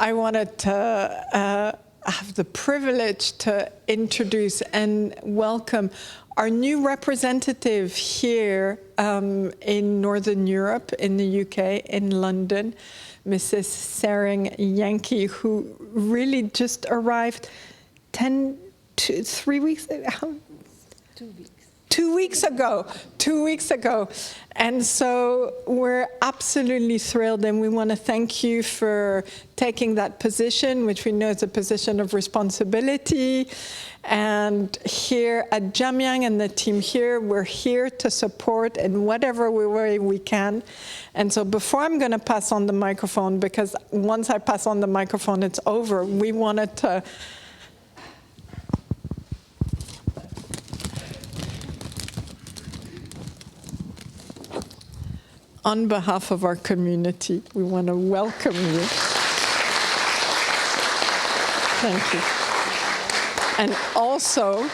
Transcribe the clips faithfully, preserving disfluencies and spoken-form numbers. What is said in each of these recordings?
I wanted to uh, have the privilege to introduce and welcome our new representative here um, in Northern Europe, in the U K, in London, Missus Tsering Yangki, who really just arrived ten, two, three weeks, how, two weeks ago, two weeks ago. And so we're absolutely thrilled, and we want to thank you for taking that position, which we know is a position of responsibility. And here at Jamyang and the team here, we're here to support in whatever way we can. And so before I'm going to pass on the microphone, because once I pass on the microphone, it's over, we wanted to On behalf of our community, we want to welcome you. Thank you. And also,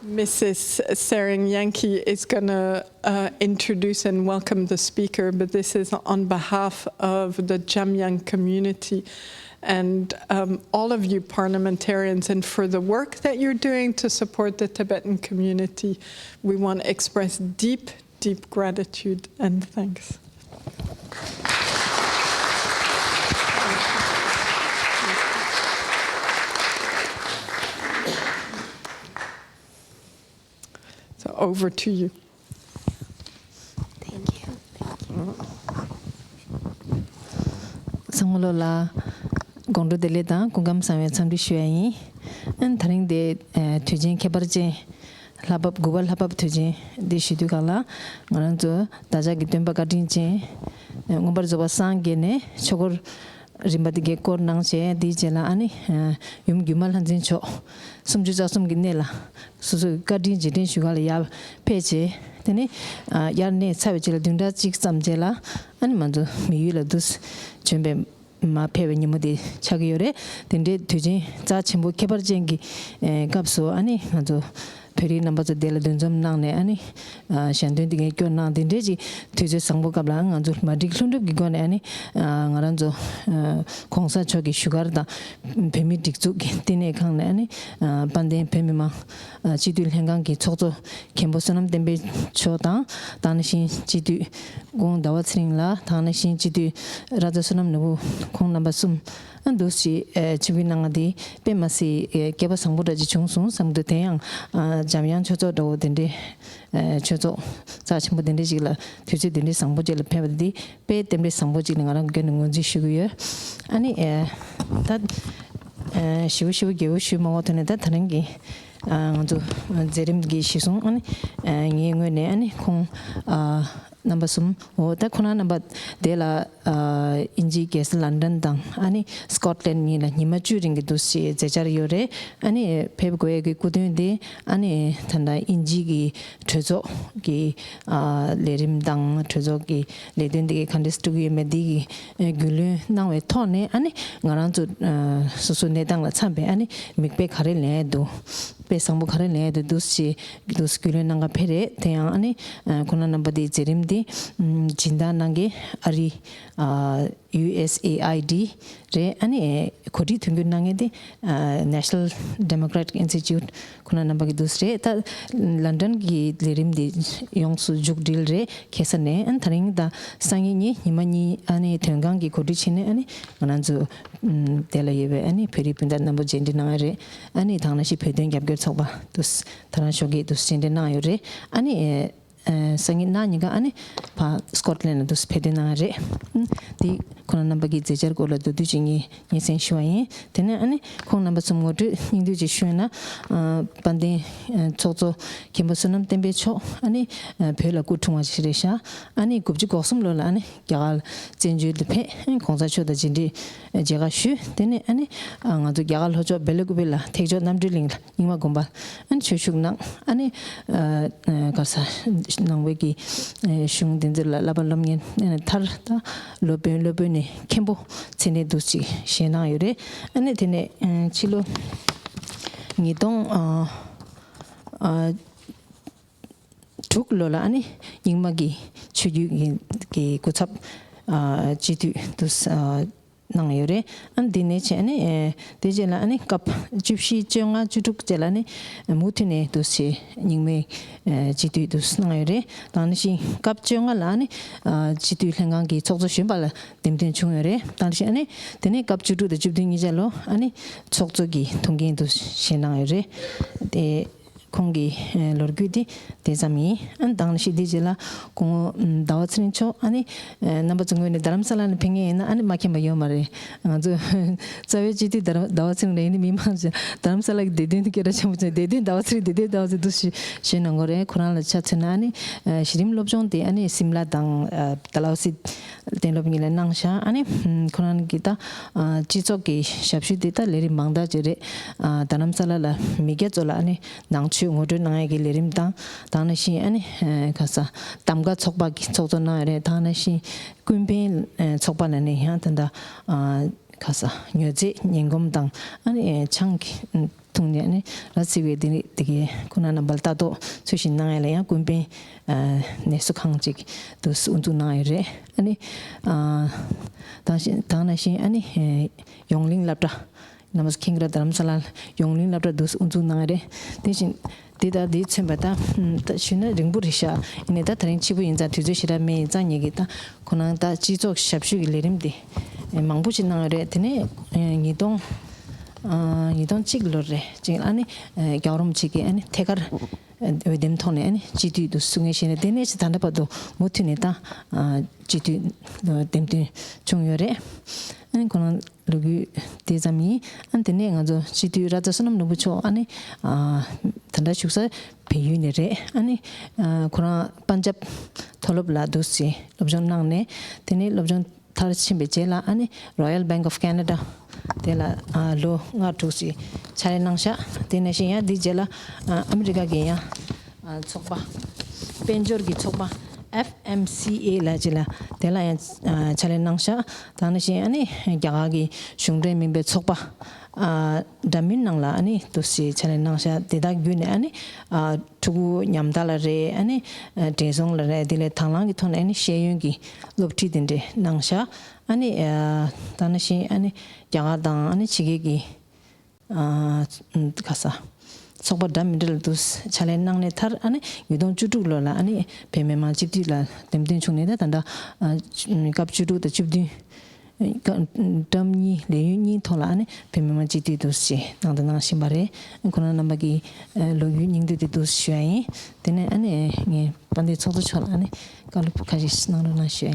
Missus Tsering Yangki is going to uh, introduce and welcome the speaker, but this is on behalf of the Jamyang community and um, all of you parliamentarians, and for the work that you're doing to support the Tibetan community. We want to express deep, deep gratitude and thanks. So over to you. Thank you. Thank you. སང་ལོ་ལ་དགོང་དྲོ་བདེ་ལེགས་དང་སྐུ་ཁམས་བཟང་བའི་འཚམས་འདྲི་ཞུ་ཡ་ཡིན། ཨན་དེ་རིང་འདི་དུས་ཆེན་ཁྱད་པར་ཅན་ལྷ་བབས་དགུ་པ་ལྷ་བབས་དུས་ཆེན་འདི་ཞུ་དུས་སྒང་ལ་ང་རང་ཚོ་བདག་ཅག་གི་སྟོན་པ་བཀའ་དྲིན་ཅན་མངོན་པར་རྫོགས་པ་སངས་རྒྱས་ནས་ཆོས་འཁོར་རིམ་པ་འདི་གའི་སྐོར་གནང་བྱས་འདིའི་རྗེས་ལ་ཨ་ནི་ཡུམ་སྒྱུ་མ་ལྷ་འཛིན་མཆོག་སུམ་ཅུ་རྩ་གསུམ་གྱི་གནས་ལ་སོ་སོའི་བཀའ་དྲིན་རྗེས་དྲན་ཞུ་ག་ལ་ཡར་ཕེབས་བྱས། དེ་ནས་ཡར་གནས་ཚར་བའི་རྗེས་ལ་བདུན་ཕྲག་གཅིག་ཙམ་རྗེས་ལ་ཨ་ནི་ང་ཚོ་མི་ཡུལ་ལ་འདུག་བྱོན་པའི་མར་ཕེབས་པའི་ཉིན་མོ་དེ་ཆགས་ཀྱི་ཡོད་རེད། དེ་འདྲའི་དུས་ཆེན་རྩ་ཆེན་པོ་ཁྱད་པར་ཅན་གྱི་སྐབས་སུ་ཨ་ནི་ང་ཚོ་བོད་རིགས་རྣམ་པ་ཚོ་དེ་ལ་འདུ་འཛོམས་གནང་ནས་ཨ་ནི་ཞལ་འདོན་དེ་གའི་སྐྱོར་གནང་། དེ་འདྲའི་ཅིག་དུས་ཚོད་བཟང་པོ་སྐབས་ལ་ང་ཚོ་མ་བསྒྲིགས་ལྷུན་གྲུབ་ཀྱི་སྒོ་ནས་ཨ་ནི་ང་རང་ཚོ་གོང་ས་མཆོག་གི་བཞུགས་སྒར་དང་བོད་མིའི་སྒྲིག་འཛུགས་ཀྱི་བསྟི་གནས་ཁང་ནས་ཨ་ནི་དཔལ་ལྡན་བོད་མི་མང་སྤྱི་འཐུས་ལྷན་ཁང་གི་ཚོགས་གཙོ་མཁན་པོ་བསོད་ནམས་བསྟན་འཕེལ་མཆོག་དང་དེ་ནང་བཞིན་སྤྱི་འཐུས་སྐུ་ངོ་ཟླ་བ་ཚེ་རིང་ལགས། དེ་ནང་བཞིན་སྤྱི་འཐུས་ར་ཛ་བསོད་ནམས་ནོར་བུ། ཁོང་རྣམ་པ་གསུམ་ཨ་འདུག་སེ་ཆིབས་བསྒྱུར་གནང་བ་དེ་དཔེ་མ་སྲིད་སྐལ་པ་བཟང་པོ་འདྲ་ཅིག་བྱུང་སོང་བསམ་འདུག་དེ་ཡང་འཇམ་དབྱངས་ཆོས་ཚོགས་འདྲ་བོ་དེ་འདྲའི་ཆོས་ཚོགས་རྩ་ཆེན་པོ་དེ་འདྲ་ཞིག་ལ་དུས་ཚོད་དེ་འདྲའི་བཟང་པོ་ཅིག་ལ་ཕེབས་པ་དེ་དཔེ་རྟེན་འབྲེལ་བཟང་པོ་ཅིག་ལ་ང་རང་གི་ངོས་ནས་ངོས་འཛིན་ཞུ་གི་ཡོད། ཨ་ནི་ད་ཞེ་པོ་ཞེ་པོ་རྒྱས་པོ་ཞུས་མ་དགོས་ཐོག་ནས་ད་དེ་རིང་གི་ང་ཚོ་མཛད་རིམ་གྱི་གཞི་བཟུང་ཨ་ནི་ངའི་ངོས་ནས་ཨ་ནི་ཁོང་རྣམ་པ་གསུམ་འོ་ད་ཁོང་རྣམ་པ་དེ་ལ་དབྱིན་ཇིའི་རྒྱལ་ས་ལན་ཌན་དང་ཨ་ནི་སི་ཀོཊ་ལན་གཉིས་ལ་ཉི་མ་བཅུ་རིང་གི་འདུག་སེ་མཛད་འཆར་ཡོད་རེད། ཨ་ནི་ཕེབས་དགོས་ཡས་ཀྱི་སྐུ་དོན་དེ་ཨ་ནི་ད་ལྟ་དབྱིན་ཇི་གི་གྲོས་ཚོགས་ཀྱི་ལས་རིམ་དང་གྲོས་ཚོགས་ཀྱི་ལས་དོན་དེ་གའི་ག་འདྲས་སྒྲུབ་ཀྱི་ཡོད་མེད་དེ་གི་རྒྱུས་ལོན་གནང་བའི་ཐོག་ནས་ཨ་ནི་ང་རང་ཚོ་སོ་སོའི་གནས་སྟངས་ལ་འཚམས་པའི་ཨ་ནི་མིག་དཔེ་ག་རེ་ལེན་ཡས་འདུག་དཔེ་བཟང་པོ་ག་རེ་ལེན་ཡས་འདུག་འདུག་སེ་འདུག་སེ་རྒྱུས་ལོན་གནང་ག་ཕེབས་རེད། དེ་ཡང་ཨ་ནི་ཁོང་རྣམ་པ་དེའི་མཛད་རིམ་དེ་སྦྱིན་བདག་གནང་མཁན་ཨ་རི་ཨ་ཡུ་ཨེས་ཨེ་ཨའི་ཌི་རེད། ཨ་ནི་གོ་སྒྲིག་མཐུན་འགྱུར་གནང་མཁན་དེ་ཨ་National Democratic Institute ཁོང་རྣམ་པ་གི་འདུག་སེ་རེད། ད་ལན་ཌན་གྱི་ལས་རིམ་དེ་ཡོངས་སུ་མཇུག་སྒྲིལ་རེད་ཁ་སང་ནས། ཨ་ནི་དེ་རིང་ད་སང་ཉིན་ཉི་མ་གཉིས་ཨ་ནི་དོན་ཁང་གི་གོ་སྒྲིག་བྱས་ནས་ཨ་ནི་ང་རང་ཚོ་དེ་ལ་ཡོད་པའི་ཨ་ནི་བོད་རིགས་སྤུན་ཟླ་རྣམ་པ་མཇལ་འཕྲད་གནང་ཡ་རེད། ཨ་ནི་དེ་ནང་བཞིན་བོད་དོན་རྒྱབ་སྐྱོར་ཚོགས་པ་དུ་ད་རང་ཞོགས་ཀས་དུ་མཇལ་འཕྲད་གནང་ཡོད་རེད། ཨ་ནི་སང་ཉིན་གནངས་ཉིན་ཀ་ཨ་ནི་ཕར་སི་ཀོཊ་ལན་ལ་དུ་ཕེབས་ཐོན་གནང་ཡ་རེད། དེ་ཁོང་རྣམ་པ་གི་མཛད་འཆར་སྐོར་ལ་མདོར་བསྡུས་ཅིག་ངས་སྙན་སེང་ཞུ་བ་ཡིན། དེ་ནས་ཨ་ནི་ཁོང་རྣམ་པ་གསུམ་ངོ་སྤྲོད་སྙིང་བསྡུས་ཅིག་ཞུས་ན། དཔལ་ལྡན་ཚོགས་གཙོ་མཁན་པོ་བསོད་ནམས་བསྟན་འཕེལ་མཆོག་ཨ་ནི་བོད་ལ་སྐུ་འཁྲུངས་པ་ཞིག་རེད་ཤག་ཨ་ནི་དགུ་བཅུ་གོ་གསུམ་ལོ་ལ་ཨ་ནི་རྒྱ་གར་བཙན་བྱོལ་དུ་ཕེབས། ཨ་ནི་གོང་ས་མཆོག་དང་མཇལ་འཕྲད་མཇལ་ཁ་ཞུས། དེ་ནས་ཨ་ནི་ང་ཚོ་རྒྱ་གར་ལྷོ་ཕྱོགས་སྦེལ་ཀོབ་ལ་ཐེག་མཆོག་རྣམ་གྲོལ་གླིང་ལ་རྙིང་མ་དགོན་པ་ཨ་ནི་ཆོས་ཞུགས་གནང་། ཨ་ནི་ག་ས་ནང་པའི་གི་གཞུང་འདི་ཚོ་ལ་བསླབ་པ་སློབ་གཉེར་མཐར་ད་སློབ་དཔོན་སློབ་དཔོན་ནས་མཁན་པོ་མཚན་གནས་འདུག་ཅིག་བཞེས་གནང་ཡོད་རེད། ཨ་ནི་དེ་ནས་ཕྱི་ལོ་ཉིས་སྟོང་ཨ་ཨ། དྲུག་ལོ་ལ་ཨ་ནི་རྙིང་མ་གི་ཆོས་བརྒྱུད་ཀྱི་གི་སྐུ་ཚབ་ཨ་སྤྱི་འཐུས་དུ་ཨ་གནང་ཡོད་རེད། ཨ་ནི་དེ་ནས་བྱས་ཨ་ནི་ཨེ་དེ་རྗེས་ལ་ཨ་ནི་སྐབས་བཅུ་བཞི་བཅོ་ལྔ་བཅུ་དྲུག་བཅས་ལ་ཨ་ནི་མུ་མཐུད་ནས་དུ་བྱས་རྙིང་མའི་ཨེ་སྤྱི་འཐུས་དུ་གནང་ཡོད་རེད། དེ་ནང་བཞིན་སྐབས་བཅོ་ལྔ་ལ་ཨ་ནི་ཨ་སྤྱི་འཐུས་ལྷན་ཁང་གི་ཚོགས་གཙོ་གཞོན་པ་ལ་འདེམས་ཐོན་བྱུང་ཡོད་རེད། དེ་ནང་བཞིན་ཨ་ནི་དེ་ནས་སྐབས་བཅུ་དྲུག་དང་བཅུ་བདུན་གཉིས་ཆ་ལོ་ཨ་ནི་ཚོགས་གཙོ་གི་ཐུགས་འགན་དུ་བཞེས་གནང་ཡོད་རེད། དེ་ཁོང་གི་ཨེ་ལོ་རྒྱུས་དེ་དེ་ཙམ་ཡིན། ཨ་ནི་དེ་ནང་བཞིན་དེ་རྗེས་ལ་སྐུ་ངོ་ཟླ་བ་ཚེ་རིང་མཆོག་ཨ་ནི་ཨེ་རྣམ་པ་ཚོའི་ངོས་ནས་རྡ་རམ་ས་ལ་ནས་ཕེབས་མཁན་ཡིན་ན་ཨ་ནི་མ་མཁྱེན་པ་ཡོད་མ་རེད། ང་ཚོ་རྩ་བའི་སྤྱི་འཐུས་ཟླ་ར་ཟླ་བ་ཚེ་རིང་ལགས་ཡིན་ན་མི་མང་ཆེ་རྡ་རམ་ས་ལ་གི་བདེ་དོན་དེ་སྐད་གྲགས་ཆེན་པོ་བྱས། བདེ་དོན་ཟླ་བ་ཚེ་རིང་། བདེ་དོན་ཟླ་བ་ཚེ་རིང་དུ་ཞུ་ཞུས་གནང་གི་རེད། ཁོ་རང་ལ་ཆ་མཚོན་ན་ཨ་ནི་ཨེ་གཞི་རིམ་སློབ་སྦྱོང་དེ་ཨ་ནི་སིམ་ལ་དང་ཨ་ཏཱ་ལའུ་སི་གཏན་སློབ་གཉིས་ལ་གནང་ཤག་ཨ་ནི་ཁོ་རང་གི་ད་ཨ་སྤྱི་ཚོགས་ཀྱི་ཞབས་ཞུ་དེ་ད་ལས་རིམ་མང་དག་ཅིག་རེད། ཨ་རྡ་རམ་ས་ལ་ལ་མི་སྐྱ་ཚོ་ལ་ཨ་ནི་ནང་ཆོས་ངོ་སྤྲོད་གནང་ཡས་ཀྱི་ལས་རིམ་དང་། དེ་ནང་བཞིན་ཨ་ནི་ཨ་ག་ས་གདམ་ག་ཚོགས་པ་གི་ཚོགས་གཙོ་གནང་ཡོད་རེད། དེ་ནང་བཞིན་ཀུན་ཕན་ཨ་ཚོགས་པ་ལ་ནི་ཡང་ད་ལྟ་ཨ་ག་ས་མྱོས་རྫས་ངན་གོམས་དང་ཨ་ནི་ཨ་ཆང་གི་འཐུང་ནས་ཨ་ནི་ར་བརྩི་བའི་དེ་ནི་དེ་གའི་ཁོང་རྣམ་པ་ལ་ལྟ་རྟོག་ཚུལ་བཞིན་གནང་ཡས་ལ་ཡང་ཀུན་ཕན་ཨ་ནད་གསོ་ཁང་ཅིག་ཏུ་དབུ་འཛུགས་གནང་ཡོད་རེད། ཨ་ནི་ཨ་དེ་ནང་བཞིན་དེ་ནང་བཞིན་ཨ་ནི་ཨ་ཡོངས་གླིང་སློབ་གྲྭ། རྣམ་པ་ཚོ་མཁྱེན་གྱི་རེད། རྡ་རམ་ས་ལ་ཡོངས་གླིང་སློབ་གྲྭ་དུ་དབུ་འཛུགས་གནང་ཡོད་རེད། དེ་བཞིན་དེ་དང་དེས་མཚོན་པ་དང་ད་ཞུས་ན་རིང་པོ་རེད་ཤག་ཡིན་ནའི་ད་དེ་རིང་ཕྱི་པོ་ཡིན་ཙང་དུས་ཚོད་ཞེ་དྲག་མེད། ཡིན་ཙང་ངེད་ཀྱིས་ད་ཁོ་རང་ད་སྤྱི་ཚོགས་ཞབས་ཞུ་གི་ལས་རིམ་དེ་མང་པོ་ཞིག་གནང་ཡོད་རེད། དེ་ནས་ཉིས་སྟོང་ཨ་ཉིས་སྟོང་གཅིག་ལོར་རེད་ཅིག་ཨ་ནི་རྒྱལ་བ་རིན་པོ་ཆེ་གིས་ཨ་ནི་ཐད་ཀར་འོས་འདེམས་ཐོག་ནས་ཨ་ནི་སྤྱི་འཐུས་དུ་བསུ་མཁན་བྱས་ནས་དེ་ནས་ད་ལྟ་བར་དུ་མུ་མཐུད་ནས་ད་སྤྱི་འཐུས་འདེམས་ཐོན་བྱུང་ཡོད་རེད། ཨ་ནི་ཁོ་རང་ལོ་རྒྱུས་དེ་ཙམ་ཡིན། ཨ་ནི་དེ་ནས་ང་ཚོ་སྤྱི་འཐུས་ར་ཛ་བསོད་ནམས་ནོར་བུ་མཆོག་ཨ་ནི་ཨ་ད་ལྟ་བཞུགས་ས་བལ་ཡུལ་ནས་རེད། ཨ་ནི་ཨ་ཁོ་རང་པན་ཇབ་མཐོ་སློབ་ལ་འདུག་སེ་སློབ་སྦྱོང་གནང་ནས་དེ་ནས་སློབ་སྦྱོང་མཐར་ཕྱིན་པའི་རྗེས་ལ་ཨ་ནི་Royal Bank of Canada དེ་ལ་ཨ་ལོ་ལྔ་དྲུག་ཅིག་ཕྱག་ལས་གནང་ཤག་དེ་ནང་བཞིན་ཡང་འདིའི་རྗེས་ལ་ཨ་ཨ་མི་རི་ཀ་གི་ཡང་ཨ་ཚོགས་པ་དཔལ་འབྱོར་གྱི་ཚོགས་པ་F M C A ལ་ཅིག་ལ་དེ་ལ་ཡང་ཨ་ཕྱག་ལས་གནང་ཤག་དེ་ནང་བཞིན་ཨ་ནི་རྒྱ་གར་གྱི་གཞུང་འབྲེལ་མིན་པའི་ཚོགས་པ་ཨ་འདྲ་མིན་ནང་ལ་ཨ་ནི་འདུག་སེ་ཕྱག་ལས་གནང་ཤག་དེ་དག་བརྒྱུད་ནས་ཨ་ནི་ཨ་ཕྲུ་གུ་ཉམ་ཐག་ལ་རེད། ཨ་ནི་ཨ་བགྲེས་སོང་ལ་རེད། དེ་ལས་དང་བླངས་ཀྱི་ཐོག་ནས་ཨ་ནི་ཤེས་ཡོན་གྱི་སློབ་ཁྲིད་དེ་འདྲས་གནང་ཤག་ཨ་ནི་ཨ་དེ་ནང་བཞིན་ཨ་ནི་རྒྱ་གར་དང་ཨ་ནི་ཕྱི་རྒྱལ་གྱི་ཨ་ག་ས་ཚོགས་པ་འདྲ་མི་འདྲ་ལ་དུ་ཕྱག་ལས་གནང་ནས་མཐར་ཨ་ནི་ཉིས་སྟོང་བཅུ་དྲུག་ལོ་ལ་ཨ་ནི་བོད་མི་མང་སྤྱི་འཐུས་ལ་འདེམས་ཐོན་བྱུང་ནས་ད་ད་ལྟ་ཨ་སྐབས་བཅུ་དྲུག་དང་བཅུ་བདུན་བཀྲམ་གཉིས་ལས་ཡུན་གཉིས་ཐོག་ལ་ཨ་ནི་བོད་མི་མང་སྤྱི་འཐུས་དུ་ཞེས་གནང་དང་གནང་བཞིན་པ་རེད། ཁོ་རང་རྣམ་པ་གི་ལོ་རྒྱུས་སྙིང་བསྡུས་དེ་དུ་ཞུ་ཡ་ཡིན། དེ་ནས་ཨ་ནི་ངས་དཔལ་ལྡན་ཚོགས་གཙོ་མཆོག་ལ་ཨ་ནི་བཀའ་སློབ་ཁ་ཤས་གནང་རོགས་གནང་ཞུ་ཡ་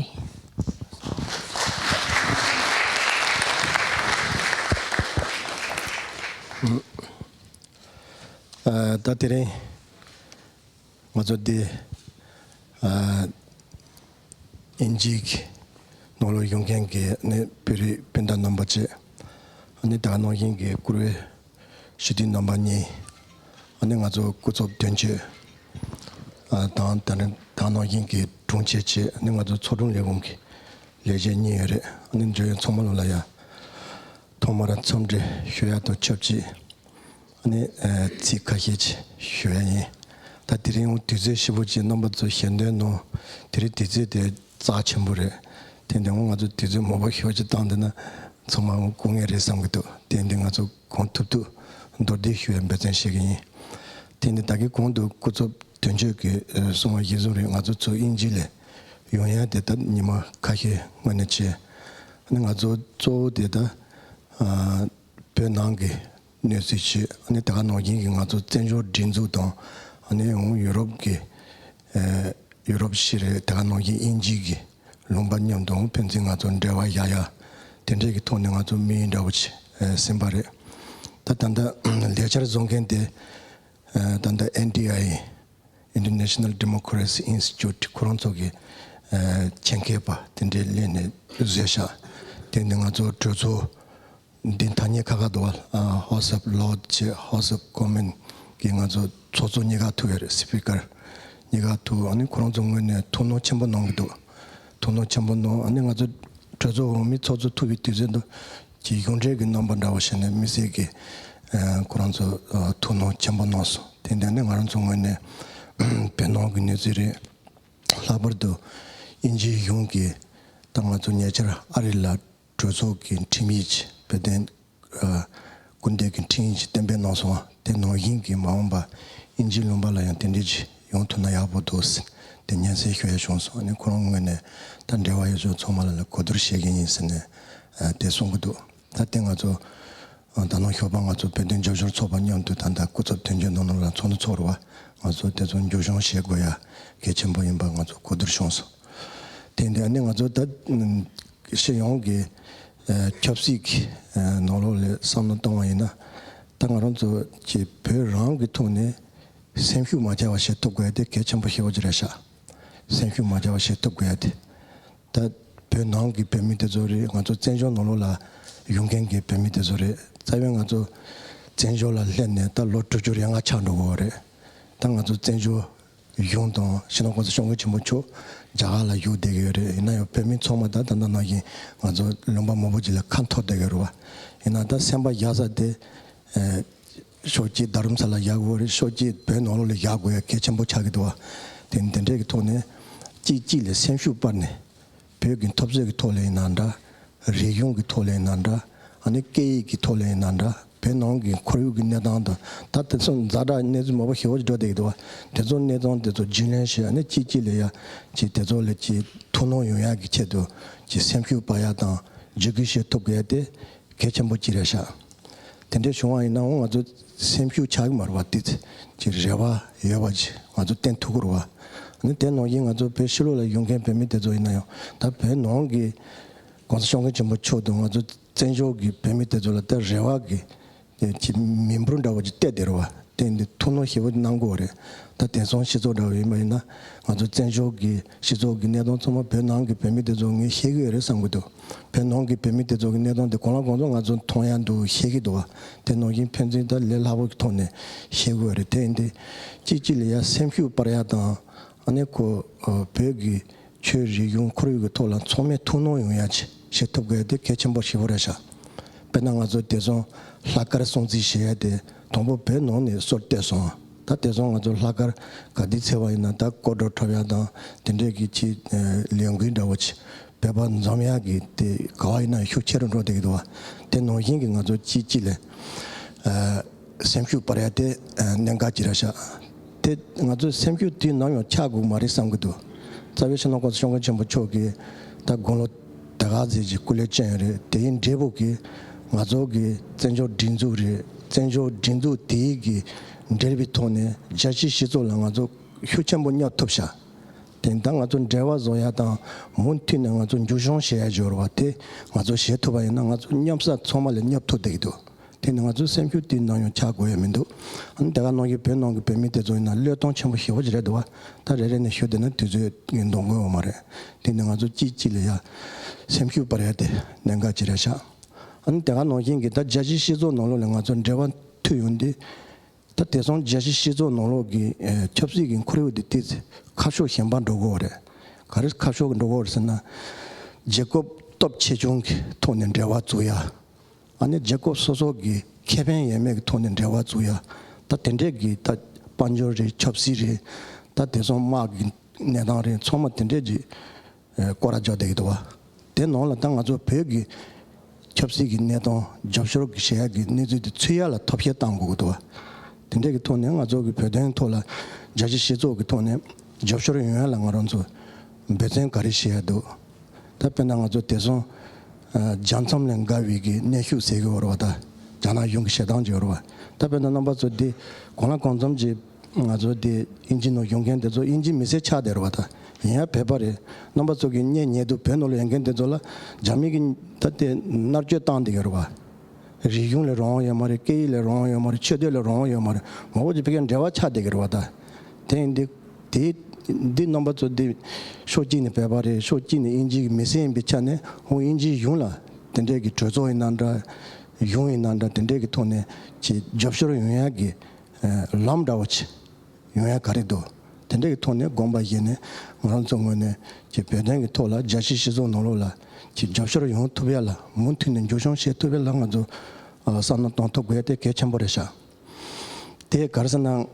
ཡིན། ཨ་ད་དེ་རིང་ང་ཚོ་འདི་ཨ་དབྱིན་ཇིའི་ནང་ལོགས་ཡོང་མཁན་གྱི་ནི་བོད་རིགས་སྤུན་ཟླ་རྣམ་པ་བཅས། ཨ་ནི་ད་ག་ནང་བཞིན་གྱི་བཀུར་འོས་སྤྱི་འཐུས་རྣམ་པ་གཉིས། ཨ་ནི་ང་ཚོ་སྐུ་ཚབ་དོན་གཅོད་ཨ་དང་ད་ནི་ད་ག་ནང་བཞིན་གྱི་དྲུང་ཆེ་བཅས། ཨ་ནི་ང་ཚོ་ཚོགས་དྲུང་ལས་ཁུངས་ཀྱི་ལས་བྱེད་གཉིས་ཡོད་རེད། ཨ་ནི་འབྱོར་ཡོད་ཚང་མ་ལོ་ལ་ཡ་ཐོག་མར་འཚམས་འདྲི་ཞུ་ཡ་དང་ཆབས་ཅིག་ཨ་ནི་ཨ་ཚིག་ཁ་ཤས་ཅིག་ཞུ་ཡ་ཡིན། ད་དེ་རིང་དུས་ཚོད་ཞིབ་པོ་ཅིག་རྣམ་པ་ཚོ་ཞལ་འདོན་གནང་། དེ་རིང་དུས་ཚོད་དེ་རྩ་ཆེན་པོ་རེད། དེ་འདི་ང་ཚོ་དུས་ཚོད་མང་པོ་ཞེ་པོ་ཅིག་བཏང་བསྡད་ན་ཚང་མ་སྐུ་ངལ་རེད་བསམ་གྱི་འདུག་དེ་འདི་ང་ཚོ་གང་ཐུབ་ཐུབ་མདོར་བསྡུས་ཞུ་ཡ་འབད་བརྩོན་བྱེད་ཀྱི་ཡིན། དེ་འདི་ད་གིན་གོང་དུ་སྐུ་ཚབ་དོན་གཅོད་ཀྱིས་ཨ་གསུངས་པ་གཞིར་བཟུང་རེད། ང་ཚོ་ཚུར་དབྱིན་ཇི་ལ་ཡོང་ཡ་དེ་ད་ཉི་མ་ཁ་ཤས་སྔོན་ནས་བྱས། ཨ་ནི་ང་ཚོ་གཙོ་བོ་དེ་ད་ཨ་བོད་ནང་གི་གནས་ཚུལ་བྱས། ཨ་ནི་ད་ག་ནང་བཞིན་གྱི་ང་ཚོ་བཙན་བྱོལ་སྒྲིག་འཛུགས་དང་། ཨ་ནི་ཡང་ཡུ་རོབ་ཀྱི་ཨ་ཡུ་རོབ་ཤི་རེད། ད་ག་ནང་བཞིན་དབྱིན་ཇི་གི་ལུང་པ་མཉམ་དུ་ཕན་ཚུན་ང་ཚོ་འབྲེལ་བ་བཞག་ཡ་དེ་འདྲས་ཀྱི་ཐོག་ནས་ང་ཚོ་དམིགས་ཡུལ་འདྲ་བོ་ཅིག་ཨ་ཟིན་པ་རེད། ད་ད་ལྟ་ལས་འཆར་བཟོ་མཁན་དེ་ཨ་ད་ལྟ་ཨེན་ཌི་ཨའི་ཨིན་ཊར་ནེ་ཤ་ནལ་ཌི་མོ་ཀེ་རེ་སི་ཨིན་སི་ཊི་ཊུཊ་ཁོ་རང་ཚོ་གི་ཨ་ཆེད་མཁས་པ་དེ་འདྲས་སླེབས་ནས་བཟོས་ཤག་དེ་ནི་ང་ཚོ་གྲོས་ཚོགས་འདི་ཐ་སྙད་ཁ་ཁ་འདུག་བ། ཨ་House of Lords བྱས་House of Commons གི་ང་ཚོ་ཚོགས་གཙོ་གཉིས་ཀ་ཐུག་ཡོད་རེད། སི་པི་ཀར་གཉིས་ཀ་ཐུག་ཨ་ནི་ཁོ་རང་ཚོ་ངོས་ནས་ཐུགས་སྣང་ཆེན་པོ་གནང་གི་འདུག་ཐུགས་སྣང་ཆེན་པོ་གནང་། ཨ་ནི་ང་ཚོ་གྲོས་ཚོགས་འོག་མའི་ཚོགས་གཙོ་ཐུག་པའི་དུས་ཚོད་འདུག་ཀྱི་གཞུང་འབྲེལ་གྱི་རྣམ་པ་འདྲ་བོ་བྱས་ནས་དམིགས་བསལ་གྱི་ཨ་ཁོ་རང་ཚོ་ཨ་ཐུགས་སྣང་ཆེན་པོ་གནང་སོང་། དེ་འདྲ་ནི་ང་རང་ཚོ་ངོས་ནས་ བོད་ནང་གི་གནས་ཚུལ་རེད། ལྷག་པར་དུ་དབྱིན་ཇིའི་གཞུང་གིས་ད་ང་ཚོ་ཉེ་ཆར་ཨ་རི་ལ་གྲོས་ཚོགས་ཀྱི་ཁྲིམས་ཡིག་ཅིག་བོད་དོན་ཨ་སྐུལ་འདེད་ཀྱི་ཁྲིམས་ཡིག་ཅིག་གཏན་འབེབས་གནང་སོང་བ། དེ་ནང་བཞིན་གྱི་མ་འོངས་པ་དབྱིན་ཇིའི་ལུང་པ་ལ་ཡང་དེ་འདྲ་ཅིག་ཡོང་ཐུབ་ན་ཡག་པོ་འདུག་ཟེར་དེ་སྙན་སེང་ཞུ་ཡ་བྱུང་སོང་། ཨ་ནི་ཁོ་རང་ངོས་ནས་ད་འབྲེལ་བ་ཡོད་ཚད་ཚང་མ་ལ་གོ་བསྡུར་བྱེད་ཀྱི་ཡིན་ཟེར་ནས་ཨ་དེ་གསུང་གི་འདུག་ད་ལྟའི་ང་ཚོ་ཨ་ད་ནང་ཞོགས་པ་ང་ཚོ་བོད་དོན་རྒྱབ་སྐྱོར་ཚོགས་པ་མཉམ་དུ་ད་ལྟ་སྐུ་ཚབ་དོན་གཅོད་ནང་ལོགས་ལ་ཚོགས་འདུ་ཚོགས་རེད་བ། ང་ཚོ་དེ་ཚོ་མཇུག་སྐྱོང་བྱེད་དགོས་ཡ་གལ་ཆེན་པོ་ཡིན་པ་ང་ཚོ་གོ་བསྡུར་བྱུང་སོང་། དེ་འདི་ཨ་ནི་ང་ཚོ་ད་ཨ་སྤྱི་ཡོངས་ཀྱི་ཨ་ཆབ་སྲིད་ཀྱི་ཨ་ནང་ལོགས་ལ་བསམ་བློ་གཏོང་བ་ཡིན་ན། ད་ང་རང་ཚོ་ཀྱི་བོད་རང་གི་ཐོག་ནས་སེམས་ཤུགས་མ་ཆག་པ་བྱེད་ཐུབ་དགོས་ཡ་དེ་གལ་ཆེན་པོ་ཞེ་པོ་ཅིག་རེད་ཤག་སེམས་ཤུགས་མ་ཆག་པ་བྱེད་ཐུབ་དགོས་ཡ་དེ། ད་བོད་ནང་གི་བོད་མི་དེ་ཚོ་རེད། ང་ཚོ་བཙན་བྱོལ་ནང་ལོགས་ལ་ཡོང་མཁན་གྱི་བོད་མི་དེ་ཚོ་རེད། རྩ་བའི་ང་ཚོ་བཙན་བྱོལ་ལ་སླེབས་ནས་ད་ལོ་དྲུག་ཅུ་རེ་ལྔ་ཆགས་འགྲོ་གི་ཡོད་རེད། ད་ང་ཚོ་བཙན་བྱོལ་གཞུང་དང་སྤྱི་ནོར་༸གོང་ས་༸སྐྱབས་མགོན་ཆེན་པོ་མཆོག་རྒྱ་གར་ལ་བཞུགས་བསྡད་ཀྱི་ཡོད་རེད། ཡིན་ན་ཡང་བོད་མི་ཚང་མ་ད་ད་ལྟ་ནང་བཞིན་ང་ཚོ་ལུང་པ་མང་པོ་ཅིག་ལ་ཁ་འཐོར་བསྡད་ཀྱི་ཡོད་རེད་བ། ཡིན་ན་ད་སེམས་པ་བཞག་ས་དེ་ཨེ་ཕྱོགས་གཅིག་རྡ་རམ་ས་ལ་བཞག་དགོས་རེད། ཕྱོགས་གཅིག་བོད་ནང་ལོགས་ལ་བཞག་དགོས་ཡ་གལ་ཆེན་པོ་ཆགས་ཀྱི་འདུག་བ། དེ་འདི་འདྲའི་གི་ཐོག་ནས་གཅིག་གཅིག་ལ་སེམས་ཤུགས་སྤར་ནས་བོད་ཀྱི་འཐབ་རྩོད་ཀྱི་ཐོག་ལ་ཡིན་ན་འདྲ། རིག་གཞུང་གི་ཐོག་ལ་ཡིན་ན་འདྲ། ཨ་ནི་སྐད་ཡིག་གི་ཐོག་ལ་ཡིན་ན་འདྲ། བོད་ནང་གི་ཁོར་ཡུག་གི་གནས་སྟངས་དང་ད་དེ་ཚོ་ཛ་དྲག་གནས་ཚུལ་མང་པོ་ཞེ་པོ་ཅིག་འགྲོ་བསྡད་ཀྱི་འདུག་བ། དེ་ཚོ་གནས་སྟངས་དེ་ཚོ་རྒྱུས་ལོན་བྱས། ཨ་ནི་གཅིག་གཅིག་ལ་ཡ་ཅིག་དེ་ཚོ་ལ་ཅིག་ཐུགས་སྣང་ཡོང་ཡག་གི་ཆེད་དུ་ཅིག་སེམས་ཤུགས་སྤར་ཡག་དང་བརྒྱུད་སྐུལ་བྱེད་ཐུབ་དགོས་ཡ་དེ་གལ་ཆེན་པོ་ཅིག་རེད་ཤག་དེ་འདྲ་བྱུང་བ་ཡིན་ན་འོ་ང་ཚོ་སེམས་ཤུགས་ཆག་གི་མ་རེད་བ། དེ་ཅིག་རེ་བ་ཡོད་པ་ཅིག་ང་ཚོ་བསྟན་ཐུབ་ཀྱི་རེད་བ། ཨ་ནི་དེ་ནང་བཞིན་ང་ཚོ་བོད་ཕྱི་ལོགས་ལ་ཡོང་མཁན་བོད་མི་དེ་ཚོ་ཡིན་ན་ཡང་ད་བོད་ནང་གི་༸གོང་ས་༸སྐྱབས་མགོན་ཆེན་པོ་མཆོག་དང་ང་ཚོ་བཙན་བྱོལ་གྱི་བོད་མི་དེ་ཚོ་ལ་ད་རེ་བ་གི་དེ་ཅིག་མི་འབོར་འདྲ་བོ་ཅིག་བལྟས་བསྡད་རེད་བ། དེ་འདི་ཐུགས་སྣང་ཞེ་པོ་གནང་དགོས་རེད། ད་དེང་སང་སྤྱི་ཚོགས་འདྲ་བོ་ཡིན་པ་ཡིན་ན་ང་ཚོ་བཙན་བྱོལ་གྱི་སྤྱི་ཚོགས་ཀྱི་གནས་སྟངས་ཚང་མ་བོད་ནང་གི་བོད་མི་དེ་ཚོ་ངས་ཤེས་ཀྱི་ཡོད་རེད་བསམ་གྱི་འདུག་བོད་ནང་གི་བོད་མི་དེ་ཚོ་གི་གནས་སྟངས་དེ་གང་ལ་གང་འཚམ་ང་ཚོ་མཐོང་ཡ་འདུག་ཤེས་ཀྱི་འདུག་བ། དེ་ནང་བཞིན་ཕན་ཚུན་ད་ལས་སླ་པོ་གི་ཐོག་ནས་ཤེས་ཀྱི་ཡོད་རེད། དེ་ཡིན་དུས་གཅིག་གཅིག་ལ་ཡ་སེམས་ཤུགས་སྤར་ཡ་དང་ཨ་ནི་ཁོ་ཨ་བོད་ཀྱི་ཆོས་རིག་གཞུང་ཁོར་ཡུག་གི་ཐོག་ལ་ཚང་མས་ཐུགས་སྣང་ཡོང་ཡ་ཅིག་བྱེད་ཐུབ་དགོས་དེ་གལ་ཆེན་པོ་ཞེ་པོ་རེད་ཤག་དཔེར་ན་ང་ཚོ་དེང་སང་ལྷག་དཀར་སྲུང་བརྩི་བྱེད་ཡ་དེ་དང་པོ་བོད་ནང་ནས་སྲོལ་བཏོད་སོང་། ད་དེང་སང་ང་ཚོ་ལྷག་དཀར་ག་དུས་ཚེས་པ་ཡིན་ན་ད་སྐོར་བྲོ་འཁྲབ་ཡ་དང་དེ་འདྲས་ཀྱི་ཅིག་ལས་འགུལ་འདྲ་བོ་ཅིག་བོད་པ་འཛོམས་ཡག་གི་དེ་ག་བ་ཡིན་ན་ཤུགས་ཆེ་རུ་འགྲོ་བསྡད་ཀྱི་འདུག་བ། དེ་ནང་བཞིན་གྱི་ང་ཚོ་གཅིག་གཅིག་ལ་ཨ་སེམས་ཤུགས་སྤར་ཡ་དེ་ཨ་གནད་འགག་ཅིག་རེད་ཤག་དེ་ང་ཚོའི་སེམས་ཤུགས་དུས་ནམ་ཡང་ཆག་དགོས་མ་རེད་བསམ་གྱི་འདུག་རྩ་བའི་སྤྱི་ནོར་༸གོང་ས་༸སྐྱབས་མགོན་ཆེན་པོ་མཆོག་གིས་ད་དགུང་ལོ་དེ་ག་ཙམ་ཅིག་སྐུ་ལས་བསྐྱོན་ཡོད་རེད། དེའི་འབྲས་བུ་གིས་ང་ཚོ་གི་བཙན་བྱོལ་སྒྲིག་འཛུགས་རེད། བཙན་བྱོལ་སྒྲིག་འཛུགས་དེའི་གི་འབྲེལ་བའི་ཐོག་ནས་རྒྱལ་སྤྱིའི་སྤྱི་ཚོགས་ལ་ང་ཚོ་ཤུགས་ཆེན་པོ་སྙོབ་ཐུབ་ཤག་དེ་ད་ང་ཚོ་འབྲེལ་བ་བཟོ་ཡ་དང་མུ་མཐུད་ནས་ང་ཚོ་མཇུག་སྐྱོང་བྱེད་ཡ་འབྱོར་བ་དེ་ང་ཚོ་བྱེད་ཐུབ་པ་ཡིན་ན་ང་ཚོ་སྙོབ་ས་ཚང་མ་ལ་སྙོབ་ཐུབ་བསྡད་ཀྱི་འདུག་དེ་ནི་ང་ཚོའི་སེམས་ཤུགས་དེ་ནམ་ཡང་ཆག་དགོས་ཡ་མི་འདུག་ཨ་ནི་དེ་ག་ནང་བཞིན་བོད་ནང་གི་བོད་མི་དེ་ཚོ་ཡིན་ན་བློས་གཏོང་ཆེན་པོ་ཞེ་པོ་ཅིག་རེད་འདུག་བ། ད་རེ་རེ་ནས་ཞུ་བསྡད་ན་དུས་ཚོད་འདང་གི་ཡོད་མ་རེད། དེ་ནི་ང་ཚོ་གཅིག་གཅིག་ལ་ཡ་སེམས་ཤུགས་སྤར་ཡ་དེ་གནད་འགག་ཅིག་རེད་ཤག་ཨ་ནི་དེ་ག་ནང་བཞིན་གྱི་ད་རྒྱལ་སྤྱིའི་སྤྱི་ཚོགས་ནང་ལོགས་ལ་ང་ཚོ་འབྲེལ་བ་མཐུད་ཡོང་དུས། ད་དེང་སང་རྒྱལ་སྤྱིའི་སྤྱི་ཚོགས་ནང་ལོགས་ཀྱི་ཨེ་ཆབ་སྲིད་ཀྱི་ཁོར་ཡུག་འདི་ཏོག་ཙམ་ཁ་ཕྱོགས་གཞན་པ་འགྲོ་གི་ཡོད་རེད། ག་རེ་ཁ་ཕྱོགས་ཀྱི་འགྲོ་གི་ཡོད་རེད་ཟེར་ན། རྒྱལ་ཁབ་སྟོབས་ཆེ་ཆུང་གི་ཐོག་ནས་འབྲེལ་བ་བཙུགས་ཡ། ཨ་ནི་རྒྱལ་ཁབ་སོ་སོ་གི་ཁེ་ཕན་ཡོད་མེད་ཀྱི་ཐོག་ནས་འབྲེལ་བ་བཙུགས་ཡ། ད་དེ་འདྲས་ཀྱི་ད་དཔལ་འབྱོར་རེད། ཆབ་སྲིད་རེད། ད་དེང་སང་དམག་གི་གནས་སྟངས་རེད། ཚང་མ་དེ་འདྲས་ཀྱི་སྐོར་ར་འཇོག་བསྡད་ཀྱི་འདུག་བ། དེ་ནང་ལ་ད་ང་ཚོ་བོད་ཀྱི་ཆབ་སྲིད་ཀྱི་གནས་སྟངས་རྒྱབ་སྐྱོར་གྱི་བྱེད་ཡག་གི་གནས་ཚུལ་དེ་ཚུད་ཡག་ལ་ཐབས་ཤེས་གཏང་དགོས་ཀྱི་འདུག་བ། དེ་འདྲས་ཀྱི་ཐོག་ནས་ང་ཚོ་གི་བོད་དོན་ཐོག་ལ་རྒྱལ་སྤྱིའི་སྤྱི་ཚོགས་ཀྱི་ཐོག་ནས་རྒྱབ་སྐྱོར་ཡོང་ཡག་ལ་ང་རང་ཚོ་འབད་བརྩོན་ག་རེ་བྱེད་ཡག་འདུག་ད་དཔེར་ན་ང་ཚོ་དེང་སང་རྒྱལ་མཚམས་ལས་འགལ་བའི་གི་གནོན་ཤུགས་ཟེར་གྱི་ཡོད་རེད་བ། ད་རྒྱ་ནག་གཞུང་གི་བྱེད་སྟངས་ཅིག་ཡོད་རེད་བ། ད་དཔེར་ན་རྣམ་པ་ཚོ་འདི་གང་ལ་གང་འཚམ་གྱི་ང་ཚོ་དེ་དབྱིན་ཇི་ནང་ཡོང་མཁན་དེ་ཚོ་དབྱིན་ཇི་མི་སེར་ཆགས་བསྡད་རེད་བ། ད་ཡིན་ཡང་བོད་པ་རེད། རྣམ་པ་ཚོ་གི་གཉེན་ཉེ་དུ་བོད་ནང་ལ་ཡོང་མཁན་དེ་ཚོ་ལ་རྒྱ་མི་གི་ད་དེ་མནར་གཅོད་བཏང་བསྡད་ཀྱི་རེད་བ། རིག་གཞུང་ལ་རང་དབང་ཡོད་མ་རེད། སྐད་ཡིག་ལ་རང་དབང་ཡོད་མ་རེད། ཆོས་དད་ལ་རང་དབང་ཡོད་མ་རེད། མང་པོ་ཅིག་ཕ་གིར་འབྲེལ་བ་ཆགས་བསྡད་ཀྱི་རེད་བ། ད་དེ་ཡིན་དུས་དེ་འདི་རྣམ་པ་ཚོ་འདི་ཕྱོགས་གཅིག་ནས་བོད་པ་རེད། ཕྱོགས་གཅིག་ནས་དབྱིན་ཇི་གི་མི་སེར་ཡིན་པའི་ཆ་ནས་ཧོ་དབྱིན་ཇིའི་གཞུང་ལ་དེ་འདྲས་ཀྱི་གྲོས་ཚོགས་ཡིན་ན་འདྲ། གཞུང་ཡིན་ན་འདྲ། དེ་འདྲས་ཀྱི་ཐོག་ནས་ཅིག་རྒྱབ་སྐྱོར་ཡོང་ཡག་གི་ལམ་འདྲ་བོ་ཅིག་ཡོང་ཡ་ག་རེ་འདུག་དེ་འདྲ་གི་ཐོག་ནས་དགོངས་པ་བཞེས་ནས་ང་རང་ཚོ་ངོས་ནས་ཀྱི་བོད་དོན་གྱི་ཐོག་ལ་རྒྱལ་སྤྱིའི་སྤྱི་ཚོགས་ནང་ལོགས་ལ་ཀྱི་རྒྱབ་སྐྱོར་ཡོང་ཐུབ་ཡ་ལ་མུ་མཐུད་ནས་མཇུག་སྐྱོང་བྱེད་ཐུབ་ཡ་ལ་ང་ཚོ་ཨ་བསམ་བློ་གཏོང་ཐུབ་དགོས་ཡ་དེ་གལ་ཆེན་པོ་རེད་ཤག་དེ་ག་རེ་ཟེར་ན་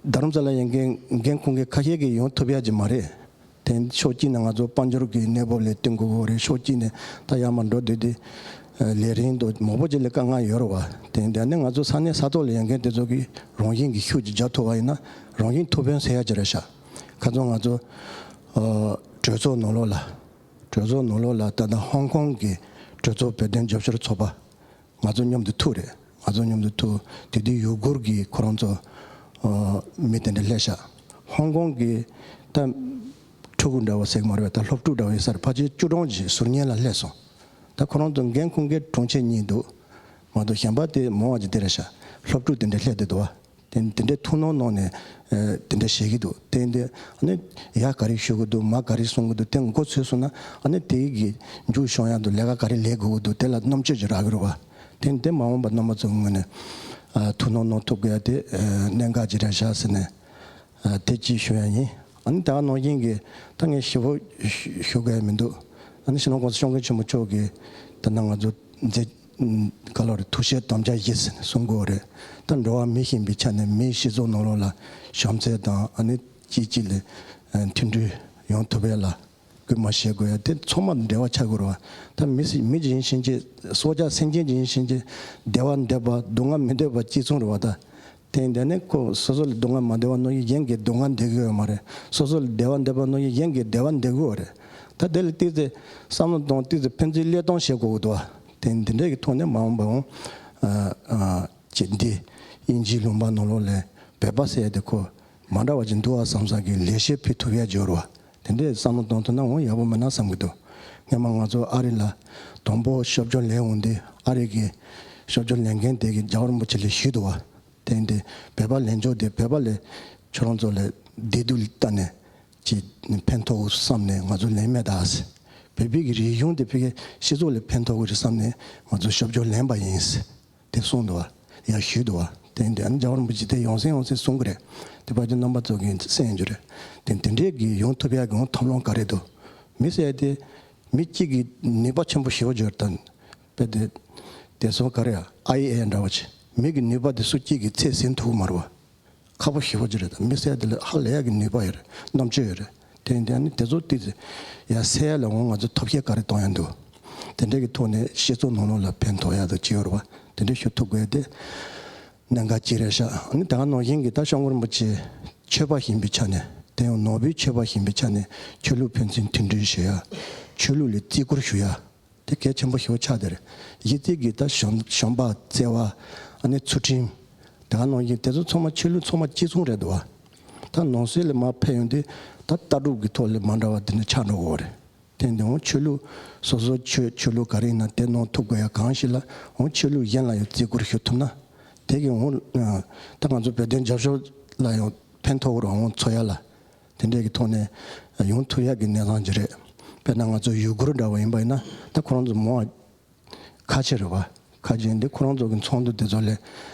རྡ་རམ་ས་ལ་ཡོད་མཁན་འགན་འཁུར་མཁན་ཁ་ཤས་ཀྱིས་ཡོང་ཐུབ་ཡ་ཅིག་མ་རེད། དེ་ཕྱོགས་གཅིག་ནས་ང་ཚོ་དཔལ་འབྱོར་གྱི་གནས་བབ་ལ་བསྟུན་དགོས་ཀྱི་རེད། ཕྱོགས་གཅིག་ནས་ད་ཡར་མར་འགྲོ་བསྡད་དུས་ལས་རིན་དང་མང་པོ་ཅིག་ལ་དཀའ་ངལ་ཡོད་རེད་བ། དེ་འདྲ་ནས་ང་ཚོ་ས་གནས་ས་ཐོག་ལ་ཡོད་མཁན་དེ་ཚོ་གིས་རང་བཞིན་གྱིས་ཤུགས་ཅིག་རྒྱག་ཐུབ་པ་ཡིན་ན་རང་བཞིན་ཐུགས་ཕན་གསོས་ཡ་ཅིག་རེད་ཤག་ཁ་སང་ང་ཚོ་གྲོས་ཚོགས་ནང་ལོགས་ལ་གྲོས་ཚོགས་ནང་ལོགས་ལ་ད་ལྟ་ཧོང་ཀོང་གི་གྲོས་ཚོགས་བོད་དོན་རྒྱབ་སྐྱོར་ཚོགས་པ། ང་ཚོ་མཉམ་དུ་ཐུག་རེད། ང་ཚོ་མཉམ་དུ་ཐུག་དེ་དུས་ཡུ་གུར་གྱི་ཁོ་རང་ཚོ་ཨ་མི་དེ་འདྲ་སླེབས་ཤག་ཧོང་ཀོང་གི་ད་ཕྲུ་གུ་འདྲ་བོ་ཟེར་གྱི་མ་རེད་པས། ད་སློབ་ཕྲུག་འདྲ་བོ་ཡིན་ས་རེད། ཕལ་ཆེར་བཅུ་གྲངས་ཅིག་ཟུར་ཉན་ལ་སླེབས་སོང་། ད་ཁོ་རང་ཚོ་འགན་འཁུར་མཁན་དྲུང་ཆེ་གཉིས་འདུག་མ་གཏོགས་གཞན་པ་དེ་མང་བ་ཅིག་དེ་རེད་ཤག་སློབ་ཕྲུག་དེ་འདྲ་སླེབས་བསྡད་འདུག་བ། དེ་དེ་འདྲའི་ཐུགས་སྣང་གནང་ནས་ཨ་དེ་འདྲ་བྱེད་ཀྱི་འདུག་དེ་འདི་ཨ་ནི་ཡར་ག་རེ་ཞུ་གི་འདུག་མར་ག་རེ་གསུང་གི་འདུག་དེ་མགོ་ཚོས་སོང་ན་ཨ་ནི་དེའི་གི་མཇུག་བྱུང་ཡག་འདུག་ལས་ཀ་ག་རེ་ལས་དགོས་ཀྱི་འདུག་དེ་ལ་རྣམ་དཔྱོད་ཅིག་རག་གི་རེད་བ། དེ་འདི་མ་འོངས་པ་རྣམ་པ་ཚོའི་ངོས་ནས་ཨ་ཐུགས་སྣང་གནང་ཐུབ་དགོས་ཡ་དེ་ཨ་གནད་འགག་ཅིག་རེད་ཤག་ཟེར་ནས་ཨ་དེ་གཅིག་ཞུ་ཡ་ཡིན། ཨ་ནི་ད་ག་ནང་བཞིན་གྱི་ད་ངས་ཞིབ་པོ་ཞུ་དགོས་ཡ་མི་འདུག་ཨ་ནི་སྤྱི་ནོར་༸གོང་ས་༸སྐྱབས་མགོན་ཆེན་པོ་མཆོག་གིས་ད་ནང་ང་ཚོ་མཛད་ག་ལོ་རེད། ཐུགས་བཞེད་དམ་བཅའ་བཞི་ཟེར་ནས་གསུང་གི་ཡོད་རེད། ད་འགྲོ་བ་མི་ཡིན་པའི་ཆ་ནས་མིའི་སྤྱི་ཚོགས་ནང་ལོགས་ལ་བྱམས་བརྩེ་དང་ཨ་ནི་གཅིག་གཅིག་ལ་མཐུན་སྒྲིལ་ཡོང་ཐུབ་ཡ་ལ་སྐུལ་མ་བྱེད་དགོས་ཡ་དེ་ཚང་མ་འབྲེལ་བ་ཆགས་དགོས་རེད་བ། ད་མི་སྲིད་མི་ཅིག་ཡིན་ཕྱིན་ཆད་སྲོག་ཆགས་སེམས་ཅན་ཅིག་ཡིན་ཕྱིན་ཆད་བདེ་བ་འདོད་པ་སྡུག་བསྔལ་མི་འདོད་པ་གཅིག་མཚུངས་རེད་བ། ད་དེ་འདི་ནི་ཁོ་སོ་སོ་ལ་སྡུག་བསྔལ་མ་འདོད་པ་ནང་བཞིན་གཞན་གྱིས་སྡུག་བསྔལ་འདོད་ཀྱི་ཡོད་མ་རེད། སོ་སོ་ལ་བདེ་བ་འདོད་པ་ནང་བཞིན་གཞན་གྱིས་བདེ་བ་འདོད་ཀྱི་ཡོད་རེད། ད་དེ་ལ་ཏོག་ཙམ་བསམ་བློ་གཏོང་ཏོག་ཙམ་ཕན་ཚུན་བློས་གཏོང་བྱེད་དགོས་ཀྱི་འདུག་བ། དེ་འདི་འདྲའི་གི་ཐོག་ནས་མ་འོངས་པའང་ཨ་ཨ་ཅིག་འདི་དབྱིན་ཇིའི་ལུང་པ་ནང་ལོགས་ལ་བོད་པ་ཟེར་ཡ་དེ་ཁོ་མ་འདྲ་བ་ཅིག་འདུག་བ་བསམ་བསམ་གྱི་ལས་བྱེད་ཕུལ་ཐུབ་ཡ་འབྱོར་བ། དེ་འདྲའི་བསམ་བློ་གཏོང་ཐུབ་ན་འོང་ཡག་པོ་མིན་ན་བསམ་གྱི་འདུག་སྔོན་མ་ང་ཚོ་ཨ་རི་ལ་དང་པོ་ཤོབ་ཇོ་ལེན་འོང་དུས་ཨ་རི་གི་ཤོབ་ཇོ་ལེན་མཁན་དེ་གིས་རྒྱལ་བ་རིན་པོ་ཆེ་ལ་ཞུས་འདུག་བ། དེ་འདི་བོད་པ་ལེན་ཕྱོགས་དེ་བོད་པ་ལ་ཁྱོད་རང་ཚོ་ལ་བདེ་སྡུག་ལ་ལྟ་ནས་ཅིག་ཕན་ཐོགས་བསམ་ནས་ང་ཚོ་ལེན་མེད་ད། བོད་པའི་གི་རིག་གཞུང་དེ་ཕ་གི་སྤྱི་ཚོགས་ལ་ཕན་ཐོགས་ཀྱི་རེད་བསམ་ནས་ང་ཚོ་ཤོབ་ཇོ་ལེན་པ་ཡིན། དེ་གསུངས་འདུག་བ། ཡང་ཞུས་འདུག་བ། དེ་འདི་ཨ་ནི་རྒྱལ་བ་རིན་པོ་ཆེ་དེ་ཡང་སེ་ཡང་སེ་གསུང་གི་རེད། དེ་ཕལ་ཆེར་རྣམ་པ་ཚོ་གིས་གསན་རྒྱུ་རེད། དེ་དེ་འདྲའི་གི་ཡོང་ཐུབ་ཡག་གི་འོང་ཐབས་ལམ་ག་རེ་འདུག་མི་ཟེར་དེ་མི་གཅིག་གི་ནུས་པ་ཆེན་པོ་ཞེ་པོ་ཅིག་ཡོད་རེད་ད། དཔེ་དེ་དེ་སོང་ག་རེ་ཨ་ཨའི་ཨེ་འདྲ་བ་ཅིག་མི་གི་ནུས་པ་དེ་སུ་གཅིག་གིས་ཚད་ཟིན་ཐུབ་ཀྱི་མ་རེད་བ། ཁག་པོ་ཞེ་པོ་ཅིག་རེད། ད་མི་ཟེར་དེ་ལ་ཧ་ལས་ཡག་གི་ནུས་པ་ཡོད་རེད། རྣམ་དཔྱོད་ཡོད་རེད། དེ་འདི་ཨ་ནི་དེ་ཚོ་ཏོག་ཙམ་ཡར་སེལ་ཡག་ལ་འོང་ང་ཚོ་ཐབས་ཤེས་ག་རེ་གཏོང་ཡག་འདུག་དེ་འདྲའི་གི་ཐོག་ནས་སྤྱི་ཚོགས་ནང་ལོགས་ལ་ཕན་ཐོགས་ཡག་དང་ཅི་ཡོད་རེད་བ། དེ་འདྲ་ཞུ་ཐུབ་དགོས་དེ་གནད་འགག་ཅིག་རེད་ཤག་ཨ་ནི་ད་ག་ནང་བཞིན་གི་ད་སྐྱབས་མགོན་རིན་པོ་ཆེ་ཆོས་པ་ཡིན་པའི་ཆ་ནས་དེ་ཡང་ནང་པའི་ཆོས་པ་ཡིན་པའི་ཆ་ནས་ཆོས་ལུགས་ཕན་ཚུན་མཐུན་སྒྲིལ་བྱེད་ཡག་ཆོས་ལུགས་ལ་བརྩི་བཀུར་ཞུ་ཡག་དེ་གལ་ཆེན་པོ་ཞེ་པོ་ཆགས་བསྡད་རེད། གཞི་རྩའི་གི་ད་གཞོན་གཞོན་པ་བརྩེ་བ་ཨ་ནི་ཚུལ་ཁྲིམས་དེ་ག་ནང་བཞིན་དེ་ཚོ་ཚང་མ་ཆོས་ལུགས་ཚང་མ་གཅིག་མཚུངས་རེད་འདུག་བ། ད་ནང་སྲིད་ལ་མར་ཕེབས་ཡོང་དུས་ད་ལྟ་གྲུབ་ཀྱི་ཐོག་ལ་མ་འདྲ་བ་དེ་འདྲ་ཆགས་འགྲོ་གི་ཡོད་རེད། དེ་འདི་འོང་ཆོས་ལུགས་སོ་སོའི་ཆོས་ཆོས་ལུགས་ག་རེ་ཡིན་ན་དེ་ནང་ཐུག་དགོས་ཡག་གང་ཞིག་ལ་འོང་ཆོས་ལུགས་གཞན་ལ་ཡང་བརྩི་བཀུར་ཞུ་ཐུབ་ན་དེ་གི་འོང་ད་ང་ཚོ་བོད་དོན་རྒྱབ་སྐྱོར་ལ་ཡང་ཕན་ཐོགས་རུང་འོང་འཚོ་ཡག་ལ། དེ་འདྲའི་གི་ཐོག་ནས་ཡོང་ཐུབ་ཡག་གི་གནས་སྟངས་ཅིག་རེད། དཔེར་ན་ང་ཚོ་ཡུ་གུར་འདྲ་བ་ཡིན་པ་ཡིན་ན་ད་ཁོ་རང་ཚོ་མོ་ཁ་ཆེ་རེད་བ། ཁ་ཆེ་འདི་ཁོ་རང་ཚོ་གི་ཚོགས་འདུ་དེ་ཚོ་ལས་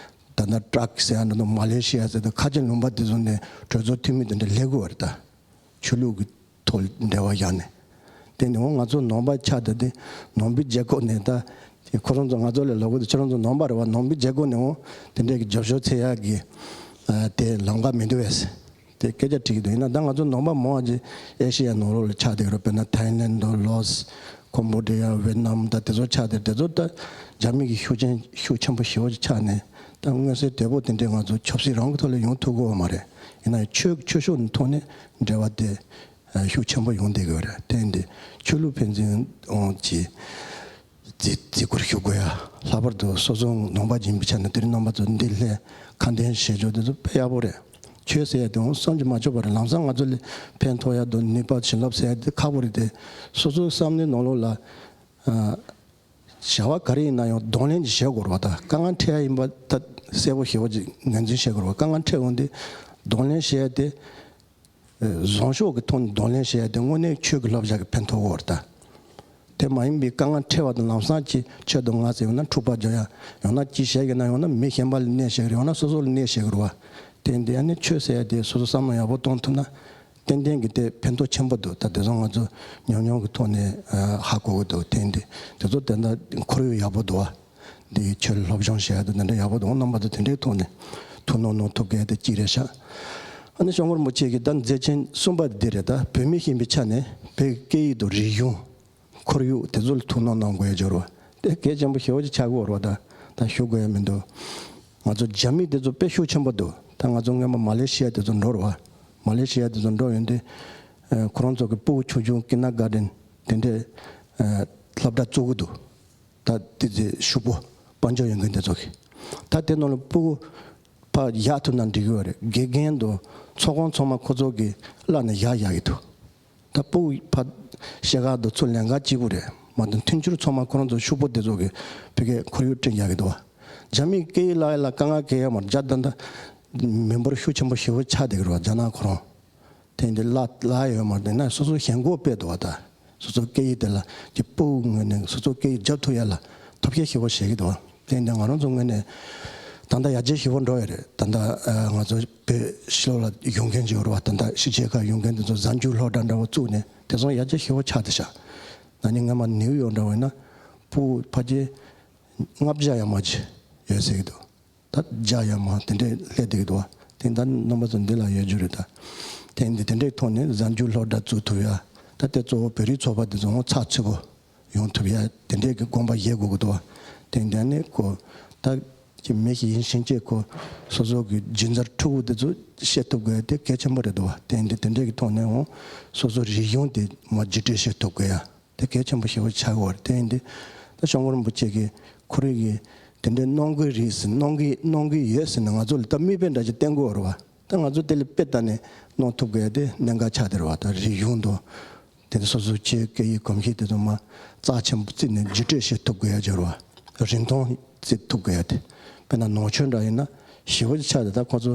ད་ལྟ་ཏྲག་ཟེར་ཡག་འདྲ་འདུག་མ་ལེ་ཤི་ཡ་ཟེར་དུས་ཁ་ཆེ་ལུང་པ་དེ་ཚོ་ནས་གྲོས་ཚོགས་འཐུས་མི་དེ་འདྲ་སླེབས་ཀྱི་ཡོད་རེད་ད། ཆོས་ལུགས་ཀྱི་ཐོག་འབྲེལ་བ་བཞག་ནས། དེ་ནས་འོ་ང་ཚོ་ནང་པ་ཆགས་བསྡད་དེ་ནང་པའི་རྒྱལ་ཁབ་ནས་ད་ཁོ་རང་ཚོ་ང་ཚོ་ལས་ལོག་གི་འདུག་ཁྱོད་རང་ཚོ་ནང་པ་རེད་བ། ནང་པའི་རྒྱལ་ཁབ་ནས་འོ་དེ་འདྲའི་གི་རྒྱབ་སྐྱོར་འཚོལ་ཡག་གི་ཨ་དེ་ལམ་ཁ་མི་འདུག་བས། དེ་སྐད་ཆ་དྲིས་ཀྱི་འདུག་ཡིན་ན་ད་ང་ཚོ་ནང་པ་མང་བ་ཅིག་ཨེ་ཤེ་ཡ་ནང་ལོགས་ལ་ཆགས་བསྡད་ཀྱི་རེད། དཔེར་ན་ཐའི་ལེན་ཌི་དང་ལའོ་སི། ཀོམ་བོ་ཌི་ཡ། ཝེ་ཏི་ནམ། ད་དེ་ཚོ་ཆགས་བསྡད་དེ་ཚོ་ད་རྒྱ་མི་གི་ཤུགས་ཆེན་ཤུགས་ཆེན་པོ་ཞེ་པོ་ཅིག་ཆགས་ནས་ད་མངོན་གསལ་དོད་པོ་དེ་འདྲའི་ང་ཚོ་ཆབ་སྲིད་རང་གི་ཐོག་ལ་ཡོང་ཐུབ་ཀྱི་ཡོད་མ་རེད། ཡིན་ན་ཡང་ཆོས་ཆོས་ཕྱོགས་ནས་ཐོག་ནས་འབྲེལ་བ་དེ་ཤུགས་ཆེན་པོ་ཡོང་བསྡད་ཀྱི་ཡོད་རེད། དེ་འདི་ཆོས་ལུགས་ཕན་ཚུན་འོང་གི་བརྩི་བརྩི་བཀུར་ཞུ་དགོས་ཡ། ལྷག་པར་དུ་སོ་སོ་ནང་པ་ཡིན་པའི་ཆ་ནས་དེ་རིང་རྣམ་པ་ཚོ་འདི་སླེབས་ཁ་འདོན་བྱེད་ཕྱོགས་དེ་ཚོ་དཔེ་ཡག་པོ་རེད། ཆོས་ཟེར་ཡ་དེ་འོང་བསམ་གྱིས་མ་ཆོད་པ་རེད། ལམ་སང་ང་ཚོ་ལ་ཕན་ཐོགས་ཡ་དང་ནུས་པ་བྱིན་རླབས་ཟེར་ཡ་དེ་ཁག་པོ་རེད་དེ། སོ་སོའི་བསམ་བློའི་ནང་ལོགས་ལ་ཨ་བྱ་བ་ག་རེ་ཡིན་ན་ཡང་གདོང་ལེན་ཅིག་བྱེད་དགོས་རེད་བ། ད་དཀའ་ངལ་འཕྲད་ཡ་ཡིན་པ་ད་གསལ་པོ་ཞེ་པོ་ཅིག་ངོས་འཛིན་བྱེད་དགོས་རེད་བ། དཀའ་ངལ་འཕྲད་འོང་དུས་གདོང་ལེན་བྱེད་ཡ་དེ། བཟང་ཕྱོགས་ཀྱི་ཐོག་ནས་གདོང་ལེན་བྱེད་ཡ་དེ་དངོས་གནས་ཆོས་ཀྱི་བསླབ་བྱ་གི་ཕན་ཐོགས་ཡོད་རེད་ད། དེ་མ་ཡིན་པའི་དཀའ་ངལ་འཕྲད་པ་དང་ལམ་སང་གི་ཆོས་དང་ང་ཟེར་ཡོང་ན་འཁྲུག་པ་རྒྱག་ཡ། ཡང་ན་ཅི་བྱེད་ཀྱི་ན་ཡང་ན་མི་གཞན་པ་ལ་གནོད་བྱེད་ཀྱི་རེད། ཡང་ན་སོ་སོ་ལ་གནོད་བྱེད་ཀྱི་རེད་བ། དེ་འདི་ཨ་ནི་ཆོས་ཟེར་ཡ་དེ་སོ་སོ་བསམ་བློ་ཡག་པོ་གཏོང་ཐུབ་ན་ཏན་ཏན་གྱི་དེ་ཕན་ཐོགས་ཆེན་པོ་འདུག་ད་དེ་ཚོ་ང་ཚོ་ཉམས་མྱོང་གི་ཐོག་ནས་ཧ་གོ་གི་འདུག་དེ་འདི་དེ་ཚོ་དེ་འདྲ་ཁོར་ཡུག་ཡག་པོ་འདུག་བ། འདི་ཆོས་ལ་སློབ་སྦྱོང་བྱེད་ཡ་དང་དེ་འདྲ་ཡག་པོ་འདུག་རྣམ་པ་ཚོ་དེ་འདྲའི་ཐོག་ནས་ ཐུགས་སྣང་གནང་ཐུབ་མཁན་དེ་གཅིག་རེད་ཤག་ཨ་ནི་སྐྱབས་མགོན་རིན་པོ་ཆེ་གི་ད་མཛད་ཆེན་གསུམ་པ་འདི་རེད། ད་བོད་མི་ཡིན་པའི་ཆ་ནས་བོད་སྐད་ཡིག་དང་རིག་གཞུང་། ཁོར་ཡུག་དེ་ཚོ་ལ་ཐུགས་སྣང་གནང་དགོས་ཡ་འབྱོར་བ་དེ་གལ་ཆེན་པོ་ཞེ་པོ་ཅིག་ཆགས་ཀྱི་ཡོད་རེད་བ། ད་ད་ཞུ་དགོས་ཡ་མི་འདུག་ང་ཚོ་རྒྱ་མི་དེ་ཚོ་དཔེ་ཤུགས་ཆེན་པོ་འདུག་ད་ང་ཚོ་སྔོན་མ་མ་ལེ་ཤི་ཡ་དེ་ཚོ་འགྲོ་རེད་བ། མ་ལེ་ཤི་ཡ་དེ་ཚོ་འགྲོ་ཡོང་དུས། ཨ་ཁོ་རང་ཚོ་གི་སྤུ་གུ་ཆུང་ཆུང་ཀིན་ཌར་གྷར་ཌེན་དེ་འདྲའི་ཨ་སློབ་གྲྭ་བཙུགས་ཀྱི་འདུག་ད་དེ་ཚོ་ཕྱུག་པོ་དཔལ་འབྱོར་ཡོད་མཁན་དེ་ཚོ་གི། ད་དེ་ནང་ལ་སྤུ་གུ་ཕར་བཞག་ཐུབ་ན་འགྲིག་གི་ཡོད་རེད། དགེ་རྒན་དང་ཚོགས་ཁང་ཚང་མ་ཁོ་ཚོ་གི་བརླག་ནས་བཞག་བཞག་གི་འདུག་ད་སྤུ་གུ་ཕར་ཤེལ་དཀར་དང་ཚུར་ལེན་ག་གཅིག་པུ་རེད་མ་གཏོགས་མཐུན་འགྱུར་ཚང་མ་ཁོ་རང་ཚོ་ཕྱུག་པོ་དེ་ཚོ་གི་ཕ་གིའི་ཁོར་ཡུག་བསྐྲུན་བཞག་གི་འདུག་བ། རྒྱ་མིའི་སྐད་ཡིག་བརླག་ཡ་ལ་དཀའ་ངལ་གང་ཡང་ཡོད་མ་རེད། རྒྱ་ད་ལྟ་མི་འབོར་ཤུགས་ཆེན་པོ་ཞེ་པོ་ཆགས་བསྡད་ཀྱི་རེད་བ། རྒྱ་ནག་ཁོ་རང་དེ་འདི་བརླག་བརླག་ཡ་ཡོད་མ་རེད། དེ་ན་སོ་སོ་ཞེན་ཁོག་དཔེ་འདུག་བ། ད་སོ་སོ་སྐད་ཡིག་དེ་ལ་ཀྱི་སྤུ་གུ་ངོས་ནས་སོ་སོ་སྐད་ཡིག་རྒྱབ་ཐུབ་ཡ་ལ་ཐབས་ཤེས་ཞེ་པོ་བྱེད་ཀྱི་འདུག་བ། དེ་འདི་ང་རང་ཚོ་ངོས་ནས་ད་ལྟ་ཡར་རྒྱས་ཞེ་པོ་འགྲོ་ཡ་རེད། ད་ལྟ་ཨ་ང་ཚོ་བོད་ཕྱི་ལོགས་ལ་ཡོང་མཁན་ཅིག་ཡོད་རེད་བ། ད་ལྟ་ཕྱི་རྒྱལ་ཁག་ཡོང་མཁན་དེ་ཚོ་གཟའ་མཇུག་སློབ་གྲྭ་འདྲ་བོ་བཙུགས་ནས་དེ་ཚོ་ཡར་རྒྱས་ཞེ་པོ་ཆགས་བསྡད་ཤག་ན་ནིང་སྔ་མ་ནིའུ་ཡོག་འདྲ་བོ་ཡིན་ན་སྤུ་གུ་ཕལ་ཆེར་ལྔ་བརྒྱ་ཡར་མར་ཅིག་ཡོད་ཟེར་གྱི་འདུག་ད་བརྒྱ་ཡར་མར་དེ་འདྲས་སླེབས་བསྡད་ཀྱི་འདུག་བ། དེ་ད་རྣམ་པ་ཚོ་འདི་ལ་ཡོད་རྒྱུ་རེད་ད། དེ་འདི་དེ་འདྲས་ཐོག་ནས་གཟའ་མཇུག་སློབ་གྲྭ་བཙུགས་ཐུབ་ཡ། ད་དེ་གཙོ་བོ་བོད་རིགས་ཚོགས་པ་དེ་ཚོ་ཚགས་ཚུད་པོ་ཡོང་ཐུབ་ཡ་དེ་འདྲས་ཀྱི་དགོངས་པ་བཞེས་དགོས་ཀྱི་འདུག་བ། དེ་འདི་ནས་ཁོ་ད་ཀྱི་མི་ཞིག་ཡིན་ཕྱིན་ཆད་ཁོ་སོ་སོ་གི་རྒྱུན་གསར་ཕྲུ་གུ་དེ་ཚོ་བཤད་ཐུབ་དགོས་ཡ་དེ་གལ་ཆེན་པོ་རེད་འདུག་བ། དེ་འདི་དེ་འདྲས་ཀྱི་ཐོག་ནས་འོང་སོ་སོ་རིག་གཞུང་དེ་མར་བརྒྱུད་སྤྲོད་བྱེད་ཐུབ་དགོས་ཡ། དེ་གལ་ཆེན་པོ་ཞེ་པོ་ཆགས་ཀྱི་ཡོད་རེད། དེ་ཡིན་དུས་ད་སྐྱབས་མགོན་རིན་པོ་ཆེ་གིས་ཁོ་རང་གིས་དེ་འདྲའི་གནང་གི་རེད་ཟེར་གནང་གི་གནང་གི་ཡོད་ཟེར་ནས་ང་ཚོ་ལ་ད་མིག་དཔེ་འདྲ་ཞིག་བསྟན་གྱི་ཡོད་རེད་བ། ད་ང་ཚོ་དེ་ལ་དཔེ་ལྟ་ནས་གནང་ཐུབ་དགོས་ཡ་དེ་གནད་འགག་ཆགས་བསྡད་རེད་བ། ད་རིག་གཞུང་དང་དེ་ནས་སོ་སོའི་ཆོས་སྐད་ཡིག་གོམས་གཤིས་དེ་ཚོ་མར་རྩ་ཆེན་པོ་བརྩིས་ནས་བརྒྱུད་སྤྲོད་བྱེད་ཐུབ་དགོས་ཡ་ཅིག་ཡོད་རེད་བ། རིན་ཐང་བརྩི་ཐུབ་དགོས་ཡ་དེ། དཔེར་ན་ནང་ཆོས་འདྲ་ཡིན་ན་ཞེ་པོ་ཅིག་ཆགས་བསྡད། ད་ཁོ་ཚོ་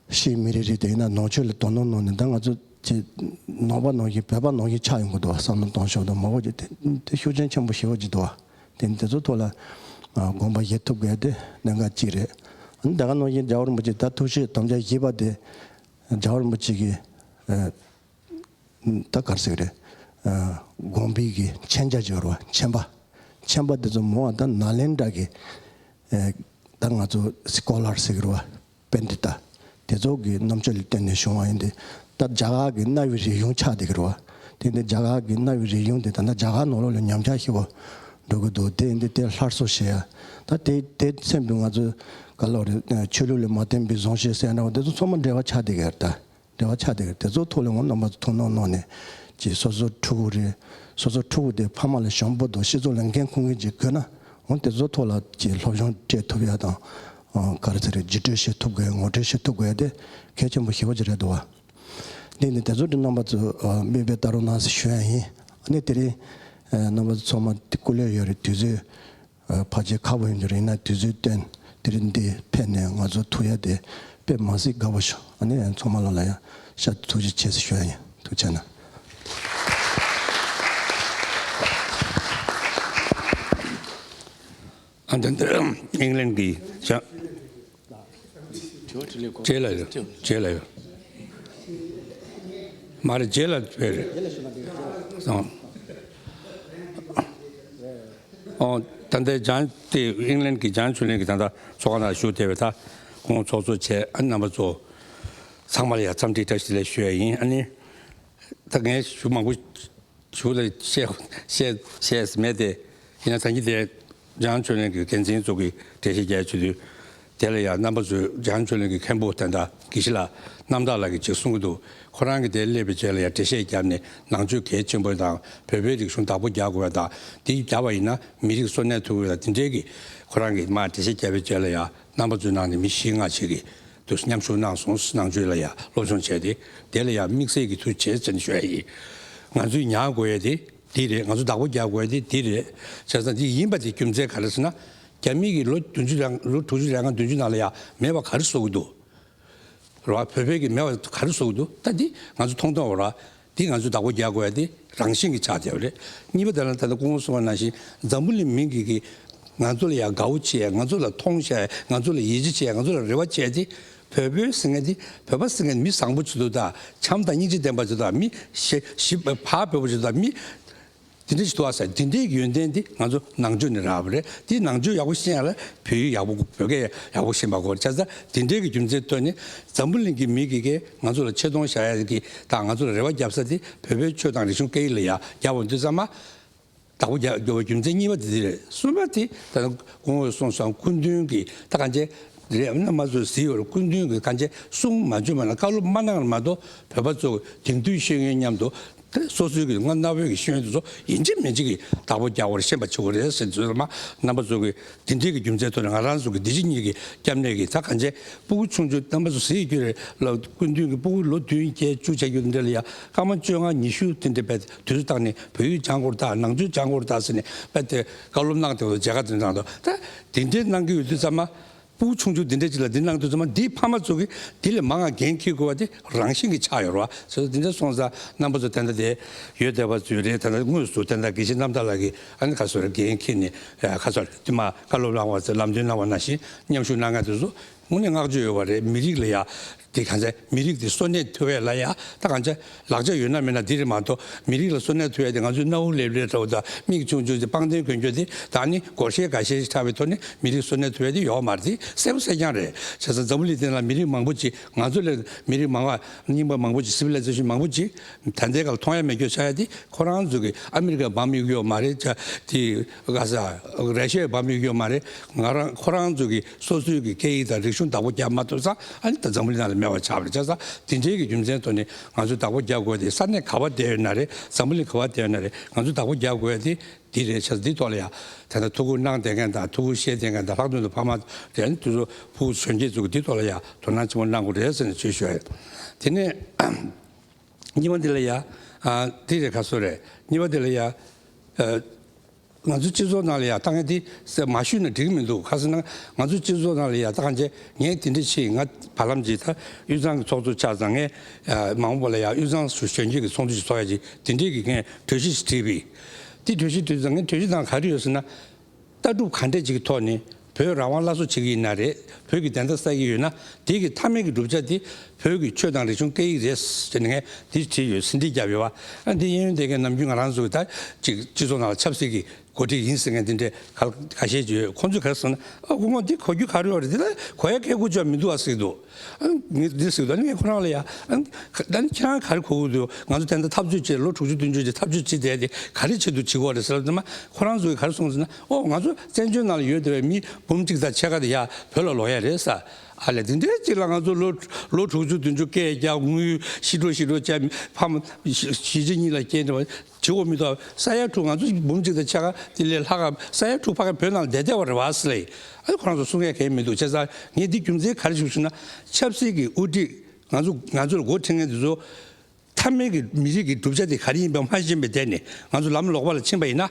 ཕྱིའི་མི་རིགས་རིགས་དེ་ཡིན་ན་ནང་ཆོས་ལ་དོ་སྣང་གནང་ནས་ད་ང་ཚོ་ཅིག་ནང་པ་ནང་བཞིན་བོད་པ་ནང་བཞིན་ཆགས་ཡོང་གི་འདུག་བ། བསམ་བློ་གཏོང་ཕྱོགས་དང་མང་པོ་ཅིག་དེ་དེ་ཤུགས་རྐྱེན་ཆེན་པོ་ཞེ་པོ་ཅིག་འདུག་བ། དེ་དེ་ཚོའི་ཐོག་ལ་ཨ་དགོངས་པ་བཞེས་ཐུབ་དགོས་དེ་གནད་འགག་ཅིག་རེད། ཨ་ནི་ད་ག་ནང་བཞིན་རྒྱལ་བ་རིན་པོ་ཆེ་ད་ཐུགས་བཞེད་དམ་བཅའ་བཞི་པ་དེ་རྒྱལ་བ་རིན་པོ་ཆེ་གིས་ཨ་ད་ག་རེ་ཟེར་གི་རེད། ཨ་དགོངས་པའི་གི་མཆན་རྒྱ་ཅིག་ཡོད་རེད་བ། མཆན་པ། མཆན་པ་དེ་ཚོ་མང་བ་ད་ནཱ་ལེནྡྲ་གི་ཨ་ད་ང་ཚོ་སི་ཀོ་ལར་ཟེར་གི་རེད་བ། པཎྜི་ཏ། དེ་ཚོ་གི་རྣམ་དཔྱོད་ལ་བརྟེན་ནས་བྱུང་བ་ཡིན་ཏེ། ད་རྒྱ་གར་གི་གནའ་བོའི་རིག་གཞུང་ཆགས་བསྡད་ཀྱི་རེད་བ། དེ་ནས་རྒྱ་གར་གི་གནའ་བོའི་རིག་གཞུང་དེ་ད་ལྟ་རྒྱ་གར་ནང་ལོགས་ལ་ཉམས་ཆག་ཞེ་པོ་འགྲོ་གི་འདུག་དེ་ཡིན་ཏེ་དེ་སླར་གསོ་བྱེད་ཡ། ད་དེ་དེ་མཚོན་པའི་ང་ཚོའི་ག་ལབ་རེད། ཆོས་ལུགས་ལ་མ་བརྟེན་པའི་བཟང་སྤྱོད་ཟེར་ཡ་འདྲ་བ་དེ་ཚོ་ཚང་མ་འབྲེལ་བ་ཆགས་བསྡད་ཀྱི་རེད་ད། འབྲེལ་བ་ཆགས་བསྡད་ཀྱི་རེད། དེ་ཚོ་ཐོག་ལ་ངོ་རྣམ་པ་ཚོ་ཐུགས་སྣང་གནང་ནས་ཀྱི་སོ་སོའི་ཕྲུ་གུ་རེད། སོ་སོའི་ཕྲུ་གུ་དེ་ཕ་མ་ལ་བྱམས་པོ་དང་སྤྱི་ཚོགས་ལ་འགན་འཁུར་མཁན་ཅིག་དགོས་ན། འོ་དེ་ཚོ་ཐོག་ལ་ཀྱི་སློབ་སྦྱོང་སྤྲད་ཐུབ་ཡ་དང་། ཨ་ག་རེ་ཟེར་རེད། བརྒྱུད་སྤྲོད་བྱེད་ཐུབ་དགོས། ངོ་སྤྲོད་བྱེད་ཐུབ་དགོས་དེ་གལ་ཆེན་པོ་ཞེ་པོ་ཅིག་རེད་འདུག་བ། འདི་ནི་དེ་ཚོ་དེ་རྣམ་པ་ཚོ་ཨ་མིག་དཔེ་ལྟ་རོགས་གནང་ཟེར་ཞུ་ཡ་ཡིན། ཨ་ནི་དེ་རིང་ཨ་རྣམ་པ་ཚོ་ཚང་མ་དེ་སྐུ་ལས་ཡོད་རེད། དུས་ཚོད་ཨ་ཕལ་ཆེར་ཁག་པོ་ཡིན་རྒྱུ་རེད། ཡིན་ན་དུས་ཚོད་བཏོན་དེ་རིང་འདི་ཕེབས་ནས་ང་ཚོ་ཐུག་ཡ་དེ་དཔེ་མ་སྲིད་དགའ་པོ་བྱུང་། ཨ་ནི་ཚང་མ་ལ་ལ་ཡ་ཤ་ཐུགས་རྗེ་ཆེ་ཟེར་ཞུ་ཡ་ཡིན། ཐུགས་རྗེ་གནང་། ཨ་འདི་འདི་ཨིང་ལན་གྱི་བྱ། རྗེས་ལ་ཡོད། རྗེས་ལ་ཡོད། མ་རེད། རྗེས་ལ་ཕེབས་རེད། སོང་། ཨོ་ད་ལྟའི་ལྗང་དེ་ཨིང་ལན་གྱི་ལྗང་ཆོས་གླིང་གི་ད་ལྟ་ཚོགས་ཁང་ནང་བཞུགས་བསྡད་པའི་ད་ཁོང་ཚོགས་གཙོ་བྱས། ཨ་རྣམ་པ་ཚོ་ཚང་མ་ལ་ཡ་འཚམས་འདྲི་བཀྲ་ཤིས་བདེ་ལེགས་ཞུ་ཡ་ཡིན། ཨ་ནི་ད་ངས་ཞུ་མང་པོ་ཞུ་ལ་བཤད་བཤད་བཤད་མེད་དེ། ཡིན་ན་ད་གིན་དེ་ལྗང་ཆོས་གླིང་གི་འགན་འཛིན་ཚོ་གིས་འགྲེལ་བཤད་རྒྱག་བྱེད་དུས། དེ་ལ་ཡ་རྣམ་པ་ཚོས་ལྗང་ཆོས་གླིང་གི་མཁན་པོ་ད་ལྟ་དགེ་བཤེས་ལགས་རྣམ་དག་ལགས་ཀྱིས་ཅིག་གསུང་གི་འདུག་ཁོ་རང་གིས་དེ་སླེབས་པའི་རྗེས་ལ་ཡ་འགྲེལ་བཤད་བརྒྱབ་ནས་ནང་ཆོས་གལ་ཆེན་པོ་དང་བོད་པའི་རིག་གཞུང་བདག་པོ་རྒྱག་དགོས་པ་དང་། དེ་བརྒྱབ་པ་ཡིན་ན་མི་རིགས་གསོན་གནས་ཐུབ་ཀྱི་ཡོད་ལ། དེ་འདྲའི་གི་ཁོ་རང་གིས་མར་འགྲེལ་བཤད་བརྒྱབ་པའི་རྗེས་ལ་ཡ་རྣམ་པ་ཚོའི་ནང་ནས་མི་བཞི་ལྔ་ཞིག་གིས་དུ་མཉམ་ཞུགས་གནང་སོང་། ནང་ཆོས་ལ་ཡ་སློབ་སྦྱོང་བྱས་ཏེ། དེ་ལ་ཡ་དམིགས་བསལ་གྱི་ཐུགས་རྗེ་ཆེ་ཟེར་ནས་ཞུ་ཡ་ཡིན། ང་ཚོས་ཉར་དགོས་ཡ་དེ་འདི་རེད། ང་ཚོ་བདག་པོ་རྒྱག་དགོས་ཡ་དེ་འདི་རེད། བྱས་ཙང་འདི་ཡིན་པ་དེ་རྒྱུ་མཚན་ག་རེ་ཟེར་ན། རྒྱ་མི་གིས་ལོ་བདུན་ཅུ་རེ་ལོ་དྲུག་ཅུ་རེ་ལྔ་བདུན་ཅུ་ནང་ལ་ཡ་མེད་པ་ག་རེ་བཟོ་གི་འདུག་རེད་བ། བོད་པའི་གི་མེད་པ་ག་རེ་བཟོ་གི་འདུག་ད་འདི་ང་ཚོ་མཐོང་མཐོང་རེད་བ། འདི་ང་ཚོ་བདག་པོ་རྒྱག་དགོས་ཡ་འདི་རང་བཞིན་གྱི་ཆགས་བསྡད་པ་རེད། གཉིས་པ་དེ་ལ་ད་ལྟ་སྐུ་ངོ་གསུངས་པ་ནང་བཞིན་འཛམ་བུ་གླིང་མི་གི་གི་ང་ཚོ་ལ་ཡ་དགའ་བོ་བྱེད་ཡ། ང་ཚོ་ལ་མཐོང་བྱ་ཡ། ང་ཚོ་ལ་ཡིད་ཆེས་བྱེད་ཡ། ང་ཚོ་ལ་རེ་བ་བྱེད་ཡ་དེ། བོད་པའི་ཟེར་མཁན་དེ། བོད་པ་ཟེར་མཁན་མི་བཟང་པོ་བྱེད་འདུག་ད་བྱམས་དང་སྙིང་རྗེ་ལྡན་པ་བྱེད་འདུག་ད་མི་ཞི་ཞི་བག་ཕེབས་པོ་བྱེད་འདུག་ད་མི། དེ་འདྲ་ཞིག་འདུག་ཨ་ཟེར། དེ་འདྲའི་ཡོན་ཏན་དེ་ང་ཚོ་ནང་ཆོས་ནས་རག་པ་རེད། དེ་ནང་ཆོས་ཡག་པོ་ཤེས་ཡ་ལ་བོད་ཡིག་ཡག་པོ། བོད་སྐད་ཡག་པོ་ཤེས་པ་དགོས་རེད། བྱས་ཙང་དེ་འདྲའི་གི་རྒྱུ་མཚན་ཐོག་ནས་འཛམ་བུ་གླིང་གི་མི་གི་གིས་ང་ཚོ་ལ་ཆེ་མཐོང་བཞག་ཡ་གི་དང་ང་ཚོ་ལ་རེ་བ་བརྒྱབ་ས་དེ་བོད་པའི་ཆོས་དང་རིག་གཞུང་སྐད་ཡིག་ལ་ཡ་རྒྱབ་པ་འདུག་ཙང་མ། བདག་པོ་རྒྱག་དགོས་པའི་རྒྱུ་མཚན་གཉིས་པ་དེ་དེ་རེད། གསུམ་པ་དེ་ད་ལྟ་སྐུ་ངོས་གསུངས་སོང་། སྐུ་མདུན་གྱིས་ད་གང་བྱས་རེད། རྣམ་པ་ཚོས་གཟིགས་ཡོད་རེད། སྐུ་མདུན་གྱིས་གང་བྱས་གསུང་མ་བྱུང་བ་ན། བཀའ་སློབ་མ་གནང་བ་མ་གཏོགས་བོད་པ་ཚོ་དེང་དུས་ཤེས་ཡོན་མཉམ་དུ་སོ་སོའི་གི་སྔ་གནའ་བོའི་གི་ཤེས་ཡོན་དེ་ཚོ་ཡིན་གཅིག་མིན་གཅིག་གི་བདག་པོ་རྒྱག་དགོས་རེད། ཤེས་པ་བྱེད་དགོས་རེད་ཟེར་དུས་མ། རྣམ་པ་ཚོ་གི་དེ་འདྲའི་གི་རྒྱུ་མཚན་ཐོག་ནས་ང་རང་ཚོ་གི་འདི་ཕྱི་གཉིས་ཀྱི་སྐྱབས་གནས་ཀྱི་ད་གང་བྱས་སྤུ་གུ་ཆུང་ཆུང་། རྣམ་པ་ཚོ་གཟིགས་ཡོད་རེད་ལ། སྐུ་མདུན་གྱི་སྤུ་གུ་ལོ་བདུན་བརྒྱད་བཅུ་ཆགས་རྒྱུ་འདི་འདྲ་ལ་ཡ་སྐར་མ་བཅོ་ལྔ་ཉི་ཤུ་དེ་འདྲ་བས་དུས་ཚོད་བཏང་ནས་བོད་ཡིག་སྦྱང་དགོས་རེད་ད། ནང་ཆོས་སྦྱང་དགོས་རེད་ད་ཟེར་ནས་བས་དེ་བཀའ་སློབ་གནང་བསྡད་པ་རྒྱལ་ཁ་དེ་འདྲ་གནང་འདུག་ད་དེ་འདྲའི་གནང་གི་ཡོད་དུས་ཙམ་མ། སྤུ་གུ་ཆུང་ཆུང་འདི་འདྲ་ཅིག་ལ་འདི་གནང་དུས་ཙམ་མ། འདིའི་ཕ་མ་ཚོ་གིས་འདི་ལས་མང་བ་འགན་འཁྱེར་དགོས་པ་དེ་རང་བཞིན་གྱི་ཆགས་ཡོད་རེད་བ། བྱས་ཙང་འདི་འདྲ་སོང་ཙང་རྣམ་པ་ཚོ་དེ་འདྲ་དེ་ཡོད་བསྡད་པ་ཚོས་རེད། དེ་འདྲ་དངོས་སུ་དེ་འདྲ་དགེ་བཤེས་རྣམ་དག་ལགས་ཀྱིས་ཨ་ནི་ཁ་སོར་འགན་འཁྱེར་ནས་ཁ་སོར་དེ་མ་བཀའ་སློབ་གནང་བ་ཚོ་ལམ་སྟོན་གནང་བ་ནང་བཞིན་མཉམ་ཞུགས་གནང་མཁན་དེ་ཚོ་དངོས་གནས་བསྔགས་བརྗོད་ཡོད་པ་རེད། མི་རིགས་ལ་ཡ་དེ་གང་ཟེར། མི་རིགས་དེ་གསོན་གནས་ཐུབ་ཡས་ལ་ཡ་ད་གང་ཟེར། ལག་ཆ་ཡོད་ན་མེད་ན་དེ་རེད་མ་གཏོགས། མི་རིགས་ལ་གསོན་གནས་ཐུབ་ཡས་དེ་ང་ཚོའི་སྣ་བུག་ལེབ་ལེབ་འདྲ་བོ་དང་མིག་ཆུང་ཆུང་དེ་པང་གདན་གོན་རྒྱུ་དེ་དང་ནི་སྒོར་གཞས་འགའ་ཤས་ཤིག་འཁྲབ་པའི་ཐོག་ནས་མི་རིགས་གསོན་གནས་ཐུབ་ཡས་དེ་ཡོད་མ་རེད། དེ་གསལ་པོ་གསལ་རྐྱང་རེད། བྱས་ཙང་འཛམ་བུ་གླིང་སྟེང་ལ་མི་རིགས་མང་པོ་ཅིག་ང་ཚོ་ལས་མི་རིགས་མང་བ་རྙིང་པ་མང་པོ་ཅིག་སི་བི་ལའི་ཛེ་ཤན་མང་པོ་ཅིག་ད་ལྟའི་སྐབས་ལ་མཐོང་ཡ་མེད་རྒྱུ་ཆགས་ཡ་དེ་ཁོ་རང་ཚོ་གི་ཨ་མི་རི་ཀ་འབངས་མི་ཡོད་མ་རེད། ཅ་དེ་ག་ས་ར་ཤི་ཡའི་འབངས་མི་ཡོད་མ་རེད། ང་རང་ཁོ་རང་ཚོ་གི་སོ་སོའི་གི་སྐད་ཡིག་དང་རིག་གཞུང་བདག་པོ་རྒྱག་མ་ཐུབ་ཙང་ཨ་ནི་ད་འཛམ་བུ་གླིང་ནང་ལ་མེད་པ་ཆགས་པ་རེད། བྱས་ཙང་དེ་འདྲའི་གི་རྒྱུ་མཚན་ཐོག་ནས་ང་ཚོས་བདག་པོ་རྒྱག་དགོས་དེ། ས་གནས་ག་པར་བསྡད་ཡོད་ན་རེད། འཛམ་བུ་གླིང་ག་པར་བསྡད་ཡོད་ན་རེད། ང་ཚོས་བདག་པོ་རྒྱག་དགོས་དེ་འདི་རེད། བྱས་ཙང་འདི་ཐོག་ལ་ཡ་ད་ལྟ་ཐུགས་ཁུར་གནང་བསྡད་མཁན་དང་ཐུགས་ཁུར་བཞེས་བསྡད་མཁན་དང་ལྷག་དོན་དུ་ཕ་མ་རེད། ཨ་ནི་དེ་ཚོ་ཕྲུ་གུ་གཞོན་སྐྱེས་ཚོ་གི་འདི་ཐོག་ལ་ཡ་དོ་སྣང་ཆེན་པོ་གནང་དགོས་རེད་ཟེར་ནས་བརྗོད་ཞུ་ཡ་ཡོད། དེ་ནས། གཉིས་པ་འདི་ལ་ཡ། ཨ། འདི་རེད་ཁ་སོ་རེད། གཉིས་པ་འདི་ལ་ཡ། ཨ། ང་ཚོའི་སྤྱི་ཚོགས་ནང་ལ་ཡ་ད་ངས་འདི་ཟེར་མ་ཞུས་ན་འགྲིག་གི་མི་འདུག་ག་ཟེར་ན་ང་ཚོའི་སྤྱི་ཚོགས་ནང་ལ་ཡ་ད་གང་བྱས་ངས་དེ་འདྲ་བྱས། ང་བར་ལམ་གྱི་ད་དབུས་གཙང་གི་ཚོགས་གཙོ་ཆགས་ཙང་ངས། ཨ། མ་འོངས་པ་ལ་ཡ་དབུས་གཙང་གཞོན་སྐྱེས་ཀྱི་ཚོགས་འདུ་ཞིག་ཚོགས་ཡ་ཅིག་དེ་འདྲས་ཀྱི་ངས་གྲོས་གཞི་ཞིག་བྲིས་པས། དེ་གྲོས་གཞི་བྲིས་ཙང་ངས་གྲོས་གཞི་ནང་ག་རེ་ཡོད་ཟེར་ན། ལྟ་གྲུབ་ག་འདྲས་ཅིག་གི་ཐོག་ནས་བོད་རང་དབང་སླར་གསོ་བྱེད་ཀྱི་ཡིན་ན་རེད། བོད་ཀྱི་བདེན་མཐའ་གསལ་གྱི་ཡོད་ན་དེ་གི་མཐའ་མའི་གི་བསྒྲུབ་བྱ་དེ་བོད་ཀྱི་ཆོས་དང་རིག་གཞུང་སྐད་ཡིག་རེད་ཟེར་ནས་ངས་འདི་བྲིས་ཡོད། ཟིན་བྲིས་བརྒྱབ་ཡོད་པ། ཨ། འདི་གཡས་གཡོན་དེ་གའི་ནམ་རྒྱུན་ང་རང་ཚོ་གི་ད་ཅིག་སྤྱི་ཚོགས་ནང་ལ་ཆབ་སྲིད་ཀྱི་འགོ་ཁྲིད་ཡིན་ཟེར་མཁན་དེ་འདྲས་ཁ་ཁ་ཤས་ཅིག་ཡོད། ཁོང་ཚོས་ག་རེ་ཟེར་ན། ཨ། སྐུ་ངོ་འདི་གོ་རྒྱུ་ག་རེ་ཡོད་རེད། འདི་ལ་གོ་ཡ་སྐད་ཁུག་ཅོག་མི་འདུག་ཨ་ཟེར་གྱི་འདུག་ཨ། ངས་འདི་ཟེར་གྱི་འདུག་ཨ་ནི་ངས་ཁོ་རང་ལ་ཡ། ཨ། ཨ་ནི་ཁྱེད་རང་ག་རེ་གོ་གི་འདུག་ང་ཚོ་དེ་འདྲ་འཐབ་རྩོད་བྱས་ལོ་དྲུག་ཅུ་བདུན་ཅུ་ཅིག་འཐབ་རྩོད་བྱས་བསྡད་དེ་ག་རེ་བྱེད་དུ་བྱེད་དགོས་རེད་ཟེར་ལབ་དུས་མ། ཁོ་རང་ཚོ་གིས་ག་རེ་གསུངས་ཟེར་ན། ཨོ། ང་ཚོ་བཙན་བྱོལ་ནང་ལ་ཡོད་བསྡད་པའི་མི་འབུམ་གཅིག་དང་ཕྱེད་ཀ་དེ་ཡ་བོད་ལ་ལོག་ཡ་རེད་ཟེར། ཨ་ལས། དེ་འདྲའི་ཅིག་ལ་ང་ཚོ་ལོ་ལོ་དྲུག་ཅུ་བདུན་ཅུ་སྐད་རྒྱག་དངུལ་ཤི་འགྲོ་ཤི་འགྲོ་བྱས། ཕ་མ་གཞིས་བྱེས་གཉིས་ལ་སྐྱེལ་འདྲ་བ་བྱེད་དགོས་མི་འདུག་ས་ཡ་དྲུག་ང་ཚོ་འབུམ་གཅིག་དང་ཕྱེད་ཀ་དེ་ལས་ལྷག་ག་ས་ཡ་དྲུག་ཕ་གི་བོད་ནང་ལ་བསྡད་བསྡད་པ་རེད་བ་ཟེར་ལབ་ཡིན། ཨ་ནི་ཁོ་རང་ཚོ་གསུང་ཡ་གང་ཡང་མི་འདུག་བྱས་ཙང་ངས་འདི་རྒྱུ་མཚན་ག་རེ་ཞུ་ཞུ་ན། ཆབ་སྲིད་ཀྱི་དབུ་ཁྲིད་ང་ཚོ་ང་ཚོ་ལ་འགོ་ཁྲིད་མཁན་དེ་ཚོ་མཐའ་མའི་གི་མི་རིགས་ཀྱི་བསྒྲུབ་བྱ་དེ་ག་རེ་ཡིན་པ་མ་ཤེས་པའི་ཐད་ནས་ང་ཚོ་ལམ་ལོག་པ་ལ་ཕྱིན་པ་ཡིན་ན།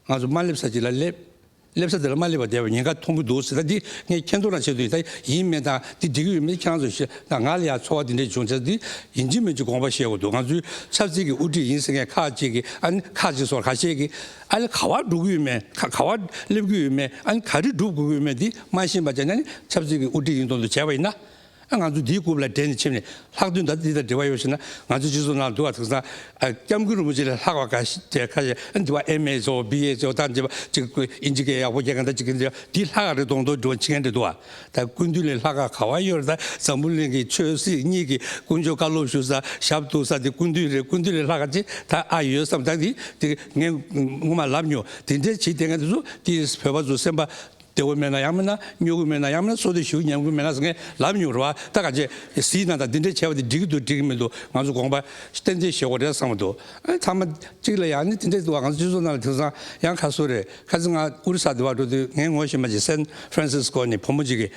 ང་ཚོ་མ་སླེབས་ས་ཅིག་ལ་སླེབས། སླེབས་ས་དེ་ལ་མ་སླེབས་པ་བསྡད་པའི་ཉེན་ཁ་མཐོང་གི་འདུག་ཟེར། ད་འདི་ངས་ཁྱེད་ཚོ་རང་ཆེད་དུ་ད་ཡིན་མིན་དང་འདི་འགྲིག་གི་ཡོད་མེད་ཁྱེད་རང་ཚོ་ཤེས་ན། ང་ལ་ཡང་ཚོར་བ་འདི་འདྲ་བྱུང་བྱས། འདི་ཡིན་གཅིག་མིན་གཅིག་དགོངས་པ་བཞེས་དགོས་འདུག་ང་ཚོའི་ཆབ་སྲིད་ཀྱི་དབུ་ཁྲིད་ཡིན་ཟེར་མཁན་ཁག་ཅིག་གིས། ཨ་ནི་ཁག་ཅིག་སོགས་ཁ་ཤས་ཀྱིས་ཨ་ནི་ག་པར་འགྲོ་གི་ཡོད་མེད། ག་ག་པར་སླེབས་ཀྱི་ཡོད་མེད། ཨ་ནི་ག་རེ་སྒྲུབ་དགོས་ཀྱི་ཡོད་མེད་འདི་མ་ཤེས་པ་བྱས་ན་ནི་ཆབ་སྲིད་ཀྱི་དབུ་ཁྲིད་ཡིན་མདོག་མདོག་བྱས་པ་ཡིན་ན། ཨ། ང་ཚོ་འདིའི་རྐུབ་ལ་འགྲན་ནས་ཕྱིན་ནས་ལྷག་དོན་ད་འདི་དང་འབྲེལ་བ་ཡོད་ཟེར་ན། ང་ཚོ་སྤྱི་ཚོགས་ནང་འདུག་པ། དེང་སང་ཨ་སྐྱབས་མགོན་རིན་པོ་ཆེ་ལས་ལྷག་པ་ག་ཤེད་ཁ་ཤས། ཨ་འདི་པ་ཨེམ་ཨེ་ཚོ་བི་ཨེ་ཚོ་ད་འདི་པ་ཅིག་ཨིན་ཇི་སྐད་ཡག་པོ་རྒྱག་མཁན་ད་ཅིག་གིས་འདི་ལྷག་ག་རེ་མདོག་མདོག་འགྲོ་བྱེད་མཁན་རེད་འདུག་པ། ད་སྐུ་མདུན་ལས་ལྷག་ག་ག་པར་ཡོད་རེད། ད་འཛམ་བུ་གླིང་གི་ཆོས་སྲིད་གཉིས་ཀྱི་དཀོན་མཆོག་བཀའ་སློབ་ཞུ་ས་ཞབས་འདུག་ས་དེ་སྐུ་མདུན་རེད། སྐུ་མདུན་ལས་ལྷག་ག་ཅིག་ད་ཨ་ཡོད་བསམ། ད་འདི་དེ་ངས་སྔོན་མ་ལབ་མྱོང་། དེ་འདྲའི་བྱེད་བསྡད་མཁན་དེ་ཚོ་དེ་བོད་པ་ཚོ་སེམས་པ་བདེ་བོ་མེད་ན་ཡང་མིན་ན་སྨྱོ་གི་མེད་ན་ཡང་མིན་ན་སོ་དེ་ཞུ་ཉན་གི་མེད་ན་ཟེར་ངས་ལབ་མྱོང་རེད་པ། ད་ག་ཅེ་གཟིགས་ན་ད་འདི་འདྲའི་བྱས་པ་དེ་འགྲིག་གི་འདུག་འགྲིག་གི་མི་འདུག་ང་ཚོ་དགོངས་པ་གཏན་འཁེལ་བྱེད་དགོས་རེད་བསམ་གི་འདུག་ཨ་ནི་ཐ་མ་གཅིག་ལ་ཡང་ནི་དེ་འདྲ་འདུག་པ། ང་ཚོ་སྤྱི་ཚོགས་ནང་ལ་དེང་སང་ཡང་ཁ་སོ་རེད། ཁ་སང་ང་ཨོ་རི་ས་དེ་པར་འགྲོ་དུས་ངའི་ངོ་ཤེས་པ་ཅིག་སན་ཧྥ་རན་སིས་ཀོ་ནས་བུ་མོ་ཅིག་གིས།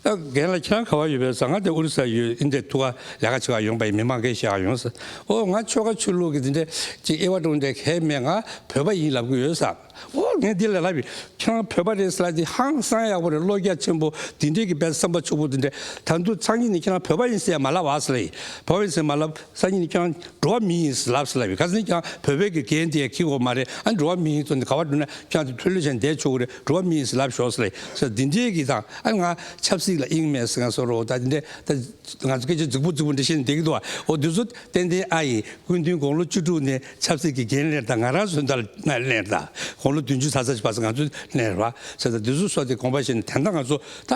ཨ། རྒན་ལགས་ཁྱེད་རང་ག་པར་ཡོད་པས་ཟེར། ང་དེ་ཨོ་རི་ས་ཡོད། ཨིན་དེ་ཐུག་ག་ལས་ཀ་བྱེད་ག་ཡོང་པ་ཡིན། མི་མང་སྐད་བཤད་ག་ཡོང་ཟེར། ཨོ། ང་ཆོལ་ཁ་ཆོས་ལུགས་ཀྱི་དེ་འདྲ་ཅིག་དབྱེ་བ་འདྲ་བོ་འདྲ་གང་ཡང་མེད། ང་བོད་པ་ཡིན་ལབ་གི་ཡོད་ཟེར། ཨོ་ངས་འདི་ལ་ལབ་ཡིན། ཁྱེད་རང་བོད་པ་རེད་ཟེར་ལབ་དེ་ཧང་སང་ཡག་པོ་རེད། བློ་རྒྱ་ཆེན་པོ་འདི་འདྲས་ཀྱི་དཔེ་བསམ་པ་ཕྱུག་པོ་འདི་འདྲས། ད་དུང་སང་ཉིན་ནས་ཁྱེད་རང་བོད་པ་ཡིན་ཟེར་ཡ་མ་ལབ་ཨ་ཟེར་ལབ་ཡིན། བོད་པ་ཡིན་ཟེར་མ་ལབ། སང་ཉིན་ནས་ཁྱེད་རང་འགྲོ་བ་མི་ཡིན་ཟེར་ལབ་ཟེར་ལབ་ཡིན། ག་ཟེར་ན་ཁྱེད་རང་བོད་པའི་གི་འགན་དེ་ཡ་འཁྱེར་དགོས་མ་རེད། ཨ་འགྲོ་བ་མི་ཡིན་ཚོ་ནི་ག་བ་འགྲོ་ན་ཁྱེད་རང་དེ་ཐོལ་ལེ་བྱས་བསྡད་ཆོག་གི་རེད། འགྲོ་བ་མི་ཡིན་ཟེར་ལབ་ཤོག་ཟེར་ལབ་ཡིན་ཟེར། འདི་འདྲས་ཀྱི་དང་ཨ་ང་ཆབ་སྲིད་ལ་དབྱིངས་མེད་ཟེར་ང་སོ་རོ། ད་འདི་འདྲས་ད་ང་ཚོ་སྐད་ཆ་རྫིག་པོ་རྫིག་པོ་འདྲ་བཤད་ནས་བསྡད་ཀྱི་འདུག་ཨ། འོ་འདི་ཚོ་ཏན་ཏན་ཨ་ཡིན། སྐུ་མདུན་དགུང་ལོ་བཅུ་དྲུག་ནས་ཆབ་སྲིད་ཀྱི་འགན་ལེན་དང་། ང་རང་བཟོ་ལྟར་ལེན་དང་། དགུང་ལོ་བདུན་ཅུ་ཚར་ཚར་ཅིག་བར་ང་ཚོ་ལེན་ར་ཟེར་དང་། འདི་ཚོ་སོགས་དེ་དགོངས་པ་བཞེས་ནས། དེ་འདྲ་ང་ཚོ་ད་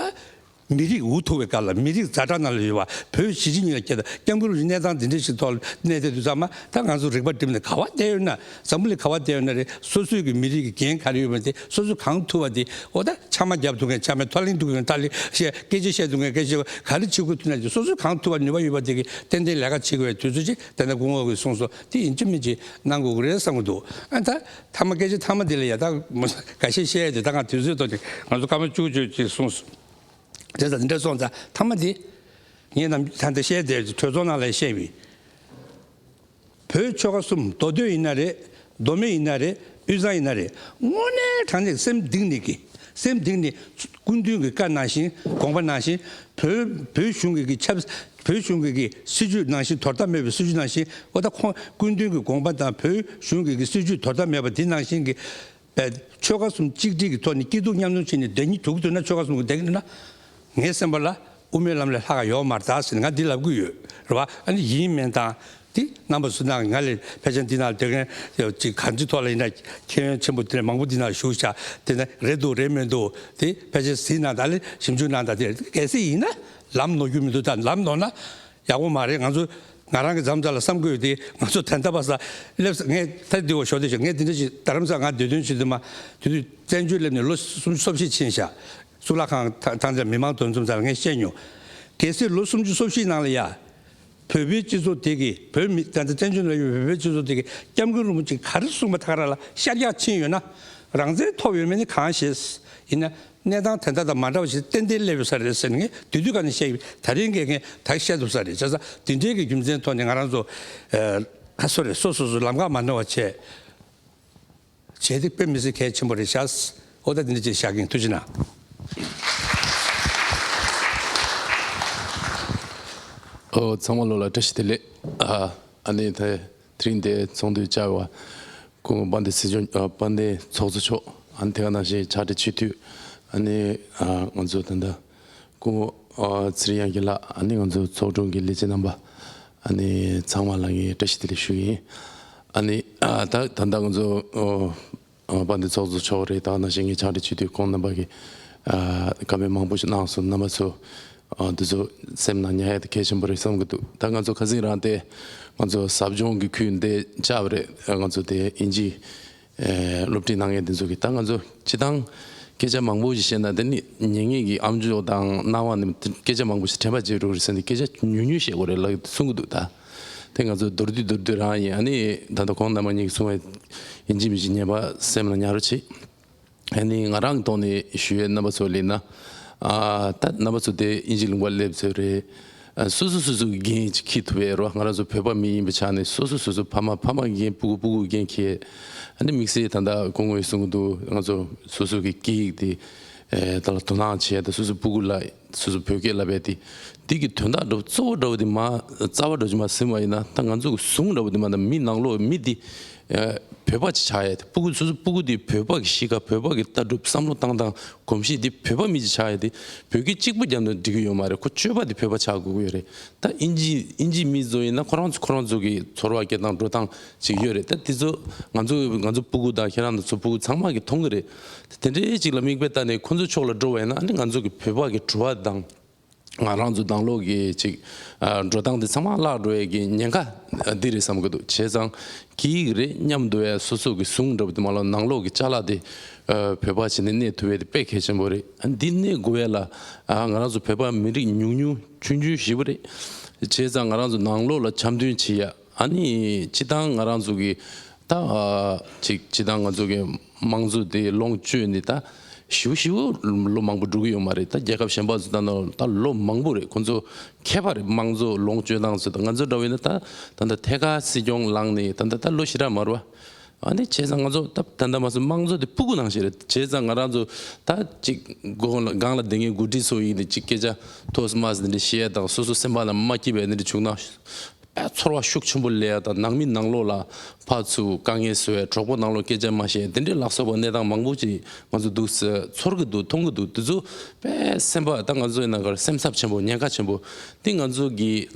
མི་རིགས་འུ་ཐུག་པའི་སྐབས་ལ། མི་རིགས་ཛ་དྲག་ནང་ལ་ཡོད་པ། བོད་གཞིས་བྱེས་གཉིས་ལ་སྐྱེས་དང་། སྐྱབས་མགོན་རིན་པོ་ཆེ་གནས་སྟངས་འདི་འདྲ་ཞིག་ཐོག་ལ་གནས་བསྡད་དུས་ཙམ་པ། ད་ང་ཚོ་རིག་པ་བསྒྲིམས་ནས་ག་བ་བསྡད་ཡོད་ན། འཛམ་བུ་གླིང་ག་བ་བསྡད་ཡོད་ན་རེད། སོ་སོའི་གི་མི་རིགས་ཀྱི་འགན་ག་རེ་ཡོད་པ་དེ་སོ་སོས་གང་ཐུབ་པ་དེ། འོ་ད་ཕྱག་དམར་རྒྱབ་ཐུབ་མཁན་ཕྱག་དམར། ཐག་ལིང་གཏུག་མཁན་ཐག་ལིང་བཤད། སྐད་ཆ་བཤད་ཐུབ་མཁན་སྐད་ཆ་བཤད། ག་རེ་བྱེད་དགོས་ཐུབ་ན་དེ་སོ་སོས་གང་ཐུབ་པ་ནུས་པ་ཡོད་པ་དེ་གི་ཏན་ཏན་ལས་ཀ་བྱེད་དགོས་པའི་དུས་ཚོད་ཅིག་ད་ལྟ་སྐུ་ངོ་གིས་གསུངས་སོང་། དེ་ཡིན་གཅིག་མིན་གཅིག་གནང་དགོས་ཀྱི་རེད་བསམ་གྱི་འདུག། ཨ་ད་མཐའ་མ་སྐད་ཆ་མཐའ་མ་དེ་ལ་ཡ། ད་འགའ་ཤས་བཤད་དེ་ད་ང་དུས་ཚོད་ཐོག་ནས་ང་ཚོ་སྐར་མ་བཅུ་བཅུ་ཅིག་གསུངས་སོང་། དེ་ད་འདི་འདྲ་སོང་ཙང་མཐའ་མ་དེ་ངས་ནམ་ད་འདི་བཤད་དེ་གྲོས་ཚོགས་ནང་ལ་བཤད་པའི། བོད་ཆོལ་ཁ་གསུམ། མདོ་སྟོད་ཡིན་ན་རེད། མདོ་སྨད་ཡིན་ན་རེད། དབུས་གཙང་ཡིན་ན་རེད། དངོས་གནས་དྲང་གནས་སེམས་གཏིང་ནས་ཀྱི། སེམས་གཏིང་ནས་སྐུ་མདུན་གྱི་བཀའ་ནང་བཞིན། དགོངས་པ་ནང་བཞིན། བོད་བོད་གཞུང་གི་གི་ཆབ། བོད་གཞུང་གི་གི་སྲིད་བྱུས་ནང་བཞིན། དོར་ཐབས་མེད་པའི་སྲིད་བྱུས་ནང་བཞིན། འོ་ད་ཁོང་སྐུ་མདུན་གྱི་དགོངས་པ་དང་བོད་གཞུང་གི་གི་སྲིད་བྱུས་དོར་ཐབས་མེད་པ་དེ་ནང་བཞིན་གྱི། ཆོལ་ཁ་གསུམ་གཅིག་སྒྲིལ་གྱི་ཐོག་ནས་སྐྱིད་སྡུག་མཉམ་མྱོང་བྱས་ནས་བསྡད་སྙིང་འདོད་ཀྱི་འདུག་ན། ཆོལ་ཁ་གསུམ་གྱི་བསྡད་ཀྱི་འདུག་ན། ངའི་སེམས་པ་ལ་དབུ་མའི་ལམ་ལས་ལྷག་ག་ཡོད་མ་རེད་ད་ཟེར་ནས་ང་འདི་ལབ་ཀྱི་ཡོད་རེད་བ། ཨ་ནི་ཡིན་མིན་དང་དེ་རྣམ་པ་ཚོ་ནང་ང་ལས་ཕལ་ཆེར་འདི་ནང་སྡོད་མཁན་ཅིག་གང་ཅིའི་ཐོག་ལ་ཡིན་ན་མཁྱེན་ཡོན་ཆེན་པོ་དེ་འདྲ་མང་པོ་འདི་ནང་བཞུགས་ཤག། དེ་ནས་རེད་འདུག་རེད་མི་འདུག་དེ་ཕལ་ཆེར་གཟིགས་གནང་དང་། ཨ་ལས་ཞིབ་འཇུག་གནང་དང་། དེ་གལ་སྲིད་ཡིན་ན་ལམ་ནོར་རྒྱུ་མི་འདུག། ད་ལམ་ནོར་ན་ཡག་པོ་མ་རེད། ང་ཚོ་ང་རང་གི་མཚམས་མཚམས་ལ་བསམ་དགོས་དེ། ང་ཚོ་ད་ལྟ་བར་ས་སླེབས་ས། ངས་ད་འདི་བ་ཞོག་དེ་ཞོག། ངས་འདི་འདྲ་ཞིག་རྡ་རམ་ས་ལ་ང་སྡོད་དོན་བྱེད་དུས་མ། དེ་དུས་བཙན་བྱོལ་སླེབས་ནས་ལོ་སུམ་ཅུ་སོ་བཞི་ཕྱིན་ཤག། གཙུག་ལག་ཁང་ཐང་ཐང་ཚད་མི་མང་འདུ་འཛོམས་ཚང་ལ་ངས་བཤད་མྱོང་། གལ་སྲིད་ལོ་སུམ་ཅུ་སོ་བཞིའི་ནང་ལ་ཡ། བོད་པའི་སྤྱི་ཚོགས་དེ་གིས། བོད་མི་ད་ལྟ་བཙན་བྱོལ་ནང་ཡོད་པའི་བོད་པའི་སྤྱི་ཚོགས་དེ་གིས་སྐྱབས་མགོན་རིན་པོ་ཆེ་ག་རེ་གསུངས་པ་ད་ག་རང་ལ་ཤར་རྒྱག་ཕྱིན་ཡོད་ན། རང་བཙན་ཐོབ་ཡོད་མེད་ནི་གང་ཤེས། ཡིན་ན་གནས་སྟངས་དེ་འདྲ་དང་མ་འདྲ་བ་ཞིག་ཏན་ཏན་སླེབས་ཡོད་ས་རེད་ཟེར་ནས་ངས་དུས་དུས་ག་ནས་བཤད་ཡོད། ད་རིང་གི་ངས་ད་བཤད་ཐུབ་ས་རེད། བྱས་ཙང་འདི་འདྲའི་གི་རྒྱུ་མཚན་ཐོག་ནས་ང་རང་ཚོ་ཨ་སོ་རེད། སོ་སོ་སོ་ལམ་ཁ་མ་འདྲ་བ་བྱས། བྱས་ཏེ་དཔེ་མི་སྲིད་གལ་ཆེན་པོ་རེད་ཤག། འོ་ད་འདི་འདྲ་ཅིག་བཞག་གི་ཡིན། ཐུགས་རྗེ་གནང་། ཨོ་ཚང་མ་ལོ་ལ་བཀྲ་ཤིས་བདེ་ལེགས། ཨ་ཨ་ནི་དེ་དེ་རིང་དེ་ཚོགས་འདུ་བཅར་བ་སྐུ་ངོ་དཔལ་ལྡན་སྲིད་སྐྱོང་། ཨ་དཔལ་ལྡན་ཚོགས་གཙོ་མཆོག། ཨ་ནི་དེ་ག་ནང་བཞིན་ཕྱག་སྦྲེལ་སྤྱི་འཐུས། ཨ་ནི་ཨ་ང་ཚོ་ད་ལྟ་སྐུ་ངོ་ཨ་ཚེ་རིང་དབྱངས་སྐྱིད་ལགས། ཨ་ནི་ང་ཚོ་ཚོགས་དྲུང་གི་ལས་བྱེད་རྣམ་པ། ཨ་ནི་ཚང་མ་ལ་ངས་བཀྲ་ཤིས་བདེ་ལེགས་ཞུ་གི་ཡིན། ཨ་ནི་ཨ་ད་ད་ལྟ་ང་ཚོ་ཨོ་ཨ་དཔལ་ལྡན་ཚོགས་གཙོ་མཆོག་རེད། ད་ནང་བཞིན་ངའི་ཕྱག་སྦྲེལ་སྤྱི་འཐུས་ཁོང་རྣམ་པ་གིས་ཨ་བཀའ་མོལ་མང་པོ་ཞིག་གནང་སོང་། རྣམ་པ་ཚོ་ཨ་འདི་ཚོ་སེམས་ནང་ཉར་ཡ་དེ་གལ་ཆེན་པོ་རེད་བསམ་གྱི་འདུག། ད་ང་ཚོ་ཁ་སང་རང་དེ་ང་ཚོ་ཟབ་སྦྱོང་གི་ཁུལ་འདི་བཅར་བ་རེད། ང་ཚོ་དེ་དབྱིན་ཇི་ཨེ་སློབ་ཁྲིད་གནང་མཁན་དེ་ཚོ་གིས། ད་ང་ཚོ་སྤྱིར་བཏང་སྐད་ཆ་མང་པོ་ཞིག་བཤད་ན་དེ་ནི་ཉན་མཁན་གྱི་ཨམ་ཅོག་དང་རྣ་བ་ནི་སྐད་ཆ་མང་པོ་ཞིག་དྲན་པ་བརྗེད་འགྲོ་རེད་ཟེར་ནས་སྐད་ཆ་ཉུང་ཉུང་བཤད་དགོས་རེད་ལབ་གསུང་གི་འདུག། ད་དེ་ང་ཚོ་མདོར་བསྡུས་མདོར་བསྡུས་རང་ཡིན། ཨ་ནི་ད་ལྟ་ཁོང་རྣམ་པ་གཉིས་ཀྱིས་གསུང་བའི་ཡིན་གཅིག་མིན་གཅིག་ཉན་པ་སེམས་ལ་ཉར་རོགས་བྱེད། ཨ་ནི་ང་རང་གི་ཐོག་ནས་ཞུ་ཡས་རྣམ་པ་ཚོ་ལ་ཡིན་ན། ཨ་ད་རྣམ་པ་ཚོ་དེ་དབྱིན་ཇི་ལུང་པ་སླེབས་ཚོད་རེད། ཨ་སོ་སོ་སོ་སོ་གི་འགན་ཅིག་འཁྱེར་ཐུབ་པའི་རོགས། ང་རང་ཚོ་བོད་པ་མི་ཡིན་པའི་ཆ་ནས་སོ་སོ་སོ་སོ་ཕ་མ་ཕ་མ་གི་འགན། སྤུ་གུ་སྤུ་གུ་གི་འགན་འཁྱེར། ཨ་ནི་དམིགས་བསལ་ད་ལྟ་སྐུ་ངོས་གསུང་གི་འདུག། ང་ཚོ་སོ་སོ་གི་སྐད་ཡིག་དེ་ཨེ་ད་ལ་དོ་སྣང་བྱས། ད་སོ་སོ་སྤུ་གུ་ལ་སོ་སོ་བོད་སྐད་བསླབ་པའི་དེ། དེ་གི་དོན་དག་འདྲ་པོ་གཙོ་བོ་འདྲ་པོ་དེ་མ་རྩ་བ་འདྲ་པོ་ཅིག་མ་ཟིན་པ་ཡིན་ན། ད་ང་ཚོ་གི་ཟུང་འདྲ་པོ་དེ་མ། ད་མི་ནང་ལོགས་མི་དེ་ཨེ་བོད་པ་ཅིག་ཆགས་ཡས་དེ། སྤུ་གུ་སོ་སོ་སྤུ་གུ་དེ་བོད་པ་གི་གཤིས་ཀ། བོད་པ་གི་ལྟ་གྲུབ། བསམ་བློ་བཏང་སྟངས། གོམས་གཤིས་དེ་བོད་པ་མི་ཅིག་ཆགས་ཡས་དེ། བོད་སྐད་གཅིག་པུ་རྒྱབ་ན་འགྲིག་གི་ཡོད་མ་རེད། ཁོ་སྤྱོད་པ་དེ་བོད་པ་ཆགས་དགོས་ཀྱི་ཡོད་རེད། ད་དབྱིན་ཇི་དབྱིན་ཇི་མི་ཚོ་ཡིན་ན་ཁོ་རང་ཚོ་ཁོ་རང་ཚོ་གི་ཚོར་བ་སྐྱེ་སྟངས་འགྲོ་སྟངས་ཅིག་ཡོད་རེད། ད་དེ་ཚོ་ང་ཚོ་ང་ཚོ་སྤུ་གུ་དང་ཁྱེད་རང་ཚོ་སྤུ་གུ་ཚང་མ་གིས་མཐོང་གི་རེད། དེ་འདྲའི་ཅིག་ལ་མིག་དཔེ་ལྟ་ནས་ཁོ་ཚོ་ཕྱོགས་ལ་འགྲོ་བ་ཡིན་ན། ཨ་ནི་ང་ཚོ་གི་བོད་པ་གི་འགྲོ་བ་དང་། ང་རང་ཚོ་ནང་ལོགས་ཀྱི་ཅིག་ཨ་འགྲོ་སྟངས་དེ་ཚང་མ་བརླག་འགྲོ་ཡས་ཀྱི་ཉེན་ཁ་འདི་རེད་བསམ་གྱི་འདུག། བྱས་ཙང་སྐད་ཡིག་རེད། མཉམ་དུ་ཡ་སོ་སོ་གི་ཟུང་འདྲ་པོ་དེ་མ་ལ་ནང་ལོགས་ཀྱི་ཅ་ལག་དེ་ཨ་བོད་པ་བྱས་ནས་གནས་ཐུབ་ཡས་དེ་དཔེ་གལ་ཆེན་པོ་རེད། ཨ་འདི་གནས་དགོས་ཡས་ལ་ཨ་ང་རང་ཚོ་བོད་པ་མི་རིགས་ཉུང་ཉུང་ཆུང་ཆུང་ཞེ་པོ་རེད། བྱས་ཙང་ང་རང་ཚོ་ནང་ལོགས་ལ་འཆམ་མཐུན་བྱེད་ཡ། ཨ་ནི་སྤྱིར་བཏང་ང་རང་ཚོ་གི་ད་ཨ་ཅིག་སྤྱིར་བཏང་ང་ཚོ་གི་དམངས་གཙོ་དེ་ལོངས་སྤྱོད་ནས་ད་ཞེ་པོ་ཞེ་པོ་ལོ་མང་པོ་འགྲོ་གི་ཡོད་མ་རེད། ད་རྒྱལ་ཁབ་གཞན་པ་ཚོ་ད་ནང་ད་ལོ་མང་པོ་རེད། ཁོ་ཚོ་མཁས་པ་རེད། དམངས་གཙོ་ལོངས་སྤྱོད་སྟངས་ཚོ། ད་ང་ཚོ་འདྲ་བོ་ཡིན་ན་ད་ད་ད་ཐད་ཀར་སྲིད་སྐྱོང་ལངས་ནས་ད་ད་ད་ལོ་ཞེ་དྲག་མ་རེད་བ། ཨ་ནི་བྱས་ཙང་ང་ཚོ་ད་ད་ལྟ་མ་སོང་དམངས་གཙོ་དེ་ཕྲུ་གུ་ནང་བཞིན་རེད། བྱས་ཙང་ང་རང་ཚོ་ད་ཅིག་སྒོ་ལ་སྒང་ལ་བསྡད་མཁན་འགོ་ཁྲིད་ཚོ་ཡིན་དེ་ཅིག་སྐད་ཆ་ཐོག་མ་སི་འདི་འདྲ་བཤད་ཡ་དང་སོ་སོ་སེམས་པ་ལ་མ་སྐྱིད་པའི་འདི་འདྲ་བྱུང་ན། ཨ་ཚོར་བ་ཤུགས་ཆེན་པོ་སླེབས་ཡ་དང་ནང་མི་ནང་ལོགས་ལ་ཕར་ཚུར་དཀའ་ངལ་བཟོ་ཡ། གྲོགས་པོ་ནང་ལོགས་སྐད་ཆ་མ་བཤད་དེ་འདྲའི་ལ་སོགས་པ་གནས་སྟངས་མང་པོ་ཅིག་ང་ཚོ་འདུག་ཟེར་ཚོར་གི་འདུག་མཐོང་གི་འདུག་དེ་ཚོ་དཔེ་སེམས་པ་ད་ང་ཚོ་ཡིན་ན་གར་སེམས་འཚབ་ཆེན་པོ་ཉེན་ཁ་ཆེན་པོ་དེ་ང་ཚོ་གི་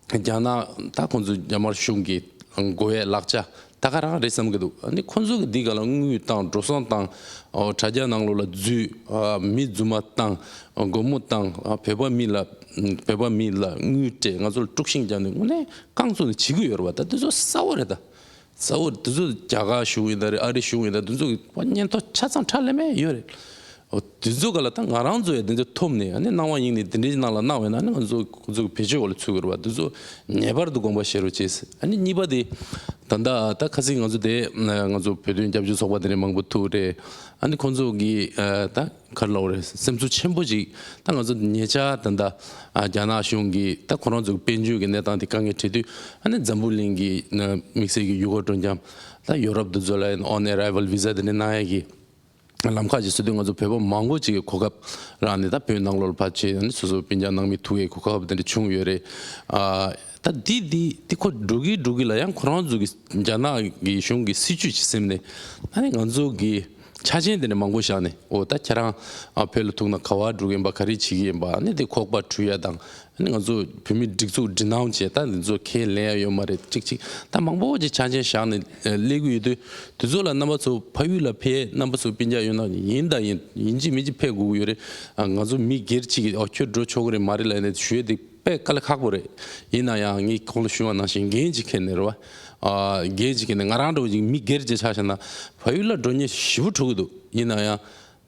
རྒྱ་ནག་ད་ཁོང་ཚོ་རྒྱ་དམར་གཞུང་གི་དགོས་ཡས་ལག་ཆ་ད་ག་རང་རེད་བསམ་གི་འདུག་ཨ་ནི་ཁོང་ཚོ་གི་འདི་ག་ལ་དངུལ་བཏང་འགྲོ་སོང་བཏང་ཨོ་དྲ་རྒྱ་ནང་ལོགས་ལ་འཛུལ་ཨ་མི་རྫུན་མ་བཏང་ཨ་སྒོར་མོ་བཏང་ཨ་བོད་པ་མི་ལ་བོད་པ་མི་ལ་དངུལ་སྤྲད་ང་ཚོ་ལ་དཀྲུག་ཤིང་བརྒྱབ་ནས་དངོས་གནས་རྐང་བཙུགས་ནས་བྱེད་ཀྱི་ཡོད་རེད་བ། ད་དེ་ཚོ་གསལ་བོ་རེད་ད། གསལ་བོ་དེ་ཚོ་རྒྱ་གར་གཞུང་ཡིན་ད་རེད། ཨ་རི་གཞུང་ཡིན་ད་དེ་ཚོ་གི་སྙན་ཐོ་ཆ་ཚང་ཁྲ་ལེ་མེ་ཡོད་རེད། འོ་དེ་ཚོ་ག་ལ་ད་ང་རང་ཚོ་ཡང་དེ་ཚོ་ཐོབ་ནས་ཨ་ནི་སྣང་བ་སྙིང་ནས་དེ་འདྲའི་ནང་ལ་སྣང་བས་ན་ཨ་ནི་ང་ཚོ་ཁོ་ཚོ་གི་བེད་སྤྱོད་འོག་ལ་ཚུད་དགོས་རེད་བ། དེ་ཚོ་ངེས་པར་དུ་དགོངས་པ་བཞེས་རོགས་བྱེད། ཨ་ནི་གཉིས་པ་དེ་ད་ལྟ་ད་ཁ་སང་ང་ཚོ་དེ་ང་ཚོ་བོད་དོན་རྒྱབ་སྐྱོར་ཚོགས་པ་དེ་འདྲ་མང་པོ་ཐུག་རེད། ཨ་ནི་ཁོང་ཚོ་གི་ད་ག་རེ་ལབ་དགོས་རེད། སེམས་ཚོར་ཆེན་པོ་ཅིག་ད་ང་ཚོ་ཉེ་ཆར་ད་ལྟ་ཨ་རྒྱ་ནག་གཞུང་གིས་ད་ཁོ་རང་ཚོ་གི་དཔལ་འབྱོར་གྱི་གནས་སྟངས་དེ་དཀའ་ངལ་འཕྲད་དུས་ཨ་ནི་འཛམ་བུ་གླིང་གི་དམིགས་བསལ་གྱི་ཡུལ་སྐོར་སྤྲོ་འཆམ་ད་ཡོ་རོབ་དེ་ཚོ་ལ་on arrival visa དེ་འདྲ་གནང་ཡ་གི་ལམ་ཁ་ཅིག་བཟོ་དུས་ང་ཚོ་བོད་པ་མང་པོ་ཅིག་གི་གོ་སྐབས་རག་ནས་ད་བོད་ནང་ལོགས་ལ་ཕར་ཕྱིན་ཨ་ནི་སོ་སོ་སྤུན་ཀྱག་ནང་མི་ཐུག་ཡའི་གོ་སྐབས་དེ་འདྲ་བྱུང་ཡོད་རེད། ཨ་ད་འདི་འདི་འདི་ཁོ་འགྲོ་གི་འགྲོ་གི་ལ་ཡང་ཁོ་རང་ཚོ་གི་རྒྱ་ནག་གི་གཞུང་གི་སྲིད་ཇུས་ཅིག་ཟིན་ནས་ཨ་ནི་ང་ཚོ་གི་ཆ་རྐྱེན་དེ་འདྲ་མང་པོ་བཞག་ནས། འོ་ད་ཁྱེད་རང་ཨ་བོད་ལ་ཐུག་ན་ག་བ་འགྲོ་གི་ཡིན་པ། ག་རེ་བྱེད་ཀྱི་ཡིན་པ། ཨ་ནི་དེ་ཁོག་པ་འཁྲུ་ཡ་དང་། ཨ་ནི་ང་ཚོ་བོད་མིའི་སྒྲིག་འཛུགས་འབྲི་གནང་བྱས་ད་འདི་ཚོ་ཁས་ལེན་ཡ་ཡོད་མ་རེད། ཅིག་ཅིག་ད་མང་པོ་ཅིག་ཆ་རྐྱེན་བཞག་ནས་ཨ་སླེབས་ཀྱི་ཡོད་དུས་དེ་ཚོ་ལ་རྣམ་པ་ཚོ་ཕ་ཡུལ་ལ་ཕེབས་རྣམ་པ་ཚོ་སྤུན་ཀྱག་ཡོད་ན་ཡིན་དང་ཡིན་ཡིན་གཅིག་མིན་གཅིག་ཕེབས་དགོས་ཀྱི་ཡོད་རེད། ཨ་ང་ཚོ་མི་སྒེར་གཅིག་གིས་ཨ་ཁྱོད་འགྲོ་ཆོག་གི་རེད་མ་རེད་ལབ་ནས་ཞུ་ཡ་དེ་དཔེ་དཀའ་ལས་ཁག་པོ་རེད། ཡིན་ན་ཡང་ངས་གོང་ལ་ཞུས་པ་ནང་བཞིན་འགན་ཅིག་འཁྱེར་ནས་རེད་བ། ཨ་འགན་ཅིག་འཁྱེར་ནས་ང་རང་འདྲ་བོ་ཅིག་མི་སྒེར་ཅིག་ཆ་བཞག་ན་ཕ་ཡུལ་ལ་འགྲོ་མཁན་ཞེ་པོ་འགྲོ་གི་འདུག་ཡིན་ན་ཡང་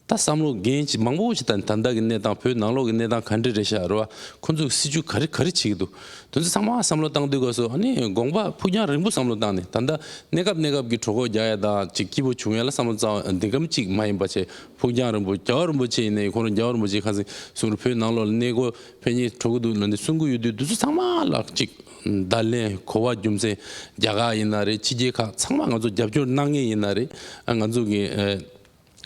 ད་བསམ་བློ་འགན་ཅིག་མང་པོ་ཞིག་ད་ད་ལྟ་གི་གནས་སྟངས་བོད་ནང་ལོགས་ཀྱི་གནས་སྟངས་ག་འདྲ་རེད་ཤག་རེད་བ། ཁོ་ཚོས་སྲིད་ཇུས་ག་རེ་ག་རེ་བྱེད་ཀྱི་འདུག་དེ་ཚོ་ཚང་མ་བསམ་བློ་བཏང་དུས་སྐབས་སུ་ཨ་ནི་དགོངས་པ་ཕུགས་རྒྱང་རིང་པོ་བསམ་བློ་བཏང་ནས་ད་ལྟ་གནས་སྐབས་གནས་སྐབས་ཀྱི་གྲོད་ཁོག་རྒྱག་ཡ་དང་ཅིག་སྐྱིད་པོ་བྱུང་ཡ་ལ་བསམ་བློ་བཏང་འདི་གམ་ཅིག་མ་ཡིན་པ་བྱས་ཕུགས་རྒྱང་རིང་པོ་རྒྱལ་བ་རིན་པོ་ཆེ་ཡིན་ནའི་ཁོང་རང་རྒྱལ་བ་རིན་པོ་ཆེ་ཁ་སང་གསུང་རེད། བོད་ནང་ལོགས་ལ་གནས་སྐོར་ཕེབས་མཁན་གྲོགས་པོ་འདུག་ལབ་ནས་གསུང་གི་ཡོད་དུས་འདི་ཚོ་ཚང་མ་ལ་གཅིག་བརྡ་ལན་གོ་བ་རྒྱུ་མཚན་རྒྱ་གར་ཡིན་ན་རེད། ཕྱི་རྒྱལ་ཁག་ཚང་མ་ང་ཚོ་རྒྱབ་སྐྱོར་གནང་མཁན་ཡིན་ན་རེད། ཨ་ང་ཚོ་གི་ཨ་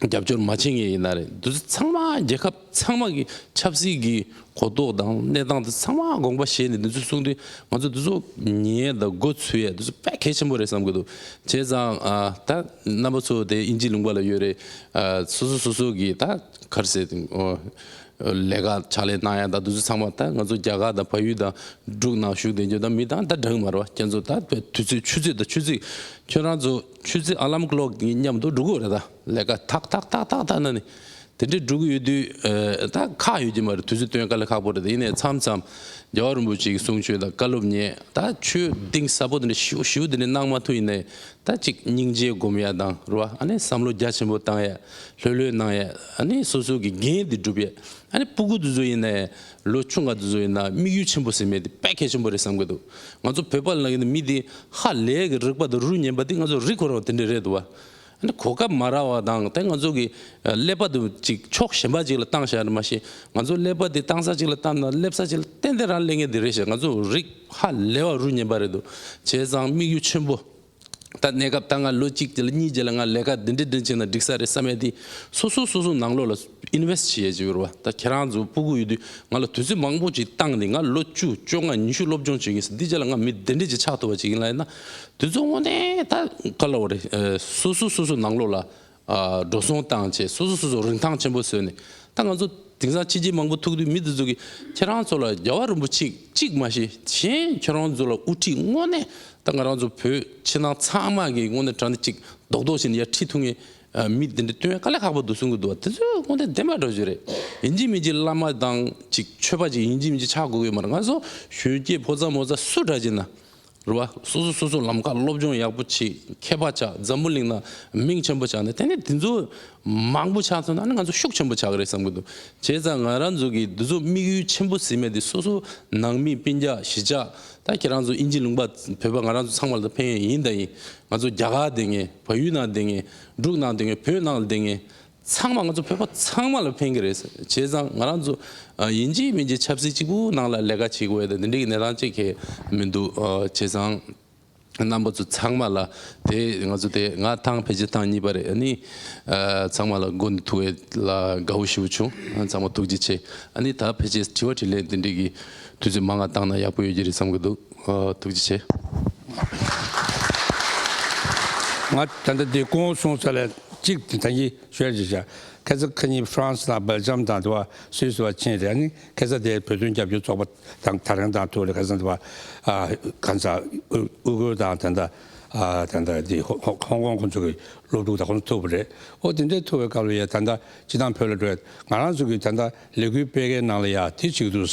རྒྱབ་སྐྱོར་མ་བྱེད་མཁན་ཡིན་ན་རེད། འདི་ཚོ་ཚང་མ་རྒྱལ་ཁབ་ཚང་མ་གི་ཆབ་སྲིད་ཀྱི་གོ་རྟོགས་དང་གནས་སྟངས་དེ་ཚང་མ་དགོངས་པ་བཞེས་ནས་འདི་ཚོ་གསུང་དུས་ང་ཚོ་འདི་ཚོ་ཉན་ཡས་དང་མགོ་ཚོས་ཡས་འདི་ཚོ་དཔེ་གལ་ཆེན་པོ་རེད་བསམ་གི་འདུག་བྱས་ཙང་ཨ་ད་རྣམ་པ་ཚོ་དེ་དབྱིན་ཇི་ལུང་པ་ལ་ཡོད་རེད། ཨ་སོ་སོ་སོ་སོ་གི་ད་ག་རེ་ཟེར་ཨོ། ལས་ཀ་ཕྱག་ལས་གནང་ཡ་དང་དེ་ཚོ་ཚང་མ་ད་ང་ཚོ་རྒྱ་གར་དང་བལ་ཡུལ་དང་འབྲུག་ནང་བཞུགས་བསྡད་རྒྱུ་དང་མི་དང་ད་འདྲ་གི་མ་རེད་བ། ཁྱེད་ཚོ་ད་དུས་ཚོད་ཆུ་ཚོད་དང་ཆུ་ཚོད་ཁྱོད་རང་ཚོ་ཆུ་ཚོད་ཨ་ལམ་ཀློག་གི་མཉམ་དུ་འགྲོ་གི་རེད། ད་ལས་ཀ་ཐག་ཐག་ཐག་ཐག་ཐག་ན་ནི་དེ་འདྲའི་འགྲོ་གི་ཡོད་དུས་ཨ་ད་ཁག་ཡོད་ཀྱི་མ་རེད། དུས་ཚོད་སྟོན་དཀའ་ལས་ཁག་པོ་རེད། ད་ཡིན་ནའི་མཚམས་མཚམས་རྒྱལ་བ་རིན་པོ་ཆེའི་གསུང་ཆོས་དང་བཀའ་སློབ་ཉན་ད་ཆོས་གཏིང་ཟབ་པོ་དེ་འདྲ་ཞིའུ་ཞིའུ་དེ་འདྲ་གནང་མ་ཐུབ་ཡིན་ནའི་ད་ཅིག་སྙིང་རྗེ་སྒོམ་ཡ་དང་རེད་བ། ཨ་ནི་བསམ་བློ་རྒྱ་ཆེན་པོ་བཏང་ཡ་ལྷོད་ལྷོད་གནང་ཡ་ཨ་ནི་སོ་སོ་གི་འགན་དེ་སྒྲུབ་ཡ། ཨ་ནི་སྤུ་གུ་དེ་ཚོ་ཡིན་ནའི་ལོ་ཆུང་ང་དེ་ཚོ་ཡིན་ན་དམིགས་ཡུལ་ཆེན་པོ་ཟེར་མེད་དེ་དཔེ་གལ་ཆེན་པོ་རེད་བསམ་གི་འདུག་ང་ཚོ་བོད་པ་ལ་ཡིན་ན་མི་དེ་ཧ་ལས་གི་རིག་པ་དང་རུས་ཉན་པ་དེ་ང་ཚོ་རིག་ཁོ་རང་དེ་འདྲ་རེད་འདུག་བ། ཨ་ནི་གོ་སྐབས་མ་རག་པ་དང་དེ་ང་ཚོ་གི་ཀླད་པ་དེ་ཅིག་ཕྱོགས་གཞན་པ་ཅིག་ལ་བཏང་བཞག་རེད་མ་གཞི་ང་ཚོ་ཀླད་པ་དེ་བཏང་ས་ཅིག་ལ་བཏང་ན་སླེབས་ས་ཅིག་ལ་ཏན་ཏན་རང་སླེབས་མཁན་དེ་རེད་ཤག་ང་ཚོ་རིག་ཧ་ལས་པ་རུས་ཉན་པ་རེད་འདུག་བྱས་ཙང་དམིགས་ཡུལ་ཆེན་པོ། ད་གནས་སྐབས་ད་ང་ལོ་གཅིག་རྗེས་ལ་གཉིས་རྗེས་ལ་ང་ལས་ཀ་འདི་འདྲ་འདྲ་བྱས་ན་འགྲིག་ས་རེད་བསམ་ཡས་དེ་སོ་སོ་སོ་སོ་ནང་ལོགས་ལ་ཨིན་ཝེ་སི་ཊི་བྱེད་ཡས་ཅིག་ཡོད་རེད་བ། ད་ཁྱེད་རང་ཚོ་སྤུ་གུ་ཡོད་དུས་ང་ལ་དུས་ཚོད་མང་པོ་ཅིག་བཏང་ནས་ང་ལོ་བཅུ་བཅོ་ལྔ་ཉི་ཤུ་སློབ་སྦྱོང་བྱེད་ཀྱི་ཡིན་ཟེར་འདི་རྗེས་ལ་ང་མི་འདི་འདྲ་ཅིག་ཆགས་ཐུབ་པ་ཅིག་ཡིན་ལ་ཡིན་ན་དུས་ཚོད་དངོས་གནས་ད་ག་ལ་བ་རེད། སོ་སོ་སོ་སོ་ནང་ལོགས་ལ་ཨ་འགྲོ་སོང་བཏང་བྱས་སོ་སོ་སོ་སོ་རིན་ཐང་ཆེན་པོ་བཟོས་ནས་ད་ང་ཚོ་དེང་སང་ཕྱི་རྒྱལ་མང་པོ་ཐུག་དུས་མི་དེ་ཚོ་གིས་ཁྱེད་རང་ཚོ་ལ་རྒྱལ་བ་རིན་པོ་ཆེ་གཅིག་མ་གཞི་གཞན་ཁྱེད་རང་ཚོ་ལ་དབུ་ཁྲིད་དངོས་གནས་ད་ང་རང་ཚོ་བོད་ཕྱི་ནང་ཚང་མ་གི་དངོས་གནས་དྲང་གནས་གཅིག་རྡོག་རྡོག་བྱས་ནས་ཡར་ཁྲིད་ཐུབ་མཁན་ཨ་མི་དེ་འདྲ་སྟོན་དཀའ་ལས་ཁག་པོ་འདུག་གསུང་གི་འདུག་བ། དེ་ཚོ་དངོས་གནས་བདེན་པ་འདྲ་ཞིག་རེད། ཡིན་གཅིག་མིན་གཅིག་བླ་མ་དང་གཅིག་ཆོས་པ་གཅིག་ཡིན་གཅིག་མིན་གཅིག་ཆགས་དགོས་ཀྱི་མ་རེད། ང་ཚོ་གཞོན་སྐྱེས་ཕོ་མོ་ཚ་སུ་འདྲ་ཅིག་ན། རེད་བ། སོ་སོ་སོ་སོ་ལམ་ཁ་སློབ་སྦྱོང་ཡག་པོ་བྱེད་མཁས་པ་ཆགས་འཛམ་བུ་གླིང་ན་མིང་ཆེན་པོ་ཆགས་ནས་དེ་ནས་དེ་ཚོ་མང་པོ་ཆགས་ཚར་ན་ཨ་ནི་ང་ཚོ་ཤུགས་ཆེན་པོ་ཆགས་ཀྱི་རེད་བསམ་གྱི་འདུག་བྱས་ཙང་ང་རང་ཚོ་གི་འདི་ཚོ་དམིགས་ཡུལ་ཆེན་པོ་ཟེར་མེད་དེ་སོ་སོ་ནང་མི་སྤུན་ཀྱག་གཞིས་ཆགས་ད་ཁྱེད་རང་ཚོ་དབྱིན་ཇི་ལུང་པ་བོད་པ་ང་རང་ཚོ་ཚང་མ་ལ་ཕན་ཡོན་ཡིན་དང་ཡིན། ང་ཚོ་རྒྱ་གར་བསྡད་མཁན་བལ་ཡུལ་ནང་བསྡད་མཁན་འབྲུག་ནང་བསྡད་མཁན་བོད་ནང་ལ་བསྡད་མཁན། ཚང་མ་ང་ཚོ་བོད་པ་ཚང་མ་ལ་ཕན་གྱི་རེད། བྱས་ཙང་ང་རང་ཚོ་ཨ་ཡིན་གཅིག་མིན་གཅིག་ཆབ་སྲིད་གཅིག་པུ་ནང་ལ་ལས་ཀ་བྱེད་དགོས་ཡ་དང་འདི་འདྲའི་གི་གནས་སྟངས་གཅིག་གས་མི་འདུག་ཨ་བྱས་ཙང་ རྣམ་པ་ཚོ་ཚང་མ་ལ། དེ་ང་ཚོ་དེ་ང་ཐེངས་ཕལ་ཆེར་ཐེངས་གཉིས་པ་རེད། ཨ་ནི་ཨ་ཚང་མ་ལ་མགོ་ནས་ཐུག་པ་ལ་དགའ་བོ་ཞེ་པོ་བྱུང་། ཨ་ཚང་མ་ཐུགས་རྗེ་ཆེ། ཨ་ནི་ད་ཕལ་ཆེར་དྲི་བ་དྲིས་ལན་དེ་འདྲས་ཀྱི་དུས་ཚོད་མང་ང་བཏང་ན་ཡག་པོ་ཡོད་ཀྱི་རེད་བསམ་གྱི་འདུག། ཨ་ཐུགས་རྗེ་ཆེ། ང་ད་ལྟ་འདི་སྐུ་ངོ་གསུངས་ས་ལ་གཅིག་དེ་ད་གིན་ཤོད་ཅིག་བྱ། ཁ་སང་ཁ་ཉིན་ཧྥ་རན་སི་དང་སྦེལ་ཇམ་དང་དེ་བ་སུད་སི་བ་ཕྱིན་རེད། ཨ་ནི་ཁ་སང་དེ་བོད་དོན་རྒྱབ་སྐྱོར་ཚོགས་པ་དང་དེ་རིང་དང་ཐུག་རེད། ཁ་སང་དེ་བ་ཨ་གང་ཟག་ཨུ་ཨུ་གུར་དང་དེ་འདྲ་ཨ་དེ་འདྲ་དེ་ཧོ་ཧོ་ཧོང་ཀོང་ཁོང་ཚོ་གི་སློབ་ཕྲུག་དང་ཁོང་ཚོ་ཐུག་པ་རེད། ཨོ་དེ་འདྲའི་ཐུག་པའི་སྐབས་ལ་ཡ་ད་ལྟ་སྤྱི་བཏང་བོད་ལ་འགྲོ་ཡ་ང་རང་ཚོ་གི་ད་ལྟ་ལས་འགུལ་སྤེལ་མཁན་ནང་ལ་ཡ་དེ་བྱེད་ཀྱི་འདུག།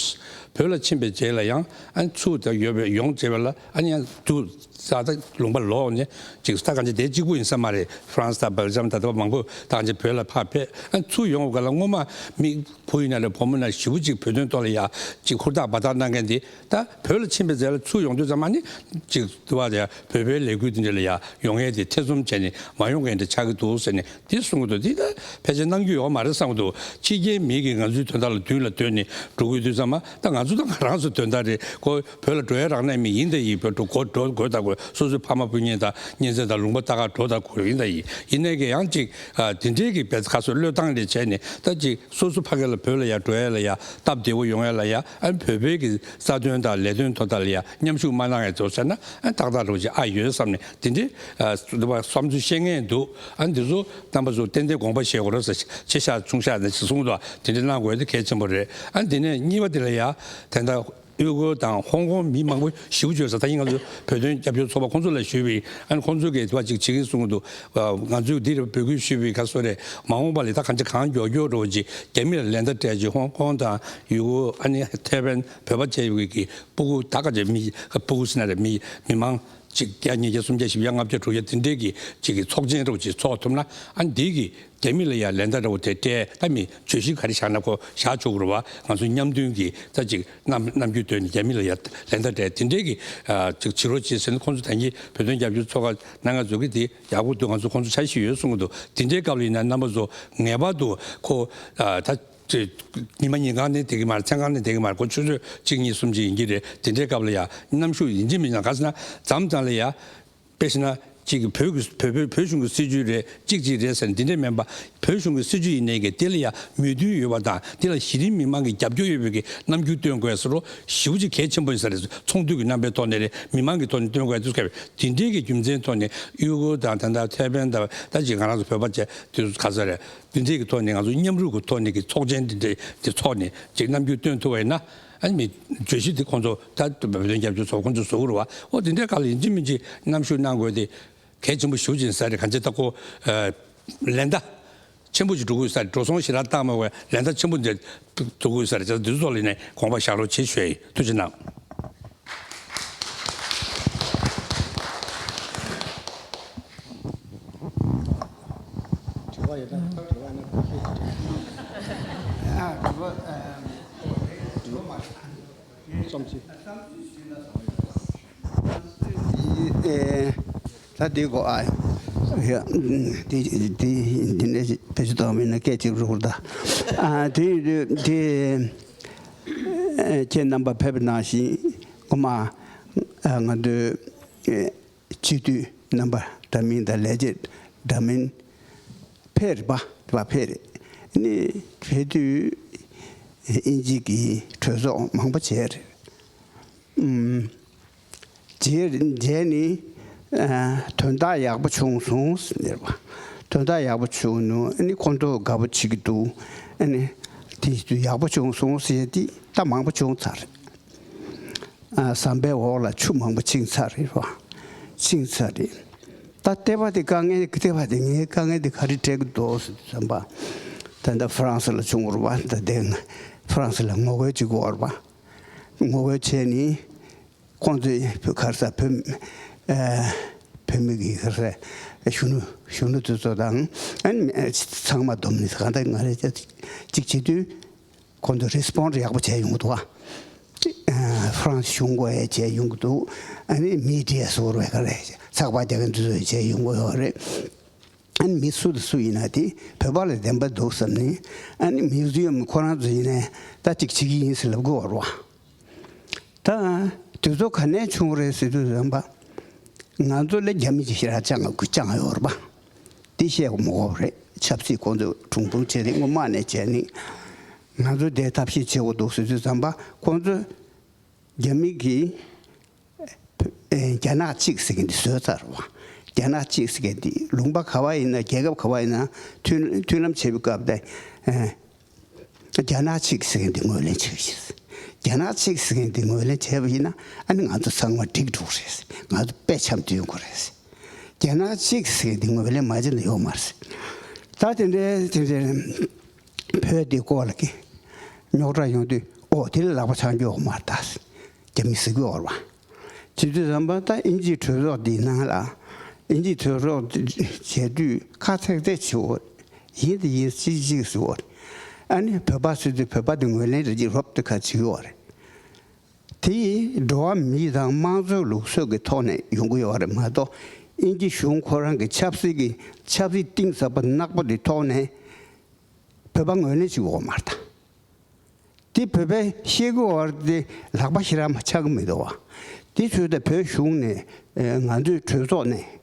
བོད་ལ་ཕྱིན་པའི་རྗེས་ལ་ཡང་ཨ་ཚུར་ད་ཡོད་པའི་ཡོང་བྱས་པ་ལ་ཨ་ནི་ཡང་དུ་ས་ད་ལུང་པ་ལོག་ནས་ཅིག་ད་གང་ཅི་དེ་གཅིག་པུ་ཡིན་ས་མ་རེད། ཧྥ་རན་སི་དང་སྦེལ་ཇམ་ད་ལྟ་བ་མང་པོ་ད་གང་ཅི་བོད་ལ་ཕར་ཕེབས། ཨ་ཚུར་ཡོང་བ་ག་ལ་སྔོན་མ་མི་བུ་ཡིན་ན་རེད་བུ་མོ་ན་ཞེ་པོ་ཅིག་བོད་དོན་ཐོག་ལ་ཡ་ཅིག་ཧུར་ཐག་འབད་ཐག་གནང་མཁན་དེ་ད་བོད་ལ་ཕྱིན་པའི་རྗེས་ལ་ཚུར་ཡོང་དུས་ཙམ་ཨ་ནི་ཅིག་དུ་བ་དེ་བོད་པའི་ལས་འགུལ་དེ་འདྲ་ལ་ཡ་ཡོང་ཡས་དེ་ཐེ་ཚོམ་བྱས་ནས་མ་ཡོང་མཁན་དེ་ཆགས་ཀྱི་འདུག་ཟེར་ནས། དེ་གསུང་གི་འདུག། དེ་ད་ཕལ་ཆེར་གནང་རྒྱུ་ཡོད་མ་རེད་བསམ་གི་འདུག། ཕྱི་རྒྱལ་མི་གིས་ང་ཚོའི་དོན་དག་ལ་མདུན་ལ་སྡོད་ནས་འགྲོ་གི་ཡོད་དུས་ཙམ་མ་ད་ང་ཚོ་དང་ང་རང་ཚོ་དོན་དག་རེད། ཁོ་བོད་ལ་འགྲོ་ཡ་རག་ནས་མི་ཡིན་ད་ཡིན། བོད་འགྲོ་གོ་འགྲོ་དགོས་ད་དགོས། སོ་སོའི་ཕ་མ་སྤུན་ཉེ་དང་གཉེན་ཚན་དང་ལུང་པ་ལྟ་ག་འགྲོ་ད་དགོས་ཡིན་ད་ཡིན། ཡིན་ནའི་གི་ཡང་ཅིག་ཨ་དེ་འདྲའི་གི་བེད་ཁ་སོ་བློས་བཏང་རེ་བྱས་ནས་ད་ཅིག་སོ་སོ་ཕ་གི་ལ་བོད་ལ་ཡ་འགྲོ་ཡ་ལ་ཡ་སྟབས་བདེ་བོ་ཡོང་ཡ་ལ་ཡ་ཨ་བོད་པའི་གི་རྩ་དོན་དང་ལས་དོན་ཐོག་ད་ལ་ཡ་མཉམ་ཞུགས་མ་གནང་ཡ་ཚོ་བྱས་ན་ཨ་ཏག་ཏག་འགྲོ་ཅིག་ཨ་ཡོད་བསམ་ནས་དེ་འདྲའི་ཨ་བསམ་ཚུལ་བཤད་མཁན་འདུག། ཨ་འདི་ཚོ་རྣམ་པ་ཚོ་ཏན་ཏན་དགོངས་པ་བཞེས་དགོས་རེད་ཟེར། ཆེ་ཤ་ཆུང་ཤ་ནས་ཅིག་གསུངས་འདུག། དེ་འདྲ་གནང་དགོས་དེ་གལ་ཆེན་པོ་རེད། ཨ་འདི་ནས་གཉིས་པ་དེ་ལ་ཡ་དེ་འདྲ་ཨུ་གུར་དང་ཧོང་ཀོང་མི་མང་པོ་ཞེ་པོ་བྱོས་ས། ད་ཡིན་ང་ཚོ་བོད་དོན་རྒྱབ་སྐྱོར་ཚོགས་པ་ཁོང་ཚོ་ལ་ཞུས་པའི་ཨ་ནི་ཁོང་ཚོ་གིས་དེ་བ་ཅིག་བྱེད་ཀྱིན་གསུང་གི་འདུག། ང་ཚོས་འདིར་འབོད་སྐུལ་ཞུས་པའི་ཁ་སོ་རེད། མ་འོངས་པ་ལ་ད་གང་ཅི་གང་མགྱོགས་མགྱོགས་འགྲོ་ཅིག་རྒྱ་མི་ལ་ལན་བརྡ་སྤྲད་ཅིག། ཧོང་ཀོང་དང་ཡུ་གུར་ཨ་ནི་ཐའེ་ཝན་བོད་པ་བཅས་ཀྱི་སྤུ་གུ་ད་ག་ཅིག་མི་སྤུ་གུ་ཟེར་ན་རེད། མི་མི་མང་ཅིག་བརྒྱ་ཉིས་བརྒྱ་སུམ་བརྒྱ་བཞི་བརྒྱ་ལྔ་བརྒྱ་དྲུག་བརྒྱ་དེ་འདྲས་ཀྱི་ཅིག་གི་ཚོགས་ཆེན་འདྲ་བོ་ཅིག་ཚོགས་ཐུབ་ན་ཨ་འདི་གི་རྒྱ་མི་ལ་ཡ་ལན་བརྡ་འདྲ་བོ་དེ་སྤྲད། ད་མི་བརྗོད་གཞི་ག་རེ་བཞག་ན་ཁོ་བཞག་ཆོག་གི་རེད་བ། ང་ཚོ་མཉམ་མཐུན་གྱི་ད་ཅིག་རྣམ་རྣམ་འགྱུར་སྟོན་ནས་རྒྱ་མི་ལ་ཡ་ལན་བརྡ་སྤྲད་དེ་འདྲས་ཀྱི་ཨ་ཅིག་བྱེད་རོགས་བྱེད་ཟེར་ན་ཁོང་ཚོ་ད་གིན་བོད་དོན་རྒྱབ་སྐྱོར་ཚོགས་ཁག་གནང་མཁན་ཚོ་གིས་དེ་ཡག་པོ་འདུག། ང་ཚོ་ཁོང་ཚོ་འཆར་གཞི་ཡོད་གསུང་གི་འདུག། དེ་འདྲའི་སྐབས་ལ་ཡིན་ན་རྣམ་པ་ཚོ་ངེས་པར་དུ་ཁོ་ཨ་ད། ཅེས། ཉི་མ་ཉིན་གང་ནས་བསྡད་ཀྱི་མ་རེད། མཚན་གང་ནས་བསྡད་ཀྱི་མ་རེད། ཁོ་ཆུ་ཚོད་གཅིག་གཉིས་གསུམ་ཅིག་ཡིན་གྱི་རེད། དེ་འདྲའི་སྐབས་ལ་ཡ་གནམ་གཤིས་ཡིན་གཅིག་མིན་གཅིག་ག་ཟེར་ན་མཚམས་མཚམས་ལ་ཡ་དཔེ་བཞག་ན་གཅིག་གི་བོད་ཀྱི་བོད་བོད་བོད་གཞུང་གི་སྲིད་ཇུས་རེད། གཅིག་གཅིག་རེད་ཟེར་ན་འདི་འདྲས་མིན་པ། བོད་གཞུང་གི་སྲིད་ཇུས་ཡིན་ནའི་གི་དེ་ལ་ཡ་མོས་མཐུན་ཡོད་པ་དང་དེ་ལ་གཞི་རིམ་མི་མང་གི་རྒྱབ་སྐྱོར་ཡོད་པའི་གི་རྣམ་འགྱུར་སྟོན་དགོས་ཟེར་རོ་ཞེ་པོ་ཅིག་གལ་ཆེན་པོ་ཡིན་ས་རེད། ཚོགས་འདུ་གི་རྣམ་པའི་ཐོག་ནས་རེད། མི་མང་གི་ཐོག་ནས་སྟོན་དགོས་དུས་སྐབས་དེ་འདྲའི་གི་རྒྱུ་མཚན་ཐོག་ནས་ཡུ་གུར་དང་ད་ལྟ་ཐའེ་ཝན་དང་ད་ཅིག་ང་རང་ཚོ་བོད་པ་བཅས་དུས་ག་ས་རེད། འདི་འདྲའི་གི་ཐོག་ནས་ང་ཚོ་མཉམ་རུབ་ཀྱི་ཐོག་ནས་ཀྱི་ཚོགས་ཆེན་འདི་འདྲའི་འདི་ཚོགས་ནས་ཅིག་རྣམ་འགྱུར་སྟོན་ཐུབ་པ་ཡིན་ན། ཨ་ནི་མི་བརྗོད་གཞི་འདི་ཁོང་ཚོ་ད་བོད་དོན་རྒྱབ་སྐྱོར་ཚོགས་ཁོང་ཚོ་བཟོ་དགོས་རེད་བ། ཨོ་འདི་འདྲའི་སྐབས་ལ་ཡིན་གཅིག་མིན་གཅིག་མཉམ་ཞུགས་གནང་དགོས་དེ་གལ་ཆེན་པོ་ཞེ་པོ་ཅིག་ཡིན་ས་རེད། གང་ཅི་ད་ཁོ་ལན་བརྡ་ཆེན་པོ་ཅིག་འགྲོ་དགོས་ས་རེད། འགྲོ་སོང་ཞེ་དྲག་བཏང་མ་དགོས་ལན་བརྡ་ཆེན་པོ་འདི་འགྲོ་དགོས་ས་རེད། ཅེས་འདི་ཚོ་ལ་ནས་དགོངས་པ་བཞག་རོགས་བྱེད་ཞུ་ཡ་ཡིན། ཐུགས་རྗེ་གནང་། དྲི་བ་ཡོད་ན་དྲི་བ་ཡིན་ན་ཁ་ཤས་ཤིག་དྲིས། ཨ་དྲི་བ་ཨ་དྲི་བ་མ་རེད། བསམ་ཚུལ། ཨེ་ད་འདི་གོ་ཨ་ཡ་འདི་འདི་འདི་འདྲ་ཕལ་ཆེར་དོགས་མེད་ན་སྐད་ཅིག་རུ་ད་ཨ་དེ་དེ་ཁྱེད་རྣམ་པ་ཕེབས་པ་ནང་བཞིན་ངོ་མ་ང་ཚོའི་སྤྱི་འཐུས་རྣམ་པ་འདྲ་མིན་དང་ལས་བྱེད་འདྲ་མིན་ཕེབས་རེད་པ། དེ་བ་ཕེབས་རེད། ནི་ཕེབས་དུས་དབྱིན་ཇི་གི་གྲོས་ཚོགས་མང་པོ་བྱས་རེད། ཨུམ། རྗེས་རྗེས་ནི་ཨ་དོན་དག་ཡག་པོ་བྱུང་སོང་ཟེར་བ། དོན་དག་ཡག་པོ་བྱུང་ནུ་ཨ་ནི་ཁོང་ཚོ་དགའ་པོ་བྱེད་ཀྱི་འདུག། ཨ་ནི་དེ་ཡག་པོ་བྱུང་སོང་ཟེར་དེ་ད་མང་པོ་བྱུང་ཚར་རེད། ཨ་ཟམ་པའི་འོག་ལ་ཆུ་མང་པོ་ཕྱིན་ཚར་རེད་བ། ཕྱིན་ཚར་རེད། ད་ལྟེ་བ་དེ་དཀའ་ངལ་ལྟེ་བ་དེ་ངའི་དཀའ་ངལ་དེ་ག་རེ་འཕྲད་ཀྱི་འདུག་ཟེར་བསམ་པ། ད་ལྟ་ཧྥ་རན་སི་ལ་བྱུང་བ་རེད་བ། ད་ལྟའི་ཧྥ་རན་སི་ལ་ངོ་རྒོལ་བྱེད་དགོས་པ་རེད་བ། ངོ་རྒོལ་བྱས་ནི། ཁོང་ཚོས་བོད་ག་རེ་ཟ་བོད་ཨ་བོད་མི་གི་ག་རེ་ཟ་གཞོན་ནུ་གཞོན་ནུ་དེ་ཚོ་དང་ཨ་ནི་ཚང་མ་བསྡོམས་ནས་གང་ལྟར་ང་རེ་ཅིག་བྱེད་དུས་ཁོང་ཚོ་རེ་སི་པོན་ཌི་ཡག་པོ་བྱས་ཡོང་གི་འདུག་ཨ། ཧྥ་རན་སི་གཞུང་གོ་ཡ་བྱས་ཡོང་གི་འདུག། ཨ་ནི་མི་ཌི་ཡ་ཟེར་བ་ག་རེ་ཚགས་པར་རྒྱག་མཁན་དེ་ཚོ་ཡ་བྱས་ཡོང་གི་ཡོད་རེད། ཨ་ནི་མི་སུ་དང་སུ་ཡིན་ན་དེ་བོད་པ་ལ་བདེན་པ་འདུག་བསམ་ནས་ཨ་ནི་མིའུ་ཛི་ཡམ་ཁོ་རང་ཚོ་ཡིན་ནའི་ད་ཅིག་བྱེད་ཀྱི་ཡིན་ཟེར་ལབ་དགོས་པ་རེད་བ། ད་དུས་ཚོད་ག་ནས་བྱུང་རེད་ཟེར་དུས་ཙམ་པ། ང་ཚོ་ལ་རྒྱ་མི་ཅིག་ཞེ་དྲག་སྤྱང་ང་དགོས་སྤྱང་ང་ཡོད་རེད་པ། འདི་བཤད་དགོས་མ་དགོས་རེད། ཆབ་སྲིད་ཁོང་ཚོས་གྲུང་འབུར་བྱས་ནས་སྔོན་མ་ནས་བྱས་ནས་ང་ཚོ་འདིར་ཐབས་ཤེས་བྱེད་དགོས་འདུག་ཟེར་དུས་ཙམ་པ་ཁོང་ཚོས་རྒྱ་མི་གིས་ཨེ་རྒྱ་ནག་གཅིག་ཟེར་མཁན་འདི་བཟོས་ཚར་བ། རྒྱ་ནག་གཅིག་ཟེར་མཁན་འདི་ལུང་པ་ག་བ་ཡིན་ན་རྒྱལ་ཁབ་ག་བ་ཡིན་ན་མཐུན་མཐུན་ལམ་བྱེད་པའི་སྐབས་དེ་ཨེ། རྒྱ་ནག་གཅིག་ཟེར་མཁན་འདི་ངོས་ལེན་བྱེད་ཀྱི་ཡིན། རྒྱ་ནག་གཅིག་ཟེར་མཁན་འདི་ངོས་ལེན་བྱས་པ་ཡིན་ན་ཨ་ནི་ང་ཚོ་ཚང་མ་འགྲིག་འགྲོ་གི་རེད། ང་ཚོ་དཔེ་འཆམ་དུ་ཡོང་གི་རེད། རྒྱ་ནག་གཅིག་ཟེར་མཁན་འདི་ངོས་ལེན་མ་བྱས་ན་ཡོད་མ་རེད། ད་དེ་འདྲའི་དེ་འདྲའི་བོད་འདི་སྐོར་ལ་གི་རྙོག་དྲ་ཡོང་དུས་ཨོ་དེ་ལ་ལག་པ་འཆང་རྒྱུ་ཡོད་མ་རེད། ད་རྒྱ་མི་ཟེར་གི་ཡོད་རེད་བ། བྱེད་དུས་ཙམ་པ་ད་དབྱིན་ཇིའི་གྲོས་ཚོགས་འདིའི་ནང་ལ་དབྱིན་ཇིའི་གྲོས་ཚོགས་བྱེད་དུས་ཁ་ཚེག་ཚེག་བྱེད་འོ། ཡིན་དེ་ཡིན་གཅིག་གཅིག་ཟེར་འོ། ཨ་ནི་བོད་པ་ཟེར་དུས་བོད་པ་དེ་ངོས་ལེན་རེ་གཅིག་རོབ་ཏུ་ཁ་བྱེད་འོ་རེད། དེ་འགྲོ་བ་མི་དང་དམངས་གཙོའི་ལུགས་སྲོལ་གྱི་ཐོག་ནས་ཡོང་གི་ཡོད་རེད་མ་གཏོགས་དབྱིན་ཇི་གཞུང་ཁོ་རང་གི་ཆབ་སྲིད་ཀྱི་ཆབ་སྲིད་གཏིང་ཟབ་པ་ནག་པོ་དེ་ཐོག་ནས་བོད་པ་ངོས་ལེན་བྱེད་འོ་མ་རེད་ད། དེ་བོད་པས་ཤེས་དགོས་བར་དེ་ལག་པ་ཤི་ར་མ་ཆག་གི་མི་འདུག་བ། དེ་ཚོས་ད་བོད་གཞུང་ནས་ཨེ་ང་ཚོའི་གྲོས་ཚོགས་ནས་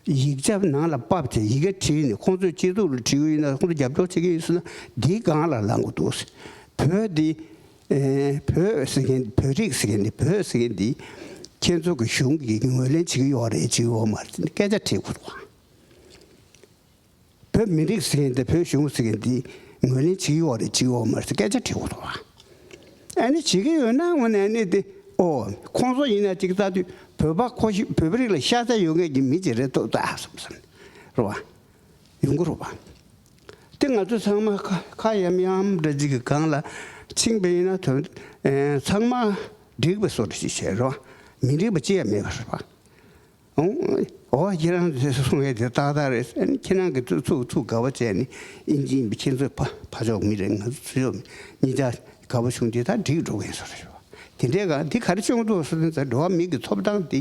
ཡིག་ཆ་ནང་ལ་ཕབ་བྱས་ཡི་གེ་བྲིས་ནས་ཁོང་ཚོས་སྐྱིད་སྡུག་ལ་བྲིས་ཡོད་ན་ཁོང་ཚོ་རྒྱབ་སྐྱོར་བྱེད་ཀྱི་ཡོད་ཟེར་ན་འདིའི་སྒང་ལ་ལངས་དགོས་འདུག་ཟེར། བོད་འདི་ཨེ་བོད་ཟེར་མཁན་བོད་རིགས་ཟེར་མཁན་འདི་བོད་ཟེར་མཁན་འདི་ཁྱེད་ཚོ་གི་གཞུང་གིས་ངོས་ལེན་བྱེད་ཀྱི་ཡོད་རེད་བྱེད་ཀྱི་ཡོད་མ་རེད་ཟེར་ནས་སྐད་ཆ་དྲིས་དགོས་འདུག་བ། བོད་མི་རིགས་ཟེར་མཁན་དེ་བོད་གཞུང་ཟེར་མཁན་དེ་ངོས་ལེན་བྱེད་ཀྱི་ཡོད་རེད་བྱེད་ཀྱི་ཡོད་མ་རེད་ཟེར་སྐད་ཆ་དྲི་དགོས་འདུག་བ། ཨ་ནི་བྱེད་ཀྱི་ཡོད་ན་དངོས་གནས་ཨ་ནི་དེ་ཨོ་ཁོང་ཚོ་ཡིན་ན་ཅིག་ལྟ་དུས་བོད་པ་ཁོ་ཤི་བོད་པ་རིགས་ལ་ཤ་ཚ་ཡོད་མཁན་གྱི་མི་ཅིག་རེད་འདུག་ད་བསམ་བསམ་རེད་བ། ཡོང་གི་རེད་བ། དེ་ང་ཚོ་ཚང་མ་ཁ་ཁ་ཡམ་ཡམ་འདྲ་ཅིག་གི་སྒང་ལ་ཕྱིན་པ་ཡིན་ན་དོན་ཨེ་ཚང་མ་འགྲིག་པའི་བཟོ་འདྲ་ཞིག་བྱས་རེད་བ། མི་འགྲིག་པ་ཅི་ཡང་མེད་པ་རེད་བ། ཨོ། ཨོ་ཁྱེད་རང་ཚོས་གསུང་ཡས་དེ་ཏག་ཏག་རེད། ཨ་ནི་ཁྱེད་རང་གིས་ཚུར་ཚུར་ཚུར་དགའ་བ་བྱས་ནས་ཨིན་ཇི་ཡིན་པ་ཁྱེད་ཚོས་ཕ་ཕ་ཕྱོགས་མི་རེད། ང་ཚོ་ཚུར་ཕྱོགས་མི་གཉིས་ཆ་དགའ་བ་བྱུང་དེ་ད་འགྲིག་འགྲོ་གི་ཡིན་ཟེར་རེད་བ། དེ་འདྲའི་ག་འདི་ག་རེ་བྱུང་འདུག་ཟེར་ན་འགྲོ་བ་མི་གི་ཐོབ་ཐང་དེ་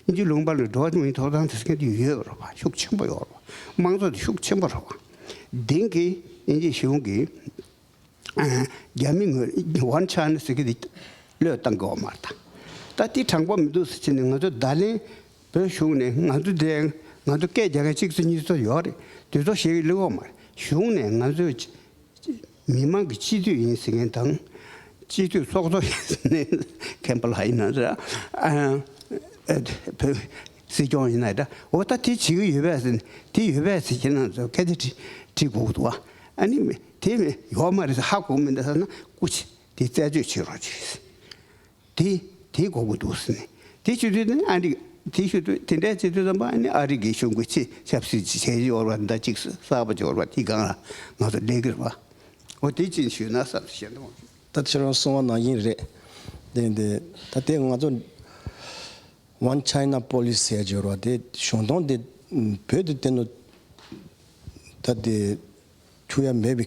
ཨིན་ཇི་ལུང་པ་ལ་འགྲོ་བ་མིའི་ཐོབ་ཐང་དེ་ཟེར་མཁན་དེ་ཡོད་རེད་བ། ཤུགས་ཆེན་པོ་ཡོད་རེད་བ། དམངས་གཙོ་དེ་ཤུགས་ཆེན་པོ་རེད་བ། དེང་གི་ཨིན་ཇི་གཞུང་གིས་རྒྱ་མི་ངོས་One China ཟེར་གི་དེ་བློས་བཏང་གི་ཡོད་མ་རེད་ད། ད་དེ་དྲང་པོ་མི་འདུག་ཟེར་བྱས་ནས་ང་ཚོ་བརྡ་ལན་བོད་གཞུང་ནས་ང་ཚོ་དེ་ང་ཚོ་སྐད་རྒྱག་མཁན་གཅིག་ཚོ་གཉིས་ཚོ་ཡོད་རེད། དེ་ཚོ་ཞེ་གི་ལེགས་ཡོད་མ་རེད། གཞུང་ནས་ང་ཚོས་མི་མང་གི་སྤྱི་འཐུས་ཡིན་ཟེར་མཁན་དང་སྤྱི་འཐུས་ཚོགས་གཙོ་ཡིན་ཟེར་ནས་མཁན་པོ་ལགས་ཡིན་ན་ར་ཨ་བོད་སྲིད་སྐྱོང་ཡིན་ན་ར་འོ་ད་དེ་བྱེད་ཀྱི་ཡོད་པས་ཟེར་ནས་དེ་ཡོད་པས་ཟེར་ཁྱེད་རང་ཚོ་སྐད་ཆ་དྲི་དྲི་དགོས་ཀྱི་འདུག་བ། ཨ་ནི་མི་དེ་མི་ཡོད་མ་རེད་ཟེར་ཧ་གོ་མི་འདུག་ཟེར་ན་སྐུ་མཁྱེན་དེ་རྩད་གཅོད་བྱེད་རོགས་གྱིས། དེ་དེ་དགོས་ཀྱི་འདུག་ཟེར་ནས་དེ་ཞུ་དུས་ནི་ཨ་རི་དེ་ཞུ་དུས་དེ་འདྲའི་བྱེད་དུས་ཙམ་པ་ཨ་ནི་ཨ་རི་གི་གཞུང་གི་ཆེ་ཆབ་སྲིད་ཀྱི་བྱས་ཡོད་ར་འདྲ་གཅིག་གསར་པ་འབྱོར་བ་དེ་གང་ལ་ང་ཚོ་ལས་ཀྱི་ར་བ་འོ་དེ་ཅིན་ཞུས་ན་བསམ་ཞེ་འདུག་ད་ཁྱེད་རང་གསུང་བ་ནང་བཞིན་རེད། དེ་འདི་ད་དེ་ང་ཚོ་One China Policy ཟེར་ཡ་ཅིག་ཡོད་རེད་བ། དེ་གཞུང་དོན་དེ་བོད་དུ་བསྟན་ནོ་ད་དེ་ཆུ་ཡ་མེད་པའི་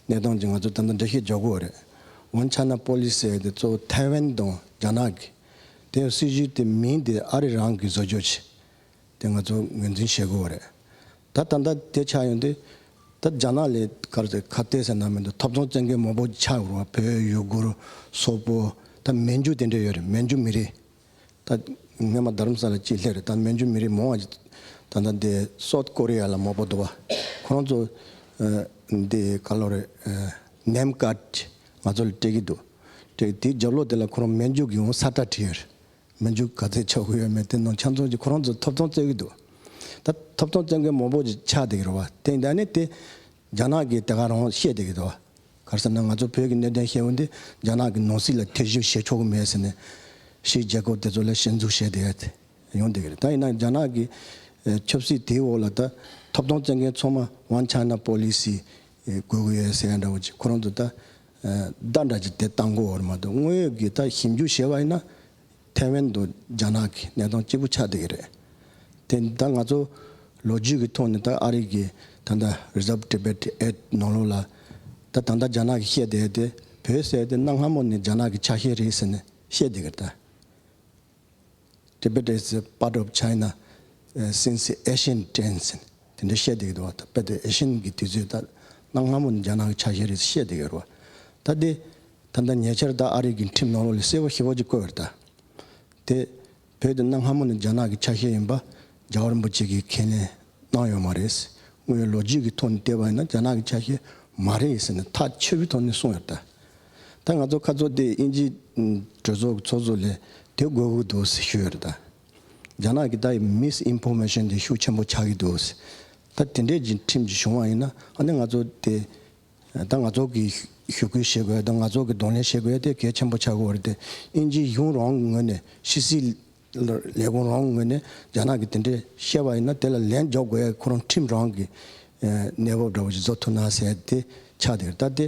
གནས་སྟངས་ཅིག་ང་ཚོ་ད་ལྟ་འགྲེལ་བཤད་རྒྱག་དགོས་རེད། One China Policy ཟེར་ཡ་དེ་གཙོ་བོ་ཐའེ་ཝན་དང་རྒྱ་ནག་གི་དེ་སྲིད་ཇུས་དེ་མིང་དེ་ཨ་རི་རང་གིས་བཟོ་བཅོས་བྱས། དེ་ང་ཚོ་ངོས་འཛིན་བྱེད་དགོས་རེད། ད་ད་ལྟ་དེ་ཆགས་ཡོང་དུས་ད་རྒྱ་ནག་ལས་གར་ཁ་གཏད་ཟེར་ན་མི་འདུག་ཐོབ་ཐང་བཙན་མཁན་མང་པོ་ཆགས་ཡོད་རེད་བ། བོད་ཡུ་གུར་སོག་པོ་ད་མན་ཇུ་དེ་འདྲ་ཡོད་རེད། མན་ཇུ་མི་རིགས་ད་སྔོན་མ་རྡ་རམ་ས་ལ་གཅིག་སླེབས་རེད། ད་མན་ཇུ་མི་རིགས་མང་བ་ད་ལྟ་དེ་སོཐ་ཀོ་རི་ཡ་ལ་མང་པོ་འདུག་བ། ཁོ་རང་ཚོ་འདི་ག་ལོ་རེད། ནེམ་ཀར་ང་ཚོ་ལ་སྤྲད་ཀྱི་འདུག་སྤྲད་དེའི་རྒྱབ་ལོགས་དེ་ལ་ཁོ་རང་མན་ཇུ་གི་ཡང་ས་ཁྲ་བྲིས་ཡོད་རེད། མན་ཇུ་ག་ཚད་ཆགས་ཀྱི་ཡོད་མེད་དེ་ནང་ཆ་ཚང་གི་ཁོ་རང་ཚོ་ཐོབ་ཐང་རྩོད་ཀྱི་འདུག་ད་ཐོབ་ཐང་རྩོད་མཁན་མང་པོ་ཅིག་ཆགས་བསྡད་ཀྱི་རེད་བ། དེ་ཡིན་ད་ནི་དེ་རྒྱ་ནག་གིས་དེ་ག་རང་བཤད་བསྡད་ཀྱི་འདུག་བ། ག་རེ་ཟེར་ན་ང་ཚོ་བོད་ཀྱི་གནད་དོན་བཤད་འོང་དུས་རྒྱ་ནག་གི་ནང་སྲིད་ལ་ཐེ་ཇུས་བྱེད་ཆོག་གི་མེད་ཟེར་ནས་ཕྱིའི་རྒྱལ་ཁབ་དེ་ཚོ་ལ་ཞེན་འཛུགས་བྱས་བསྡད་ཡ་དེ་ཡོང་བསྡད་ཀྱི་རེད། ད་ཡིན་ན་རྒྱ་ནག་གི་ཆབ་སྲིད་དེའི་འོག་ལ་ད་ཐོབ་ཐང་རྩོད་མཁན་ཚང་མ་One China Policy དགོས་ཀྱི་ཡོད་ཟེར་ཡ་འདྲ་བོ་ཅིག་ཁོ་རང་ཚོ་ད་བརྡ་འདྲ་ཅིག་དེ་བཏང་དགོས་བར་མ་གཏོགས་དངོས་ཡོད་ཀྱི་ད་ཞིབ་འཇུག་བྱས་པ་ཡིན་ན། ཐའེ་ཝན་དང་རྒྱ་ནག་གི་གནས་སྟངས་གཅིག་པུ་ཆགས་བསྡད་ཀྱི་རེད། དེ་ད་ང་ཚོ་ལོ་རྒྱུས་ཀྱི་ཐོག་ནས་ད་ཨ་རི་གི་ད་ལྟ་Resolve Tibet Act ནང་ལོགས་ལ་ད་ད་ལྟ་རྒྱ་ནག་གིས་བཤད་བསྡད་དེ་བོད་ཟེར་དེ་གནའ་སྔ་མོ་ནས་རྒྱ་ནག་གི་ཆ་ཤས་རེད་ཟེར་ནས་བཤད་བསྡད་ཀྱི་རེད་ད། Tibet is a part of China since ancient times དེ་འདྲ་བཤད་བསྡད་ཀྱི་འདུག་བ། ད་དཔེ་དེ་ཨེ་ཤན་གྱི་དུས་ཚོད་ད་གནའ་སྔ་མོ་ནས་རྒྱ་ནག་གི་ཆ་ཤས་རེད་ཟེར་བཤད་བསྡད་ཀྱི་རེད་བ། ད་དེ་ད་ལྟ་ཉེ་ཆར་ད་ཨ་རི་གི་ཁྲིམས་ནང་ལོགས་ལ་གསལ་པོ་ཞེ་པོ་ཅིག་བཀོད་ཡོད་རེད་ད། དེ་ བོད་དེ་གནའ་སྔ་མོ་ནས་རྒྱ་ནག་གི་ཆ་ཤས་ཡིན་པ་རྒྱལ་བ་རིན་པོ་ཆེ་གིས་ཁས་ལེན་གནང་ཡོད་མ་རེད། དངོས་ཡོད་ལོ་རྒྱུས་ཀྱི་ཐོག་ནས་བལྟས་པ་ཡིན་ན་རྒྱ་ནག་གི་ཆ་ཤས་མ་རེད་ཟེར་ནས་ཐག་ཆོད་པའི་ཐོག་ནས་གསུངས་ཡོད་ད། ད་ང་ཚོ་ཁ་ཚོ་དེ་དབྱིན་ཇི་གྲོས་ཚོགས་ཀྱི་ཚོགས་གཙོ་ལས་དེ་དགོས་ཀྱི་འདུག་ཟེར་ཞུས་ཡོད་རེད་ད། རྒྱ་ནག་གི་ད་མིས་ཨིན་ཕོར་མེ་ཤན་དེ་ཤུགས་ཆེན་པོ་ཆགས་ཀྱི་འདུག་ཟེར། ད་དེ་འདྲས་ཀྱི་ཁྲིམས་ཅིག་བྱུང་བ་ཡིན་ན་ཨ་ནི་ང་ཚོ་དེ། ད་ང་ཚོ་གིས་ཞུ་སྐུལ་བྱེད་དགོས་དང་ང་ཚོ་གིས་གདོང་ལེན་བྱེད་དགོས་དེ་གལ་ཆེན་པོ་ཆགས་ཀྱི་ཡོད་རེད་དེ། དབྱིན་ཇིའི་གཞུང་རང་གི་ངོས་ནས་ཕྱི་སྲིད་ལས་ཁུངས་རང་གི་ངོས་ནས་རྒྱ་ནག་གིས་དེ་འདྲས་བཤད་པ་ཡིན་ན་དེ་ལ་ལན་འཇོག་དགོས་ཡ་ཁོ་རང་ཁྲིམས་རང་གི་གནས་བབ་འདྲ་བོ་ཞིག་བཟོ་ཐུབ་ན་ཟེར་དེ་ཆགས་བསྡད་རེད། ད་དེ་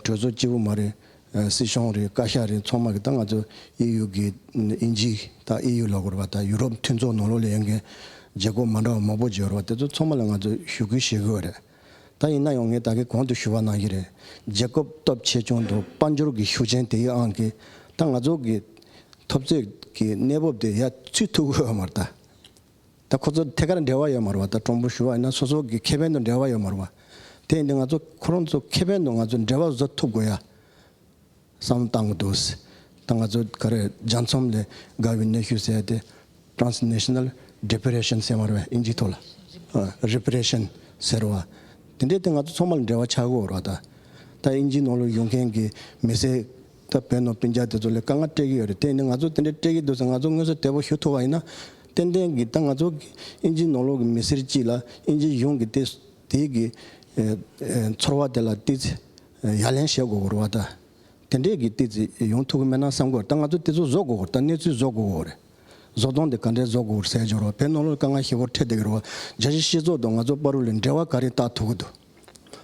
གྲོས་ཚོགས་སྤྱི་བོ་མ་རེད། སྲིད་གཞུང་རེད། བཀའ་ཤག་རེད། ཚང་མ་གིས་ད་ང་ཚོ་ཨི་ཡུ་གི་དབྱིན་ཇི་ད་ཨི་ཡུ་ལབ་དགོས་རེད་པ། ད་ཡུ་རོབ་མཐུན་ཚོགས་ནང་ལོགས་ལ་ཡོད་མཁན་རྒྱལ་ཁབ་མ་འདྲ་བ་མང་པོ་ཅིག་ཡོད་རེད་པ། དེ་ཚོ་ཚང་མ་ལ་ང་ཚོ་ཞུ་སྐུལ་བྱེད་དགོས་རེད། ད་ཡིན་ན་ཡང་ངས་ད་གིན་གོང་དུ་ཞུ་བ་ནང་བཞིན་རེད། རྒྱལ་ཁབ་སྟོབས་ཆེ་ཆུང་དང་དཔལ་འབྱོར་གྱི་ཤུགས་རྐྱེན་དེའི་དབང་གིས་ད་ང་ཚོ་གི་འཐབ་རྩོད་ཀྱི་གནས་བབ་དེ་ཡར་ཚུད་ཐུབ་ཀྱི་ཡོད་མ་རེད་ད། ད་ཁོ་ཚོ་ཐད་ཀར་འབྲེལ་བ་ཡོད་མ་རེད་པ། ད་དྲང་པོ་ཞུ་བ་ཡིན་ན་སོ་སོ་གི་ཁེ་ཕན་དང་འབྲེལ་བ་ཡོད་མ་རེད་པ། དེ་ཡིན་དུས་ང་ཚོ་ཁོ་རང་ཚོ་ཁེ་ཕན་དང་ང་ཚོ་འབྲེལ་བ་བཟོ་ཐུབ་དགོས་ཡ། བསམ་བློ་བཏང་གི་འདུག་ད་ང་ཚོ་ག་རེ་རྒྱ་མཚམས་ལས་བརྒལ་བའི་གནོན་ཤུགས་ཟེར་ཏེ་transnational deprivation ཟེར་མ་རེད་པས། དབྱིན་ཇིའི་ཐོག་ལ་repatriation ཟེར་བ། དེ་འདྲས་དེ་ང་ཚོ་ཚང་མ་ལ་འབྲེལ་བ་ཆགས་ཀྱི་ཡོད་རེད་ད། ད་དབྱིན་ཇིའི་ནང་ལ་ཡོང་མཁན་གྱི་མི་སེར་ད་བོད་ནང་སྤུན་ཀྱག་དེ་ཚོ་ལ་དཀའ་ངལ་སྤྲད་ཀྱི་ཡོད་རེད། དེ་ནི་ང་ཚོ་དེ་འདྲས་སྤྲད་ཀྱི་འདུག་ཟེར་ང་ཚོ་མངོན་གསལ་དོད་པོ་ཞུ་ཐུབ་པ་ཡིན་ན་ཏན་ཏན་གྱི་ད་ང་ཚོ་གི་དབྱིན་ཇིའི་ནང་ལོགས་ཀྱི་མི་སེར་གཅིག་ལ་དབྱིན་ཇིའི་གཞུང་གི་དེ་དེའི་གི་ཚོར་བ་དེ་ལ་ཏོག་ཙམ་ཡ་ལན་བྱེད་དགོས་ཀྱི་རེད་བ་ད། དེ་འདྲས་ཀྱི་ཏོག་ཙམ་ཡོང་ཐུབ་ཀྱི་མེད་ན་བསམ་གྱི་ཡོད་རེད། ད་ང་ཚོ་དེ་ཚོ་བཟོ་དགོས་ཀྱི་རེད། ད་གནས་ཚུལ་བཟོ་དགོས་ཀྱི་རེད། བཟོ་སྟངས་དེ་ག་འདྲས་བཟོ་དགོས་ཀྱི་རེད་ཟེར་ཡ་ཅིག་ཡོད་རེད་བ། བོད་ནང་ལོགས་དཀའ་ངལ་ཞེ་པོ་འཕྲད་བསྡད་ཀྱི་རེད་བ། རྒྱལ་སྤྱིའི་སྤྱི་ཚོགས་དང་ང་ཚོ་བར་ལ་འབྲེལ་བ་ག་རེ་བཏགས་ཐུབ་ཀྱི་འདུག་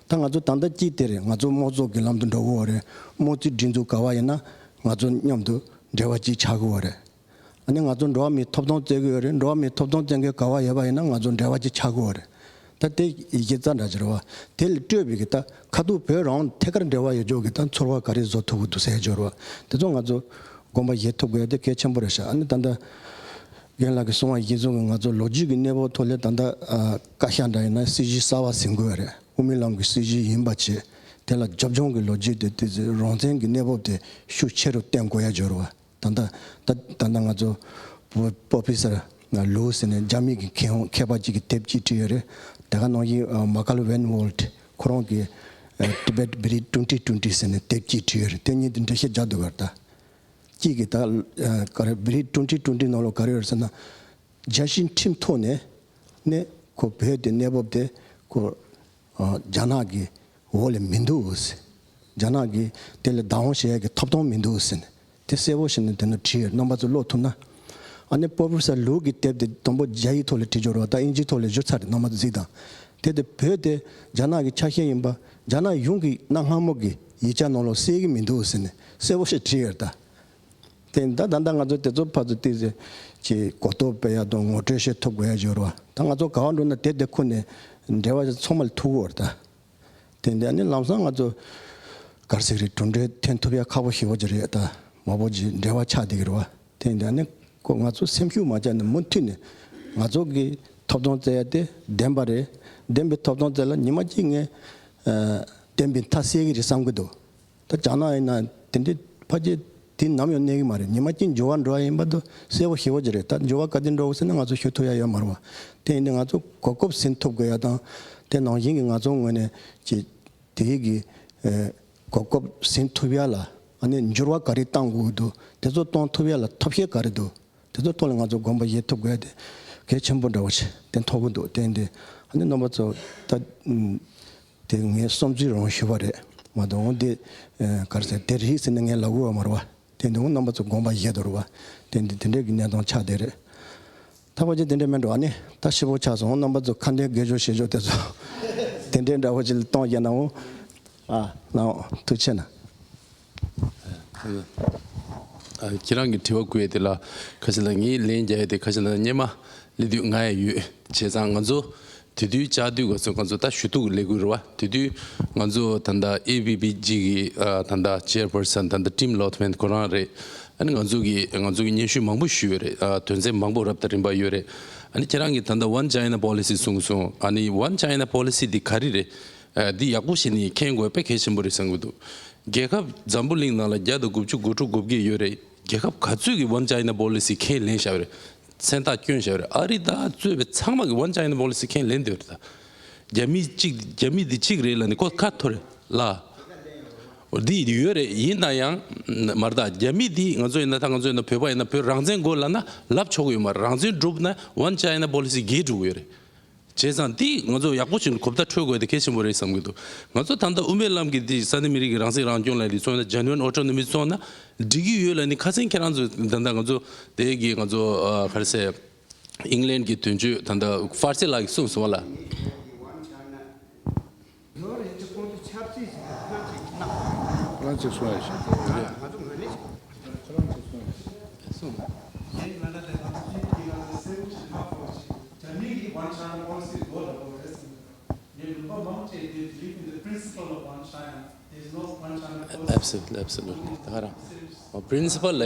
ད་ང་ཚོ་ད་ལྟ་གཅིག་དེ་རེད། ང་ཚོ་དམངས་གཙོ་གི་ལམ་དུ་འགྲོ་གི་ཡོད་རེད། དམངས་གཙོའི་སྒྲིག་འཛུགས་ག་བ་ཡིན་ན་ང་ཚོ་མཉམ་དུ་འབྲེལ་བ་གཅིག་ཆགས་ཀྱི་ཡོད་རེད། ཨ་ནི་ང་ཚོ་འགྲོ་བ་མིའི་ཐོབ་ཐང་རྩོད་ཀྱི་ཡོད་རེད། འགྲོ་བ་མིའི་ཐོབ་ཐང་རྩོད་མཁན་ག་བ་ཡོད་པ་ཡིན་ན་ང་ཚོ་འབྲེལ་བ་གཅིག་ཆགས་ཀྱི་ཡོད་རེད། ད་དེ་ཡི་གེ་རྩ་འདྲ་ཅིག་རེད་བ། དེ་ལ་སྤྲོད་པའི་གི་ད་ཁ་ཐུག་བོད་རང་ཐད་ཀར་འབྲེལ་བ་ཡོད་ཅོག་གི་ད་ཚོར་བ་ག་རེ་བཟོ་ཐུབ་ཀྱི་འདུག་ཟེར་ཅིག་རེད་བ། དེ་ཚོ་ང་ཚོ་དགོངས་པ་བཞེས་ཐུབ་དགོས་ཡ་དེ་གལ་ཆེན་པོ་རེད་ཤག་ཨ་ནི་ད་ལྟ་རྒན་ལགས་ཀྱིས་གསུངས་པ་ཡིན་ཙང་གི་ང་ཚོ་ལོ་རྒྱུས་ཀྱི་གནས་བབ་ཐོག་ལས་ད་ལྟ་ཨ་བཀའ་ཤག་འདྲ་ཡིན་ན་སྲིད་གཞི་གསར་པ་ཟིན་དགོས་ཡ་རེད། དབུ་མའི་ལམ་གྱི་སྲིད་གཞི་ཡིན་པ་བྱས་དེ་ལ་རྒྱབ་ལྗོངས་ཀྱི་ལོ་རྒྱུས་དེ་དེ་རང་བཙན་གྱི་གནས་བབ་དེ་ཤུགས་ཆེ་རུ་བཏོན་དགོས་ཡ་ཅིག་རེད་བ། ད་ལྟ་ད་ད་ལྟ་ང་ཚོ་པོ་པོ་པི་སར་ལུའུ་ཟེར་ནས་རྒྱ་མི་གི་མཁས་དབང་མཁས་པ་གཅིག་གིས་དེབ་གཅིག་བྲིས་ཡོད་རེད། དེ་ག་ནང་བཞིན་མ་ཀལ་ཝེན་ཝོལ་ཁོ་རང་གིས་Tibet Bridge twenty twenty ཟེར་ནས་དེབ་གཅིག་བྲིས་ཡོད་རེད། དེ་གཉིས་དེ་འགྲེལ་བཤད་རྒྱག་འདུག་ག་རེད་ད། གཅིག་གིས་ད་ག་རེ་Bridge twenty twenty ནང་ལོགས་ག་རེ་ཡོད་རེད་ཟེར་ན། རྒྱལ་སྤྱིའི་ཁྲིམས་ཐོག་ནས་ནས་ཁོ་བོད་དེ་གནས་བབ་དེ་ཁོ་རྒྱ་ནག་གི་འོག་ལ་མི་འདུག་ཟེར། རྒྱ་ནག་གིས་དེ་ལ་བདག་དབང་བྱེད་ཡ་གི་ཐོབ་ཐང་མི་འདུག་ཟེར་ནས་དེ་གསལ་པོ་བྱས་ནས་དེ་ནས་བྲིས་ཡོད། རྣམ་པ་ཚོ་ཀློག་ཐུབ་ན། ཨ་ནི་པོ་པོ་སར་ལུའུ་གི་དེབ་དེ་དང་པོ་རྒྱ་ཡིག་ཐོག་ལ་བྲིས་ཡོད་རེད་བ། ད་དབྱིན་ཇིའི་ཐོག་ལ་བསྒྱུར་ཚར་རེད། རྣམ་པ་ཚོ་གཟིགས་དང་། དེ་དེ་བོད་དེ་རྒྱ་ནག་གི་ཆ་ཤས་ཡིན་པ་རྒྱ་ནག་གཞུང་གི་གནའ་སྔ་མོ་གི་ཡིག་ཆ་ནང་ལོགས་གསལ་གི་མི་འདུག་ཟེར་ནས་གསལ་པོ་ཞིག་བྲིས་ཡོད་ད། དེ་ད་ད་ལྟ་ང་ཚོ་དེ་ཚོ་ཕར་ཚུར་ཏོག་ཙམ་ཅིག་གོ་རྟོགས་སྤེལ་ཡ་དང་ངོ་སྤྲོད་བྱེད་ཐུབ་དགོས་ཡ་ཡོད་རེད་བ། ད་ང་ཚོ་ག་བ་འགྲོ་ན་དེ་དེ་ཁུར་ནས་འབྲེལ་བ་ཚང་མ་ལ་ཐུག་གི་ཡོད་རེད་ད། དེ་འདི་ཨ་ནི་ལམ་སང་ང་ཚོ་ག་རེ་ཟེར་གི་རེད། གྲུབ་འབྲས་ཐོན་ཐུབ་ཡ་ཁག་པོ་ཞེ་པོ་ཅིག་རེད་ད། མང་པོ་ཅིག་འབྲེལ་བ་ཆགས་བསྡད་ཀྱི་རེད་བ། དེ་འདི་ཨ་ནི་ཁོ་ང་ཚོ་སེམས་ཤུགས་མ་ཆག་ནས་མུ་མཐུད་ནས་ང་ཚོ་གི་ཐོབ་ཐང་རྩོད་ཡ་དེ་བདེན་པ་རེད། བདེན་པའི་ཐོབ་ཐང་རྩོད་ལ་ཉི་མ་གཅིག་ངས་ཨ་བདེན་པའི་མཐའ་གསལ་གི་རེད་བསམ་གི་འདུག་ད་རྒྱ་ནག་ཡིན་ན་དེ་འདྲའི་ཕལ་ཆེར་དེ་ནམ་ཡང་གནས་གི་མ་རེད། ཉི་མ་གཅིག་འགྱུར་བ་འགྲོ་བ་ཡིན་པ་དེ་གསལ་པོ་ཞེ་པོ་ཅིག་རེད། ད་འགྱུར་བ་ག་དེ་འགྲོ་གི་ཟེར་ན་ང་ཚོ་ཞུ་ཐུབ་ཡ་ཡོད་མ་རེད་བ། དེ་ཡིན་དུས་ང་ཚོ་གོ་སྐབས་ཟིན་ཐུབ་དགོས་ཡ་དང་། དེ་ནང་བཞིན་གྱི་ང་ཚོ་ངོས་ནས་ཀྱི་དེ་གི་ཨེ་གོ་སྐབས་ཟིན་ཐུབ་ཡ་ལ་ཨ་ནི་འགྱུར་བ་ག་རེ་གཏང་དགོས་འདུག་དེ་ཚོ་གཏོང་ཐུབ་ཡ་ལ་ཐབས་ཤེས་ག་རེ་འདུག་དེ་ཚོ་ཐོག་ལ་ང་ཚོ་དགོངས་པ་བཞེས་ཐུབ་དགོས་ཡ་དེ་གལ་ཆེན་པོ་འདྲ་བོ་ཞིག་དེ་མཐོང་གི་འདུག་དེ་ཡིན་དུས་ཨ་ནི་རྣམ་པ་ཚོ་ད་ཨུམ། དེ་ངའི་བསམ་ཚུལ་རང་ཞུས་པ་རེད་མ་གཏོགས་འོ་འདི་ཨ་ག་རེ་ཟེར་དེ་རེད་ཟེར་ནས་ངས་ལབ་དགོས་པ་མ་རེད་བ། དེ་འདི་འོ་རྣམ་པ་ཚོ་དགོངས་པ་བཞེས་དོ་རེད་བ། དེ་འདི་དེ་འདྲས་ཀྱི་གནས་སྟངས་ཆགས་བསྡད་རེད། ད་ཕལ་ཆེར་དེ་འདྲས་མིན་འགྲོ། ཨ་ནི་ད་ཤི་པོ་ཆགས་སོང་། འོ་རྣམ་པ་ཚོ་ཁ་འདོན་དགེ་སྦྱོར་བྱེད་ཆོག་དེ་ཚོ་དེ་འདྲས་འདྲ་བོ་ཅིག་གཏོང་རྒྱུ་ན་འོ། ཨ་ལའོ་ཐུགས་ཆེ་ན། ཨ་ཁྱེད་རང་གི་དྲི་བ་བཀོད་དེ་ལ་ཁ་ཤས་ལ་ངས་ལན་རྒྱག་ཡ་དེ་ཁ་ཤས་ལ་སྙན་མ་སླེབས་དུས་ང་ཡང་ཡོད། བྱས་ཙང་ང་ཚོ་དེ་དུས་བཅར་དུས་ག་ཚོད་ང་ཚོ་ད་ཞུ་གཏུག་ལས་འགུལ་རེད་བ། དེ་དུས་ང་ཚོ་ད་ལྟ་ཨེ་བི་བི་ཇི་གི་ཨ་ད་ལྟ་ཅེར་པར་སན་ད་ལྟ་ཊིམ་ལོ་ཐ་མན་ཁོ་རང་རེད། ཨ་ནི་ང་ཚོ་གི་ང་ཚོ་གི་སྙན་ཞུ་མང་པོ་ཞུས་ཡོད་རེད། ཨ་དོན་ཚན་མང་པོ་རབ་དང་རིམ་པ་ཡོད་རེད། ཨ་ནི་ཁྱེད་རང་གིས་ད་ལྟ་One China Policy གསུངས་སོང་། ཨ་ནི་One China Policy འདི་ག་རེ་རེད། ཨ་འདི་ཡག་པོ་བྱས་ནས་མཁྱེན་དགོས་དཔེ་གལ་ཆེན་པོ་རེད་བསམ་གྱི་འདུག་རྒྱལ་ཁབ་འཛམ་བུ་གླིང་ནང་ལ་བརྒྱ་དང་དགུ་བཅུ་གོ་དྲུག་གོ་བརྒྱད་ཡོད་རེད། རྒྱལ་ཁབ་ག་ཚོད་ཀྱི་One China Policy ཁས་ལེན་བཞག་པ་རེད། མཚན་རྟགས་བསྐྱོན་བཞག་པ་རེད། ཨ་རི་དང་གཙོས་པའི་ཚང་མ་གི་One China Policy ཁས་ལེན་བསྡད་ཡོད་རེད་ད། རྒྱ་མི་གཅིག་རྒྱ་མི་འདི་གཅིག་རེད་ལབ་ནས་ཁོ་ཁ་འཐོར་རེད་ལ། འདི་ཡོད་རེད། ཡིན་ན་ཡང་མ་རེད་ད། རྒྱ་མི་འདི་ང་ཚོ་ཡིན་ན་ད་ང་ཚོ་ཡིན་ན་བོད་པ་ཡིན་ན་བོད་རང་བཙན་དགོས་ལབ་ན་ལབ་ཆོག་གི་ཡོད་མ་རེད། རང་བཙན་སྒྲུབ་ན་One China Policy འགལ་འགྲོ་གི་ཡོད་རེད། བྱས་ཙང་འདི་ང་ཚོ་ཡག་པོ་ཞིག་གོ་བརྡ་འཕྲོད་དགོས་དེ་གལ་ཆེན་པོ་རེད་བསམ་གྱི་འདུག་ང་ཚོ་ད་ལྟ་དབུ་མའི་ལམ་གྱི་འདི་ས་གནས་མི་རིགས་ཀྱི་རང་སྲིད་རང་སྐྱོང་ལབ་འདི་ཚོགས་ན་Genuine Autonomy ཚོགས་ན་འགྲིག་གི་ཡོད་ལབ་ནི་ཁ་སང་ཁྱེད་རང་ཚོ་ད་ལྟ་ང་ཚོ་དེ་གི་ང་ཚོ་ཨ་ག་རེ་ཟེར། ཨིང་ལན་གྱི་དོན་གཅོད་ད་ལྟ་ཧྥར་སི་ལགས་ཀྱིས་གསུངས་སོང་བ་ལ། ཁོ་རང་ཅིག་གསུང་ཡ་ཞིག་ཁོ་རང་ཅིག་གསུང་ཡ་ཞིག Absolutely, absolutely. ད་ག་རང་principle of one China, there is no one China policy. ཨེབ་སི་ལུ་ཊི། ཨེབ་སི་ལུ་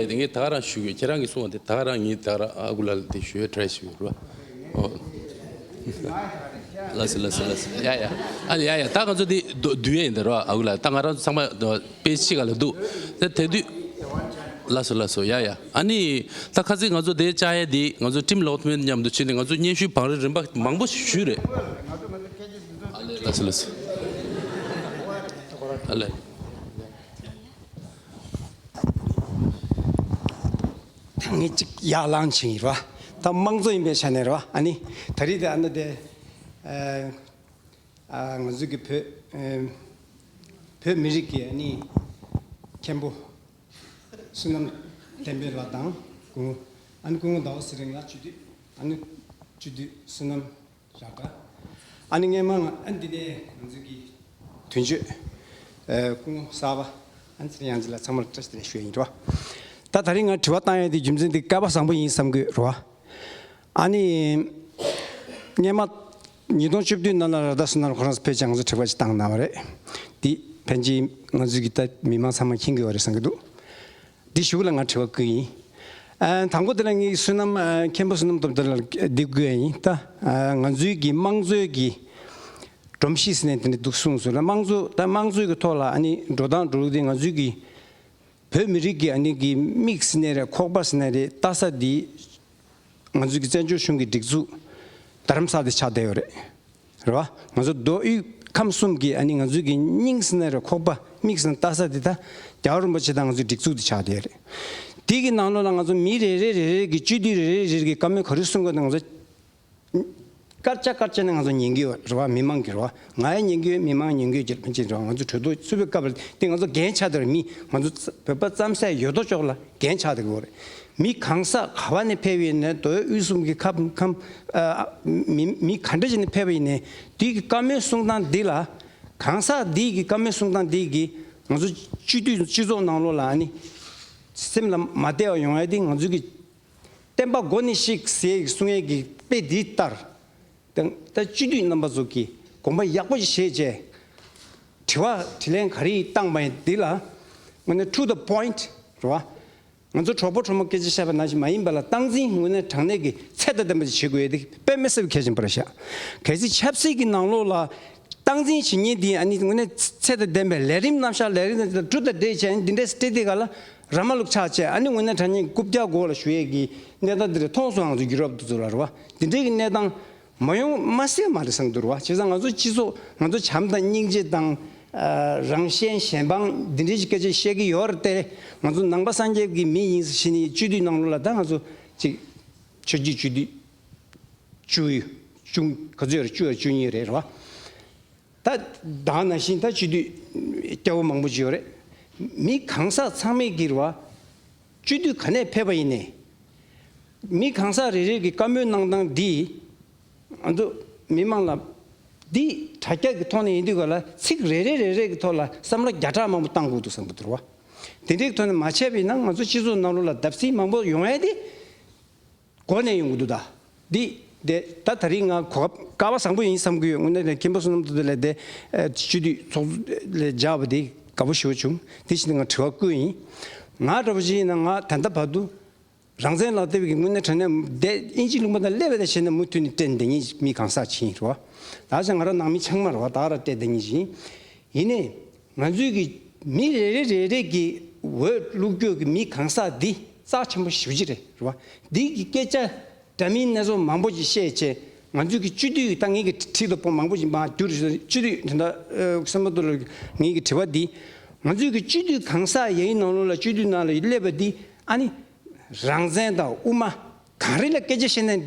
ཊི། ད་ག་རང་ཞུ་གི། ཁྱེད་རང་གིས་གསུངས་པ་དེ་ད་ག་རང་ངས་ད་ག་རང་ཨ་ཁུ་ལགས་དེ་ཞུ་ཡ་ཊ་རའི་ཞུ་གི་རེད་བ། ཨོ། ལགས་སོ་ལགས་སོ་ལགས་སོ། ཡ་ཡ་ཨ་ནི་ཡ་ཡ་ད་ང་ཚོ་དེ་འདུ་ཡ་ཡིན་ད་རོ། ཨ་ཁུ་ལགས་ད་ང་རང་ཚོ་ཚང་མ་དཔེ་ཆ་གཅིག་ག་ལ་འདུག་དེ་དེ་དུས། ལགས་སོ་ལགས་སོ། ཡ་ཡ་ཨ་ནི་ད་ཁ་སང་ང་ཚོ་དེ་བཅར་ཡ་དེ་ང་ཚོ་ཊིམ་ལོག་མེན་མཉམ་དུ་ཕྱིན་ནས་ང་ཚོ་སྙན་ཞུ་བང་རིམ་རིམ་པ་མང་པོ་ཞིག་ཞུས་རེད། ཨ་ལས་ལགས་སོ་ལགས་སོ། ཨ་ལས། ད་ངས་གཅིག་ཡར་ལངས་ཕྱིན་ཡིན་ར། ད་དམངས་གཙོ་ཡིན་པའི་ཆ་ནས་ར། ཨ་ནི་ད་རེས་དེ་ཨ་ནི་དེ་ཨ་ང་ཚོའི་གི་བོད་ཨ་བོད་མི་རིགས་ཀྱི་ཨ་ནི་མཁན་པོ་བསོད་ནམས་བསྟན་འཕེལ་ལགས་དང་སྐུ་ངོ་ཨ་ནི་སྐུ་ངོ་ཟླ་བ་ཚེ་རིང་ལགས་སྤྱི་འཐུས་ཨ་ནི་སྤྱི་འཐུས་བསོད་ནམས་བཞག་ག་ཨ་ནི་སྔས་མ་ང་ཨ་ནི་འདི་ནས་ང་ཚོའི་གི་དོན་གཅོད་ཨ་སྐུ་ངོ་གསར་པ་ཨ་ནི་ཚེ་རིང་དབྱངས་ཅན་ལགས་ཚང་མར་བཀྲ་ཤིས་བདེ་ལེགས་ཞུ་ཡ་ཡིན་ར། ད་ད་རེས་ང་དྲི་བ་བཏང་ཡ་དེ་རྒྱུ་མཚན་དེ་སྐལ་པ་བཟང་པོ་ཡིན་བསམ་གི་ཡོད་ར། ཨ་ནི། སྔས་མ། ཉིས་སྟོང་བཅུ་བདུན་ནང་ལ་ར་ད་སུ་ནར་ཁོ་རང་ཕལ་ཆེར་ང་ཚོ་དྲི་བ་ཅིག་བཏང་གནང་བ་རེད། འདི་ཕལ་ཆེར་ང་ཚོའི་གི་ད་མི་མང་ཚང་མ་མཁྱེན་གི་ཡོད་རེད་བསམ་གི་འདུག་འདི་གཞུག་ལ་ང་དྲི་བ་བསྐུལ་ཡིན། ཨ་དང་པོ་དེ་ལ་ངས་བསོད་ནམས་ཨ་མཁན་པོ་བསོད་ནམས་སྟོབས་རྒྱལ་ལ་འདི་བསྐུལ་ཡ་ཡིན། ད་ཨ་ང་ཚོའི་གི་དམངས་གཙོའི་གི་སྒྲོམ་གཞི་ཟེར་ནས་དེ་འདྲ་འདུག་གསུངས་སོང་ལ། དམངས་གཙོ་ད་དམངས་གཙོའི་གི་ཐོག་ལ་ཨ་ནི་འགྲོ་སྟངས་འགྲོ་ལུགས་དེ་ང་ཚོའི་གི་བོད་མི་རིགས་ཀྱི་ཨ་ནི་གི་མིག་ཟེར་ནའི་རེད། ཁོག་པ་ཟེར་ནའི་རེད། ལྟ་ས་འདི་ང་ཚོའི་གི་བཙན་བྱོལ་གཞུང་གི་སྒྲིག་འཛུགས་རྡ་རམ་ས་ལ་དེ་ཆགས་བསྡད་ཡོད་རེད། རེད་བ། ང་ཚོ་མདོ་དབུས་ཁམས་གསུམ་གྱི་ཨ་ནི་ང་ཚོའི་གི་སྙིང་ཟེར་ནའི་རེད། ཁོག་པ་མིག་ཟེར་ན་ལྟ་ས་དེ་ད་རྒྱལ་བ་རིན་པོ་ཆེ་དང་ང་ཚོའི་སྒྲིག་འཛུགས་དེ་ཆགས་བསྡད་ཡོད་རེད། དེ་གི་ནང་ལོགས་ལ་ང་ཚོ་མི་རེ་རེ་རེ་རེ་གི་སྤྱི་འཐུས་རེ་རེ་རེ་རེ་གི་བཀའ་མོལ་ག་རེ་གསུང་དགོས་ན་ང་ཚོ། སྐར་ཆ་སྐར་ཆ་ནས་ང་ཚོ་ཉན་གྱི་ཡོད་རེད་བ། མི་མང་གི་རེད་བ། ང་ཡང་ཉན་གྱི་ཡོད། མི་མང་ཉན་གྱི་ཡོད། ཅེས་ཕན་ཆད་རེད་བ། ང་ཚོ་གྲོས་ཐོག་ཚུད་པའི་སྐབས་ལ་དེ་ང་ཚོ་འགན་ཆགས་བསྡད་རེད། མི་ང་ཚོ་བོད་པ་རྩམ་ཟ་ཡོད་དོ་ཅོག་ལ་འགན་ཆགས་བསྡད་ཀྱི་ཡོད་རེད། མི་གང་ཟག་ག་བ་ནས་ཕེབས་པ་ཡིན་ནའི་མདོ་དབུས་གསུམ་གྱི་ཁམས་ཁམས་ཨ་མི་མི་ག་འདྲ་ཞིག་ནས་ཕེབས་པ་ཡིན་ནའི་དེ་གི་བཀའ་མོལ་གསུང་སྟངས་འདི་ལ་གང་ཟག་འདི་གི་བཀའ་མོལ་གསུང་སྟངས་འདི་གི་ང་ཚོ་སྤྱི་འཐུས་སྤྱི་ཚོགས་ནང་ལོགས་ལ་ཨ་ནི་སེམས་ལ་མ་བདེ་བ་ཡོང་ཡ་དེ་ང་ཚོ་གི་བསྟན་པ་མགོ་ནས་བཤིག་ཟེར་གསུང་ཡས་ཀྱི་དཔེ་འདི་ལྟར། དང་ད་སྤྱི་འཐུས་རྣམ་པ་ཚོ་གིས་དགོངས་པ་ཡག་པོ་ཞིག་བཞེས་བྱས། དྲི་བ་དྲིས་ལན་ག་རེ་བཏང་པ་ཡིན་འདི་ལ། དངོས་གནས་to the point རེད་བ། ང་ཚོ་གྲོགས་པོ་གྲོགས་མོ་སྐད་ཆ་བཤད་པ་ནང་བཞིན་མ་ཡིན་པ་ལ་སྟངས་འཛིན་དངོས་གནས་དྲང་གནས་ཀྱི་ཚད་དང་ལྡན་པ་ཞིག་བྱེད་དགོས་ཡ་དེ་དཔེ་མི་སྲིད་པའི་གལ་ཆེན་པོ་རེད་ཤག་གལ་སྲིད་ཆབ་སྲིད་ཀྱི་ནང་ལོགས་ལ། སྟངས་འཛིན་བྱེད་མཁན་དེ་ཨ་ནི་དངོས་གནས་ཚད་དང་ལྡན་པའི་ལས་རིམ་རྣམ་གཞག་ལས་རིམ་དང་གྲུབ་དང་འབྲེལ་བྱས་ཨ་ནི་འདི་འདྲའི་སྤྲད་དེ་ག་ལ་ར་མ་ལུག་ཆགས་བྱས་ཨ་ནི་དངོས་གནས་དྲང་གནས་རྐུབ་བཀྱག་མགོ་ལ་གཞུ་ཡས་ཀྱི་གནས་སྟངས་འདི་རེད། མཐོང་སོང་ང་ཚོ་ཡུ་རོབ་དེ་ཚོ་ལ་རེད་བ། འདི་འདྲའི་གི་གནས་སྟངས་མ་ཡོང་མ་སྲིད་མ་རེད་བསམ་འདུག་རེད་བ། བྱས་ཙང་ང་ཚོ་སྤྱི་ཚོགས་ང་ཚོ་བྱམས་དང་སྙིང་རྗེ་དང་ཨ་རང་གཞན་གཞན་དབང་འདི་འདྲའི་གི་སྐད་ཆ་བཤད་ཀྱི་ཡོད་རེད་དེ། ང་ཚོ་ནང་པ་སངས་རྒྱས་ཀྱི་མི་ཡིན་ཟེར་ནས་སྤྱི་འཐུས་ནང་ལོགས་ལ་ད་ང་ཚོ་ཅིག་ཆོས་བརྒྱུད་སྤྱི་འཐུས། བཅུ་ཡོད། བཅུ་ག་ཚོད་ཡོད་རེད། བཅུ་ཡོད་བཅུ་གཉིས་རེད་རེད་བ། ད་ད་ནང་བཞིན་ད་སྤྱི་འཐུས་སྐྱ་བོ་མང་པོ་ཅིག་ཡོད་རེད། མི་གང་ཟག་ཚང་མས་གི་རེད་བ། སྤྱི་འཐུས་ག་ནས་ཕེབས་པ་ཡིན་ནའི། མི་གང་ཟག་རེ་རེ་གི་བཀའ་མོལ་གནང་སྟངས་འདི། ང་ཚོ་མི་མང་ལ། འདི་དྲ་རྒྱ་གི་ཐོག་ནས་ཡིན་དུས་ག་ལ་ཚིག་རེ་རེ་རེ་རེ་གི་ཐོག་ལ་བསམ་བློ་བརྒྱ་ཕྲག་མང་པོ་བཏང་དགོས་འདུག་བསམ་གི་འདུག་རེད་བ། དེ་འདྲའི་ཐོག་ནས་མ་བྱས་པ་ཡིན་ན་ང་ཚོ་སྤྱི་ཚོགས་ནང་ལོགས་ལ་བརྡབ་གསིག་མང་པོ་ཡོང་ཡ་དེ། མགོ་ནས་ཡོང་གི་འདུག་ད། འདི་དེ་ད་ད་རིང་ང་གོ་སྐབས་སྐལ་བ་བཟང་པོ་ཡིན་བསམ་གི་ཡོད། དངོས་གནས་ནས་མཁན་པོ་བསོད་ནམས་སྟོབས་རྒྱལ་ལགས་དེ་ཨ་སྤྱི་འཐུས་ཚོགས་ལས་བརྒྱབ་པ་དེ་དགའ་པོ་ཞེ་པོ་བྱུང་། དེ་བཞིན་ང་དྲི་བ་བསྐུལ་ཡིན། ང་འདྲ་པོ་ཅིག་ཡིན་ན་ང་ད་ལྟ་བར་དུ་རང་བཙན་ལག་དེབ་ཀྱི་དངོས་གནས་དྲང་གནས་དེ་ཨིན་ཇི་ལུང་པ་དང་སླེབས་པ་དང་བྱས་ན་མུ་མཐུད་ནས་སྤྲད་བསྡད་མཁན་མི་གང་ཟག་ཅིག་ཡིན་རེད་བ། ད་ཆ་ང་རང་ནང་མི་ཚང་མ་རེད་བ། ད་ར་སྤྲད་བསྡད་མཁན་ཅིག་ཡིན། ཡིན་ནའི་ང་ཚོའི་གི་མི་རེ་རེ་རེ་རེ་གི་འོས་བླུག་རྒྱུ་གི་མི་གང་ཟག་འདི། རྩ་ཆེན་པོ་ཞེ་པོ་ཅིག་རེད། རེད་བ། འདི་གི་སྐད་ཆ་འདྲ་མིན་སྣ་ཚོགས་མང་པོ་ཅིག་བཤད་བྱས། ང་ཚོས་ཀྱི་སྤྱི་འཐུས་ད་ངེད་ཀྱི་ཁྲིད་དུ་སྤོང་མང་པོ་ཅིག་མ་བསྒྱུར་བྱས། སྤྱི་འཐུས་དེ་འདྲ་ཨ་སེམས་པ་དུ་ལ་ངེད་ཀྱི་དྲི་བ་འདི། ང་ཚོས་ཀྱི་སྤྱི་འཐུས་གང་ཟག་ཡ་ཡི་ནང་ལོགས་ལ་སྤྱི་འཐུས་ནང་ལ་སླེབས་པ་འདི་ཨ་ནི་རང་བཙན་དང་དབུ་མ་གང་རེ་ལ་སྐད་ཆ་བཤད་ན་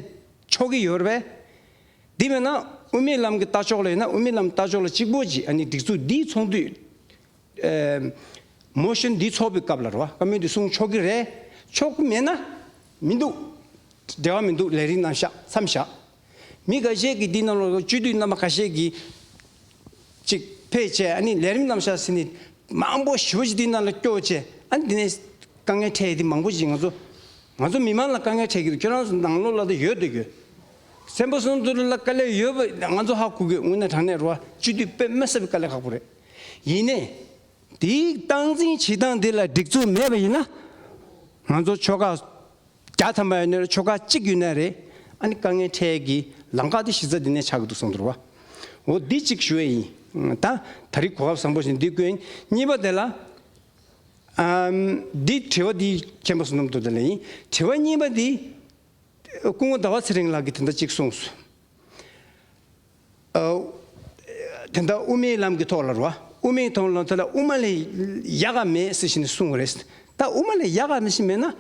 ཆོག་གི་ཡོད་རེད་པས། འདི་མེད་ན་དབུ་མའི་ལམ་གྱི་ལྟ་ཕྱོགས་ལ་ཡིན་ན། དབུ་མའི་ལམ་ལྟ་ཕྱོགས་ལ་གཅིག་པོ་ཅིག་ཨ་ནི་སྒྲིག་འཛུགས་འདིའི་ཚོགས་འདུས་ཨེ་མོ་ཤན་འདི་ཚོགས་པའི་སྐབས་ལ་རེད་བ། བཀའ་མོལ་འདི་གསུང་ཆོག་གི་རེད། ཆོག་གི་མེད་ན་མི་འདུག་འབྲེལ་བ་མི་འདུག་ལས་རིམ་རྣམས་བཞག་མཚམས་བཞག་མི་ཁ་ཤས་ཀྱིས་འདི་ནང་ལོགས་སྤྱི་འཐུས་རྣམ་པ་ཁ་ཤས་ཀྱིས་ཅིག་ཕེབས་བྱས། ཨ་ནི་ལས་རིམ་རྣམས་བཞག་ཟེར་ནས་མང་པོ་ཞེ་པོ་ཅིག་འདི་ནང་ལ་སྐྱོར་བྱས། ཨ་ནི་འདི་ནས་དཀའ་ངལ་འཕྲད་ཡས་འདི་མང་པོ་ཅིག་ང་ཚོ་ང་ཚོ་མི་མང་ལ་དཀའ་ངལ་འཕྲད་ཀྱི་འདུག་ཁྱོད་རང་ཚོ་ནང་ལོགས་ལ་ད་ཡོད་དུ་ཡོད། སེམས་པ་སོང་དུ་ལ་དཀའ་ལས་ཡོད་པ་ང་ཚོ་ཧ་གོ་གི། དངོས་གནས་དྲང་གནས་རེད་བ། སྤྱི་འཐུས་དཔེ་མི་སྲིད་པའི་དཀའ་ལས་ཁག་པོ་རེད། ཡིན་ནའི། དེའི་སྟངས་འཛིན་བྱེད་སྟངས་དེ་ལ་སྒྲིག་འཛུགས་མེད་པ་ཡིན་ན། ང་ཚོ་ཆོལ་ཁ་བརྒྱ་ཐམ་པ་ཡོད་ན་རེད། ཆོལ་ཁ་གཅིག་ཡོད་ན་རེད། ཨ་ནི་དཀའ་ངལ་འཕྲད་ཀྱི་ལམ་ཁ་དེ་གཞི་རྩ་འདི་ནས་ཆགས་ཀྱི་འདུག་བསམ་འདུག་བ། འོ་འདི་གཅིག་ཞུ་ཡས་ཡིན། ད་ད་རེས་གོ་སྐབས་བཟང་པོ་ཞིག་འདི་བཀོད་ཡིན། གཉིས་པ་དེ་ལ། ཨམ། འདི་དྲི་བ་འདི་མཁྱེན་པ་བསོད་ནམས་རྡོ་རྗེ་ལགས་ཡིན། དྲི་བ་གཉིས་པ་འདི། སྐུ་ངོ་ཟླ་བ་ཚེ་རིང་ལགས་ཀྱིས་དེ་འདྲ་གཅིག་གསུངས་སོང་། ཨ། དེ་འདྲ་དབུ་མའི་ལམ་གྱི་ཐོག་ལ་རེད་བ། དབུ་མའི་ཐོག་ལ་དེ་ལ་དབུ་མ་ལས་ཡག་ག་མེད་ཟེར་བཞིན་གསུངས་པ་རེད། ད་དབུ་མ་ལས་ཡག་ག་ནི་ཞིག་མེད་ན།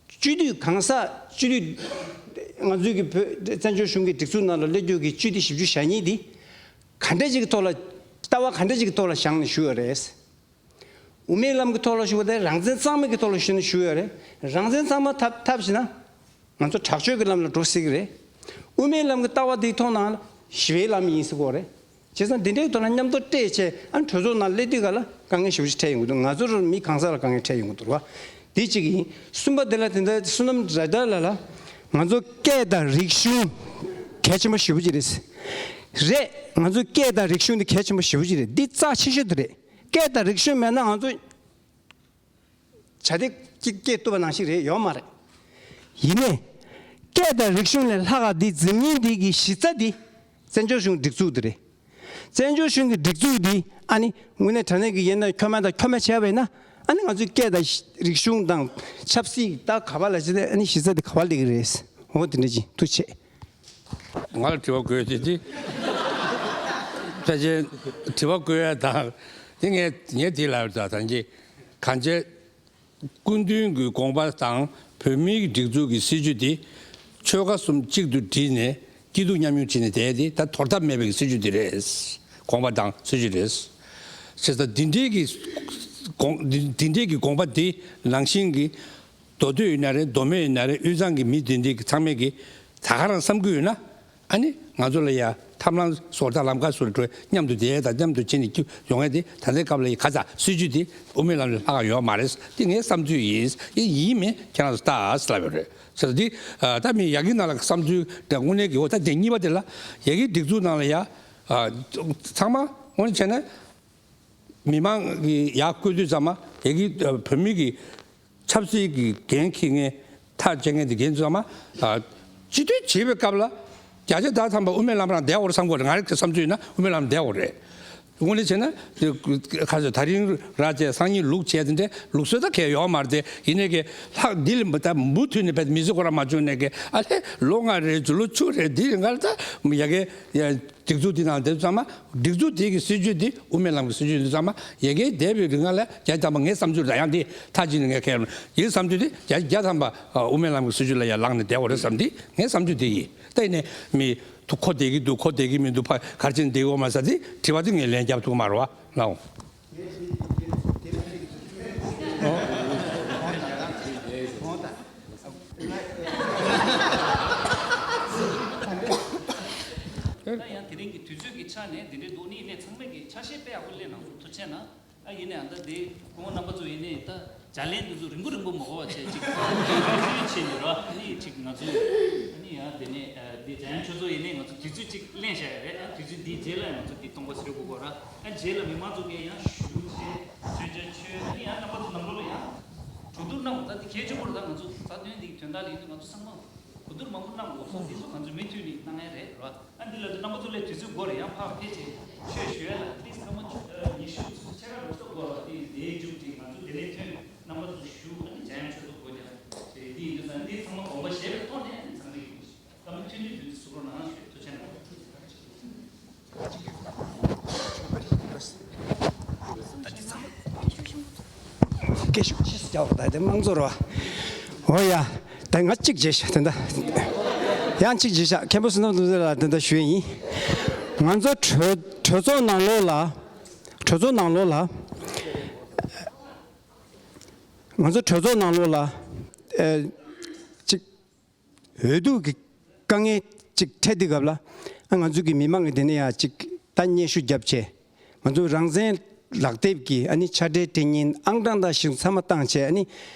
སྤྱི་འཐུས་གང་ཟག་སྤྱི་འཐུས་ང་ཚོའི་གི་བོད་བཙན་བྱོལ་གཞུང་གི་སྒྲིག་འཛུགས་ནང་ལ་སླེབས་རྒྱུ་གི་སྤྱི་འཐུས་བཞི་བཅུ་ཞེ་གཉིས་འདི་ག་འདྲ་ཅིག་གི་ཐོག་ལ། ལྟ་བ་ག་འདྲ་ཅིག་གི་ཐོག་ལ་བཞེངས་ནས་བཞུགས་ཡོད་རེད། དབུ་མའི་ལམ་གྱི་ཐོག་ལ་ཞུ་བ་དེ་རང་བཙན་གཙང་མའི་གི་ཐོག་ལ་ཞུ་ན་ཞུ་ཡོད་རེད། རང་བཙན་གཙང་མ་ཐབས་ཐབས་ཞེ་ན། ང་ཚོ་དྲག་སྤྱོད་ཀྱི་ལམ་ལ་འགྲོ་སྲིད་ཀྱི་རེད། དབུ་མའི་ལམ་གྱི་ལྟ་བ་དེའི་ཐོག་ནང་ལ་ཞི་བའི་ལམ་ཡིན་ཟེར་གྱི་ཡོད་རེད། བྱས་ཙང་འདི་འདྲའི་ཐོག་ལ་མཉམ་དུ་སྤྲད་བྱས། ཨ་ནི་གྲོས་ཚོགས་ནང་སླེབས་དུས་ག་ལ་དཀའ་ངལ་ཞེ་པོ་ཞིག་འཕྲད་ཡོང་གི་འདུག་ང་ཚོར་མི་གང་ཟག་ལ་དཀའ་ངལ་འཕྲད་ཡོང་གི་འདུག་རེད་བ། འདི་གཅིག་ཡིན། གསུམ་པ་དེ་ལ་དེ་འདྲ་བསོད་ནམས་ར་རྡ་ལ་ལ། ང་ཚོ་སྐད་དང་རིག་གཞུང་གལ་ཆེན་པོ་ཞེ་པོ་ཅིག་རེད། རེད། ང་ཚོ་སྐད་དང་རིག་གཞུང་འདི་གལ་ཆེན་པོ་ཞེ་པོ་ཅིག་རེད། འདི་རྩ་ཆེ་ཤོས་དེ་རེད། སྐད་དང་རིག་གཞུང་མེད་ན་ང་ཚོ་བྱ་དེ་སྐྱེ་སྐྱེ་ཐུབ་པ་ནང་བཞིན་རེད། ཡོད་མ་རེད། ཡིན་ནའི། སྐད་དང་རིག་གཞུང་ལས་ལྷག་ག་འདི་འཛིན་མཁན་འདི་གི་གཞི་རྩ་འདི་བཙན་བྱོལ་གཞུང་སྒྲིག་འཛུགས་འདི་རེད། བཙན་བྱོལ་གཞུང་གི་སྒྲིག་འཛུགས་འདི་ཨ་ནི་དངོས་གནས་དྲང་གནས་ཀྱི་ཡིན་ན་ཁྱོད་མ་དང་ཁྱོད་མ་བྱས་པ་ཡིན་ན། ཨ་ནི་ང་ཚོའི་སྐད་དང་རིག་གཞུང་དང་ཆབ་སྲིད་ད་ག་པ་ལ་བྱས་ཏེ་ཨ་ནི་གཞི་རྩ་འདི་ག་པ་སླེབས་ཀྱི་རེད། འོ་དེ་འདྲ་ཅིག་ཐུགས་རྗེ་ཆེ། ང་ལ་དྲི་བ་དགོས་ཏེ་དེ། ཕལ་ཆེར་དྲི་བ་དགོས་ཡ་དང་། དེ་ངས་ངས་དེ་ལབ་ད་ཐང་གི་གང་བྱས། སྐུ་མདུན་གྱི་དགོངས་པ་དང་བོད་མིའི་སྒྲིག་འཛུགས་ཀྱི་སྲིད་བྱུས་དེ་ཆོལ་ཁ་གསུམ་གཅིག་ཏུ་བསྒྲིལ་ནས་སྐྱིད་སྡུག་མཉམ་མྱོང་བྱེད་ནས་བསྡད་དེ་ད་དོར་ཐབས་མེད་པའི་སྲིད་བྱུས་དེ་རེད། དགོངས་པ་དང་སྲིད་བྱུས་རེད། བྱས་ཙང་འདི་འདྲའི་གི་དགོངས་འདི་འདི་འདྲའི་གི་དགོངས་པ་དེ་ནང་བཞིན་གྱི་མདོ་སྟོད་ཡིན་ན་རེད། མདོ་སྨད་ཡིན་ན་རེད། དབུས་གཙང་གི་མི་དེ་འདྲའི་གི་ཚང་མས་གི་ད་ག་རང་བསམ་གྱི་ཡོད་ན། ཨ་ནི་ང་ཚོ་ལ་ཡ་ཐབས་ལམ་བཟོ་ལྟ་ལམ་ཁ་བཟོ་འགྲོ་མཉམ་དུ་བསྡད་དང་མཉམ་དུ་བྱེད་ནས་སྐྱིད་ཡོང་ཡ་དེ་ད་ལྟའི་སྐབས་ལ་ཡི་ཁ་ཚ་སྲིད་བྱུས་དེ་དབུ་མའི་ལམ་ལས་ལྷག་ཡོད་མ་རེད། དེ་ངའི་བསམ་ཚུལ་ཡིན། ཡིན་ཡིན་མིན་ཁྱེད་རང་ཚོ་ལྟ་ཟེར་ལབ་ཡོད་རེད། ཟེར་དེ་ད་མི་ཡ་གི་ནང་ལ་བསམ་ཚུལ་དེ་དངོས་གནས་ཀྱི་འོ་ད་དེ་གཉིས་པ་དེ་ལ་ཡ་གི་སྒྲིག་འཛུགས་ནང་ལ་ཡ་ཚང་མ་དངོས་གནས་བྱས་ན། མི་མང་གི་ཡར་བསྐོས་དུས་ཙམ་པ་ཡ་གི་བོད་མི་གི་ཆབ་སྲིད་ཀྱི་འགན་འཁྱེར་མཁན་ཐག་བཅད་མཁན་དེ་འགན་ཚོ་ཚང་མ་སྤྱི་འཐུས་བྱེད་པའི་སྐབས་ལ་བརྒྱ་ཆ་བརྒྱ་ཐམ་པ་དབུ་མའི་ལམ་རང་བསྡད་འོ་རེད་བསམ་གྱི་ཡོད་རེད། ང་རང་གི་བསམ་ཚུལ་ཡིན་ན་དབུ་མའི་ལམ་བསྡད་འོ་རེད། དངོས་གནས་བྱས་ན་དེ་ཁ་ཚོད་ད་རིང་ར་བཅས་སང་ཉིན་ལུག་བྱས་དེ་འདྲའི་ལུགས་སྲོལ་ད་གས་ཡོད་མ་རེད་དེ། ཡིན་ནའི་གི་ལྷག་འདི་ལ་ད་མུ་མཐུད་ནས་བས་མི་ཚེ་ཁོ་རང་མ་བྱུང་ནས་གི་ཨ་ལྷས་ལོ་ལྔ་རེད་ཇུ་ལོ་བཅུ་རེད་འདི་རེད་ང་ལ་ད་ཡ་གི་ཡ། སྒྲིག་འཛུགས་འདི་ནང་དེ་ཚང་མ་སྒྲིག་འཛུགས་དེ་གི་སྲིད་བྱུས་འདི་དབུ་མའི་ལམ་གྱི་སྲིད་བྱུས་འདི་ཚང་མ་ཡ་གིའི་འདས་པའི་རིང་ལ་བརྒྱ་ཆ་བརྒྱ་ཐམ་པ་ངའི་བསམ་ཚུལ་རེད། ཡང་འདི་མཐའ་གཅིག་ནས་ངས་ཁས་ལེན་ཡིན་བསམ་ཚུལ་འདི་བརྒྱ་ཆ་བརྒྱ་ཐམ་པ་དབུ་མའི་ལམ་གྱི་སྲིད་བྱུས་ལ་ཡ་ལངས་ནས་བསྡད་འོ་རེད་བསམ་འདི་ངའི་བསམ་ཚུལ་འདི་ཡིན། ད་ཡིན་ནའི་མི་ཁོ་བསྡད་ཀྱི་འདུག་ཁོ་བསྡད་ཀྱི་མི་འདུག་ཕ་གར་ཕྱིན་བསྡད་ཡོད་མ་ཟེར་འདི་དྲི་བ་འདི་ངས་ལན་རྒྱབ་ཐུབ་ཀྱི་མ་རེད་བ་ལའོ། ད་ཡང་དེ་རིང་གི་དུས་ཚོད་ཀྱི་ཆ་ནས་འདི་འདྲའི་འདུག་ནི་ཡིན་ནའི་ཚང་མས་ཀྱི་ཆ་ཤས་དཔེ་ཡག་པོ་གླེང་གནང་སོང་། ཐུགས་རྗེ་གནང་། ཨ་ཡིན་ནའི་ཨ་ད་འདི་ཁོང་རྣམ་པ་ཚོ་ཡིན་ནའི་ད་ལྗགས་ལན་འདི་ཚོ་རིང་པོ་རིང་པོ་མ་གོ་བ་བྱས་ཅིག་ཐུགས་རྗེ་ཆེ་ནས་ར། ཨ་ནི་ཅིག་ང་ཚོ་ཨ་ནི་ཡང་དེ་ནས་འདི་འཇམ་དབྱངས་ཆོས་ཚོགས་ཡིན་ནའི་ང་ཚོ་དུས་ཚོད་ཅིག་གླེང་བཞག་ཡ་རེད། ཨ་དུས་ཚོད་འདིའི་རྗེས་ལ་ང་ཚོ་འདི་སྟོང་པ་ཟེར་དགོས་གོ་ར། ཨ་རྗེས་ལ་མི་མང་ཚོ་གིས་ཡང་ཞུ་བྱས་མཚོན་ཆ་མཆོད། ཨ་ནི་ཡང་རྣམ་པ་ཚོ་ནང་ལོགས་ལ་ཡང་གྲོས་བསྡུར་གནང་། ད་འདི་གལ་ཆེན་པོ་རེད། ད་ང་ཚོ་རྩ་དོན་འདི་གི་དོན་དག་ལ་ཡིན་དུས་ང་ཚོ་ཚང་མ་གོ་བསྡུར་མང་པོ་གནང་དགོས་སོ། འདི་ཚོ་ང་ཚོ་མུ་མཐུད་ནས་གནང་ཡ་རེད་ར། ཨ་འདི་ལ་དུ་རྣམ་པ་ཚོ་ལས་དུས་ཚོད་འགོར་རེད། ཡང་ཕར་ཕེབས་བྱས་ཆོས་ཞུ་ཡ་ལ་ཏིས་སྐར་མ་ཉི་ཤུ་ཕྱེད་ཀ་རོབ་ཙམ་འགོར་བ་དེ་དེའི་མཇུག་དེ་ང་ཚོ་དེ་ནས་ཐོན་རྣམ་པ་ཚོ་ཞུ། ཨ་ནི་འཇམ་དབྱངས་ཆོས་ཚོགས་སྒོ་རྒྱག་སྐད་ཤུགས་ཆེ་ཙམ་རྒྱག་པ་དང་དེ་དམངས་གཙོ་རེད་བ། འོ་ཡ། ད་ང་གཅིག་བྱས་ཤག་དེ་འདྲ། ཡང་གཅིག་བྱས་ཤག་མཁན་པོ་བསོད་ནམས་རྡོ་རྗེ་ལགས་དེ་འདྲ་ཞུ་ཡ་ཡིན། ང་ཚོ་གྲོས་གྲོས་ཚོགས་ནང་ལོགས་ལ། གྲོས་ཚོགས་ནང་ལོགས་ལ། ང་ཚོ་གྲོས་ཚོགས་ནང་ལོགས་ལ། ཨེ། གཅིག་འོས་བསྡུ་གི་དཀའ་ངལ་ཅིག་འཕྲད་དུས་སྐབས་ལ། ཨ། ང་ཚོ་གི་མི་མང་གི་དེ་ནས་ཡང་ཅིག་ད་སྙན་ཞུ་བརྒྱབ་བྱས། ང་ཚོ་རང་བཙན་ལག་དེབ་ཀྱི་ཨ་ནི་ཕྱག་སྦྲེལ་སྤྲད་མཁན་ཨང་གྲངས་དང་གཞུང་ཚང་མ་བཏང་བྱས། ཨ་ནི་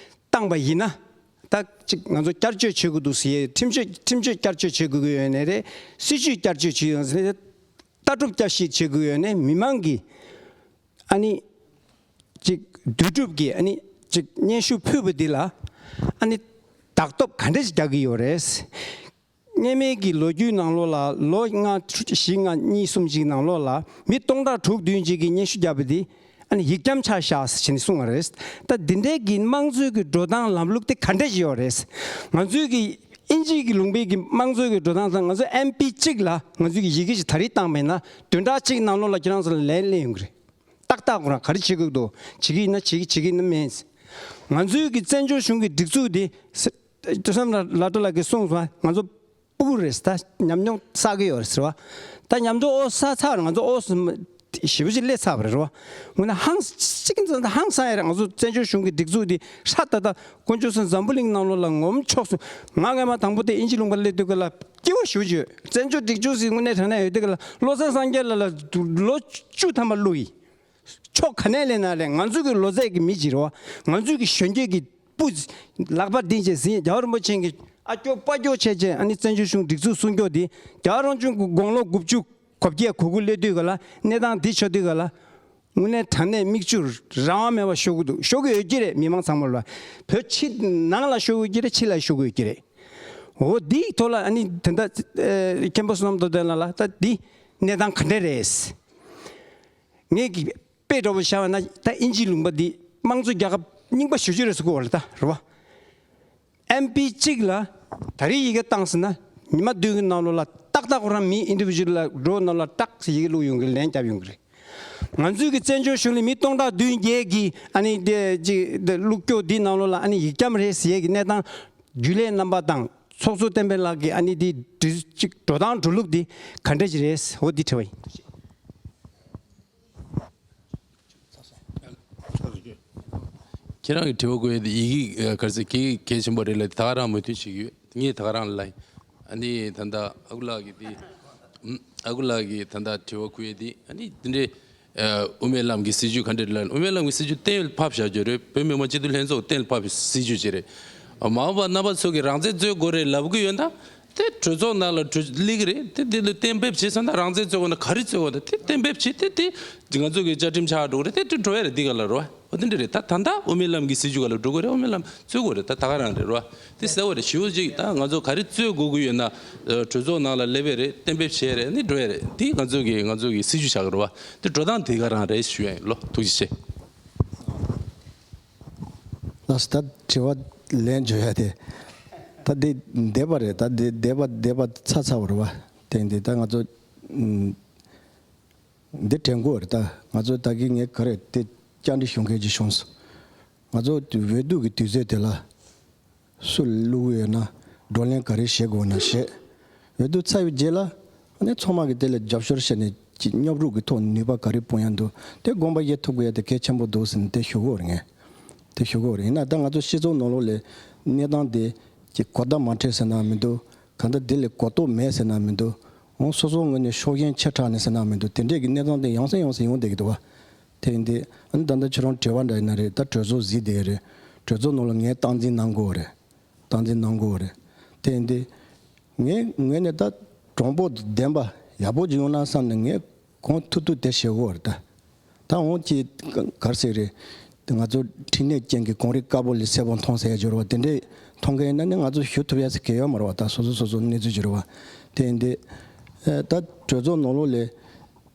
བཏང་པ་ཡིན་ན། ད་ཅིག་ང་ཚོ་བསྐྱར་བཅོས་བྱེད་དགོས་འདུག་ཟེར། ཁྲིམས་གཅོད་ཁྲིམས་གཅོད་བསྐྱར་བཅོས་བྱེད་དགོས་ཀྱི་ཡོད་ནའི་རེད། སྲིད་བྱུས་བསྐྱར་བཅོས་བྱེད་ཡོང་ཟེར་ནའི་རེད། ལྟ་གྲུབ་བསྐྱར་ཞིབ་བྱེད་དགོས་ཡོད་ནའི་མི་མང་གི་ཨ་ནི་ཅིག་བསྡུས་གྲུབ་ཀྱི་ཨ་ནི་ཅིག་སྙན་ཞུ་ཕུལ་བ་འདི་ལ་ཨ་ནི་བདག་སྟོབས་ག་འདྲ་ཞིག་རྒྱག་གི་ཡོད་རེད། སྔོན་མའི་གི་ལོ་རྒྱུས་ནང་ལོགས་ལ་ལོ་ལྔ་བཞི་ལྔ་གཉིས་གསུམ་ཞིག་ནང་ལོགས་ལ་མི་སྟོང་ཕྲག་དྲུག་བདུན་ཅིག་གིས་སྙན་ཞུ་བརྒྱབ་པ་འདི་ཨ་ནི་ཡིག་འཁྱམ་ཆགས་བཞག་ཟེར་བྱས་ནས་གསུངས་པ་རེད། ད་འདི་འདྲའི་གི་དམངས་གཙོའི་གི་འགྲོ་སྟངས་ལམ་ལུགས་དེ་ག་འདྲ་ཞིག་ཡོད་རེད། ང་ཚོའི་གི་དབྱིན་ཇིའི་གི་ལུང་པའི་གི་དམངས་གཙོའི་གི་འགྲོ་སྟངས་དང་ང་ཚོ་ཨེམ་པི་གཅིག་ལ་ང་ཚོའི་གི་ཡི་གེ་ཞིག་ད་རེས་བཏང་པ་ཡིན་ན་བདུན་ཕྲག་གཅིག་ནང་ལོགས་ལ་ཁྱེད་རང་ཚོ་ལ་ལན་སླེབས་ཡོང་གི་རེད། ཏག་ཏག་ཁོ་རང་ག་རེ་བྱེད་དགོས་འདུག་བྱེད་ཀྱི་ཡིན་ན་བྱེད་ཀྱི་བྱེད་ཀྱི་ཡིན་ན་མེད། ང་ཚོའི་གི་བཙན་བྱོལ་གཞུང་གི་སྒྲིག་འཛུགས་འདི། ཐོས་བསམ་ལགས་ལགས་ལགས་ཀྱིས་གསུངས་སོང་། ང་ཚོ་སྤུ་གུ་རེད། ད་ཉམས་མྱོང་བསགས་ཀྱི་ཡོད་རེད་ཟེར་བ། ད་ཉམས་མྱོང་ཨོ་བསགས་ཚར། ང་ཚོ་ཨོ་ཞེ་པོ་ཅིག་སླེབས་ཚར་བ་རེད་རོ། ངོ་ན་ཧང་ཅིག་ཧང་སང་ཡ་རེད། ང་ཚོ་བཙན་བྱོལ་གཞུང་གི་སྒྲིག་འཛུགས་འདི་ཧྲ་ཏག་ཏག་དཀོན་མཆོག་གསུམ་འཛམ་བུ་གླིང་ནང་ལོགས་ལ་ངོམ་ཆོག་སོང་། ང་སྔ་མ་དང་པོ་དེ་དབྱིན་ཇི་ལུང་པ་སླེབས་དུས་སྐབས་ལ་སྐྱིད་པོ་ཞེ་པོ་ཅིག་ཡོད། བཙན་བྱོལ་སྒྲིག་འཛུགས་ཟེར་དངོས་གནས་དྲང་གནས་ཡོད་དུས་སྐབས་ལ་བློ་བཟང་སངས་རྒྱས་ལགས་ལ་ལོ་བཅུ་ཐམ་པ་བླུགས་ཡིན། ཕྱོགས་ག་ནས་སླེབས་ན་སླེབས། ང་ཚོ་གི་ལོ་ཚད་ཀྱི་མི་ཅིག་རེད་བ། ང་ཚོ་གི་གཞོན་སྐྱེས་ཀྱི་སྤུ་ལག་པ་ལྡིང་བྱས་ཟིན། རྒྱལ་བ་རིན་པོ་ཆེ་གི་ཨ་སྐྱོ་པ་སྐྱོ་བྱས་བྱས། ཨ་ནི་བཙན་བྱོལ་གཞུང་སྒྲིག་འཛུགས་སྲུང་སྐྱོབ་འདི་རྒྱལ་བ་རང་བྱུང་གི་དགུང་ལོ་དགུ་བཅུ་གོ་བརྒྱད་གོ་དགུ་སླེབས་དུས་ག་ལ་གནས་སྟངས་འདི་ཆགས་དུས་ག་ལ། དངོས་གནས་དྲང་གནས་མིག་ཆུ་རང་དབང་མེད་པ་ཤོར་གི་འདུག་ཤོར་གི་ཡོད་ཀྱི་རེད། མི་མང་ཚང་མ་ལ་བོད་ཕྱི་ནང་ལ་ཤོར་གི་ཡོད་ཀྱི་རེད། ཕྱི་ལ་ཤོར་གི་ཡོད་ཀྱི་རེད། འོ་འདིའི་ཐོག་ལ་ཨ་ནི་དེ་འདྲ་ཨེ་མཁན་པོ་བསོད་ནམས་རྡོ་རྗེ་ལགས་ལ་ད་འདི་གནས་སྟངས་ག་འདྲ་རེད། ངས་ཀྱི་དཔེ་འདྲ་པོ་བཞག་པ་ན་ད་དབྱིན་ཇིའི་ལུང་པ་འདི་དམངས་གཙོ་རྒྱལ་ཁབ་རྙིང་པ་ཞེ་པོ་ཅིག་རེད་ཟེར་གོ་བ་རེད་ད་རེད་བ། ཨེམ་པི་གཅིག་ལ་ད་རེས་ཡི་གེ་བཏང་ཟིན་ན་ཉི་མ་བདུན་གྱི་ནང་ལོགས་ལ་ཏག་ཏག་ཁོ་རང་མི་ཨིན་ཌི་བི་ཇུ་ཨལ་ལ་འགྲོ་ནང་ལ་ཏག་ཡི་གེ་བླུགས་ཡོང་གི་ལན་རྒྱབ་ཡོང་གི་རེད། ང་ཚོའི་གི་བཙན་བྱོལ་གཞུང་ལ་མི་སྟོང་ཕྲག་བདུན་བརྒྱད་ཀྱིས་ཨ་ནི་དེ་ཅིག་དེ་བླུགས་སྐྱོ་འདི་ནང་ལོགས་ལ་ཨ་ནི་ཡིག་འཁྱམ་རེད་ཟེར་གི་གནས་སྟངས་རྒྱུན་ལས་རྣམ་པ་དང་ཚོགས་གཙོ་བསྟན་འཕེལ་ལགས་ཀྱི་ཨ་ནི་འདི་འདི་ཅིག་འགྲོ་སྟངས་འགྲོ་ལུགས་འདི་ག་འདྲ་ཞིག་རེད། འོ་འདི་དྲི་བ་ཡིན། ཁྱེད་རང་གི་དྲི་བ་བཀོད་ཡས་དེ་ཡི་གེ་ག་རེ་ཟེར་གི་གལ་ཆེན་པོ་རེད་ལ། ད་ག་རང་མོས་མཐུན་བྱེད་ཀྱི་ཡོད། ངས་ད་ག་རང་ལ་ཨ་ནི་ད་ལྟ་ཨ་ཁུ་ལགས་ཀྱི་དེ་ཨ་ཁུ་ལགས་ཀྱི་ད་ལྟ་དྲི་བ་བཀོད་ཡས་དེ་ཨ་ནི་དེ་འདྲའི། ཨ། དབུ་མའི་ལམ་གྱི་སྲིད་བྱུས་ག་འདྲ་ལ། དབུ་མའི་ལམ་གྱི་སྲིད་བྱུས་གཏན་ཕབ་བཞག་རྒྱུ་རེད། བོད་མི་མང་སྤྱི་འཐུས་ལྷན་ཚོགས་གཏན་ཕབ་སྲིད་བྱུས་ཅིག་རེད། མ་འོངས་པ་རྣམ་པ་ཚོ་གིས་རང་བཙན་རྩོད་དགོས་རེད་ལབ་ཀྱི་ཡོད་ན་དེ་གྲོས་ཚོགས་ནང་ལ་གྲོས་སླེབས་ཀྱི་རེད། དེ་དེ་ལ་གཏན་འབེབས་བྱས་ཚར་ན་རང་བཙན་རྩོད་དགོས་ན་ག་རེ་རྩོད་དགོས་ན་དེ་གཏན་འབེབས་བྱས་ཏེ་དེ་ང་ཚོ་གི་བཅའ་ཁྲིམས་ཆགས་འགྲོ་གི་རེད། དེ་དེ་འགྲོ་ཡ་རེད། འདི་ག་ལ་རོ། འོ་དེ་འདྲ་རེད། ད་ད་ལྟ་དབུ་མའི་ལམ་གྱི་སྲིད་བྱུས་ག་ལ་འགྲོ་དགོས་རེད། དབུ་མའི་ལམ་རྩོད་དགོས་རེད། ད་ད་ག་རང་རེད་རོ། དེ་གསལ་བོ་རེད། ཞེ་པོ་ཅིག་ད་ང་ཚོ་ག་རེ་རྩོད་དགོས་ཀྱི་ཡོད་ན་གྲོས་ཚོགས་ནང་ལ་སླེབས་ཡས་རེད། གཏན་འབེབས་བྱས་རེད། ནི་འགྲོ་ཡས་རེད། འདི་ང་ཚོ་གི་ང་ཚོ་གི་སྲིད་བྱུས་ཆགས་ཀྱི་རེད་བ། དེ་འགྲོ་སྟངས་དེ་ག་རང་རེད་ཞུ་ཡ་ཡིན་ལོ། ཐུགས་རྗེ་ཆེ། ལགས་སོ། ད་དྲི་བ་ལན་བརྗོད་ཡ་དེ་ད་འདི་འདས་པ་རེད། ད་འདི་འདས་པ་འདས་པ་ཚར་ཚར་བ་རེད་བ། དེ་འདི་ད་ང་ཚོ་ཨུམ། འདི་དྲན་དགོས་རེད། ད་ང་ཚོ་ད་གིན་ངས་ག་རེ་དེ་བཅར་འདྲི་ཞུ་མཁན་ཅིག་བྱུང་སོང་། ང་ཚོ་འོས་བསྡུ་གི་དུས་ཚོད་དེ་ལ་སུ་བླུག་གི་ཡོད་ན་བགྲོ་གླེང་ག་རེ་བྱེད་དགོས་ན་བྱེད། འོས་བསྡུ་ཚར་བའི་རྗེས་ལ་ཨ་ནི་ཚང་མ་གི་དེ་ལ་རྒྱབ་སྐྱོར་བྱས་ནས་ཀྱི་མཉམ་རུབ་ཀྱི་ཐོག་ནུས་པ་ག་རེ་སྤུངས་ཡ་འདུག་དེ་དགོངས་པ་བཞེས་ཐུབ་དགོས་ཡ་དེ་གལ་ཆེན་པོ་འདུག་ཟེར་ནས་དེ་ཞུ་གི་ཡོད་རེད། ངས་དེ་ཞུ་གི་ཡོད་རེད། ཡིན་ན་ད་ང་ཚོ་སྤྱི་ཚོགས་ནང་ལོགས་ལ་གནས་སྟངས་དེ་ཀྱི་གོ་བརྡ་མ་འཕྲོད་ཟེར་ན་མི་འདུག་གང་ལྟར་དེ་ལས་གོ་རྟོགས་མེད་ཟེར་ན་མི་འདུག་འོང་སོ་སོའི་ངོས་ནས་ཤུགས་རྐྱེན་ཆེ་དྲགས་ནས་ཟེར་ན་མི་འདུག་དེ་འདྲས་ཀྱི་གནས་སྟངས་དེ་ཡང་སེ་ཡང་སེ་ཡོང་བསྡད་ཀྱི་འདུག་བ། དེ་ཡིན་དུས་ཨ་ནི་ད་ལྟ་ཁྱོད་རང་དྲི་བ་འདྲ་ཡིན་ན་རེད། ད་གྲོས་ཚོགས་གཟིགས་བསྡད་ཀྱི་རེད། གྲོས་ཚོགས་ནང་ལ་ངས་སྟངས་འཛིན་གནང་དགོས་པ་རེད། སྟངས་འཛིན་གནང་དགོས་པ་རེད། དེ་ཡིན་དུས་ངའི་ངོས་ནས་ད་གྲངས་འབོར་ལྡན་པ་ཡག་པོ་ཅིག་ཡོང་ན་བསམ་ནས་ངས་གང་ཐུབ་ཐུབ་དེ་བྱེད་དགོས་པ་རེད་ད། ད་འོང་ཅིག་ག་རེ་ཟེར་རེད། དེ་ང་ཚོ་འཕྲིན་ལས་ཅན་གྱི་གངས་རི་དཀར་པོ་ལས་སེར་པོ་མཐོང་ཟེར་ཡ་འབྱོར་བ་དེ་འདྲས་མཐོང་མཁན་ཡིན་ན་ནི་ང་ཚོ་ཞུ་ཐུབ་ཡ་ཟེར་གི་ཡོད་མ་རེད་བ། ད་སོ་སོ་སོ་སོ་གནས་ཚུལ་འབྱོར་བ་དེ་ཡིན་དུས་ཨེ་ད་གྲོས་ཚོགས་ནང་ལོགས་ལས་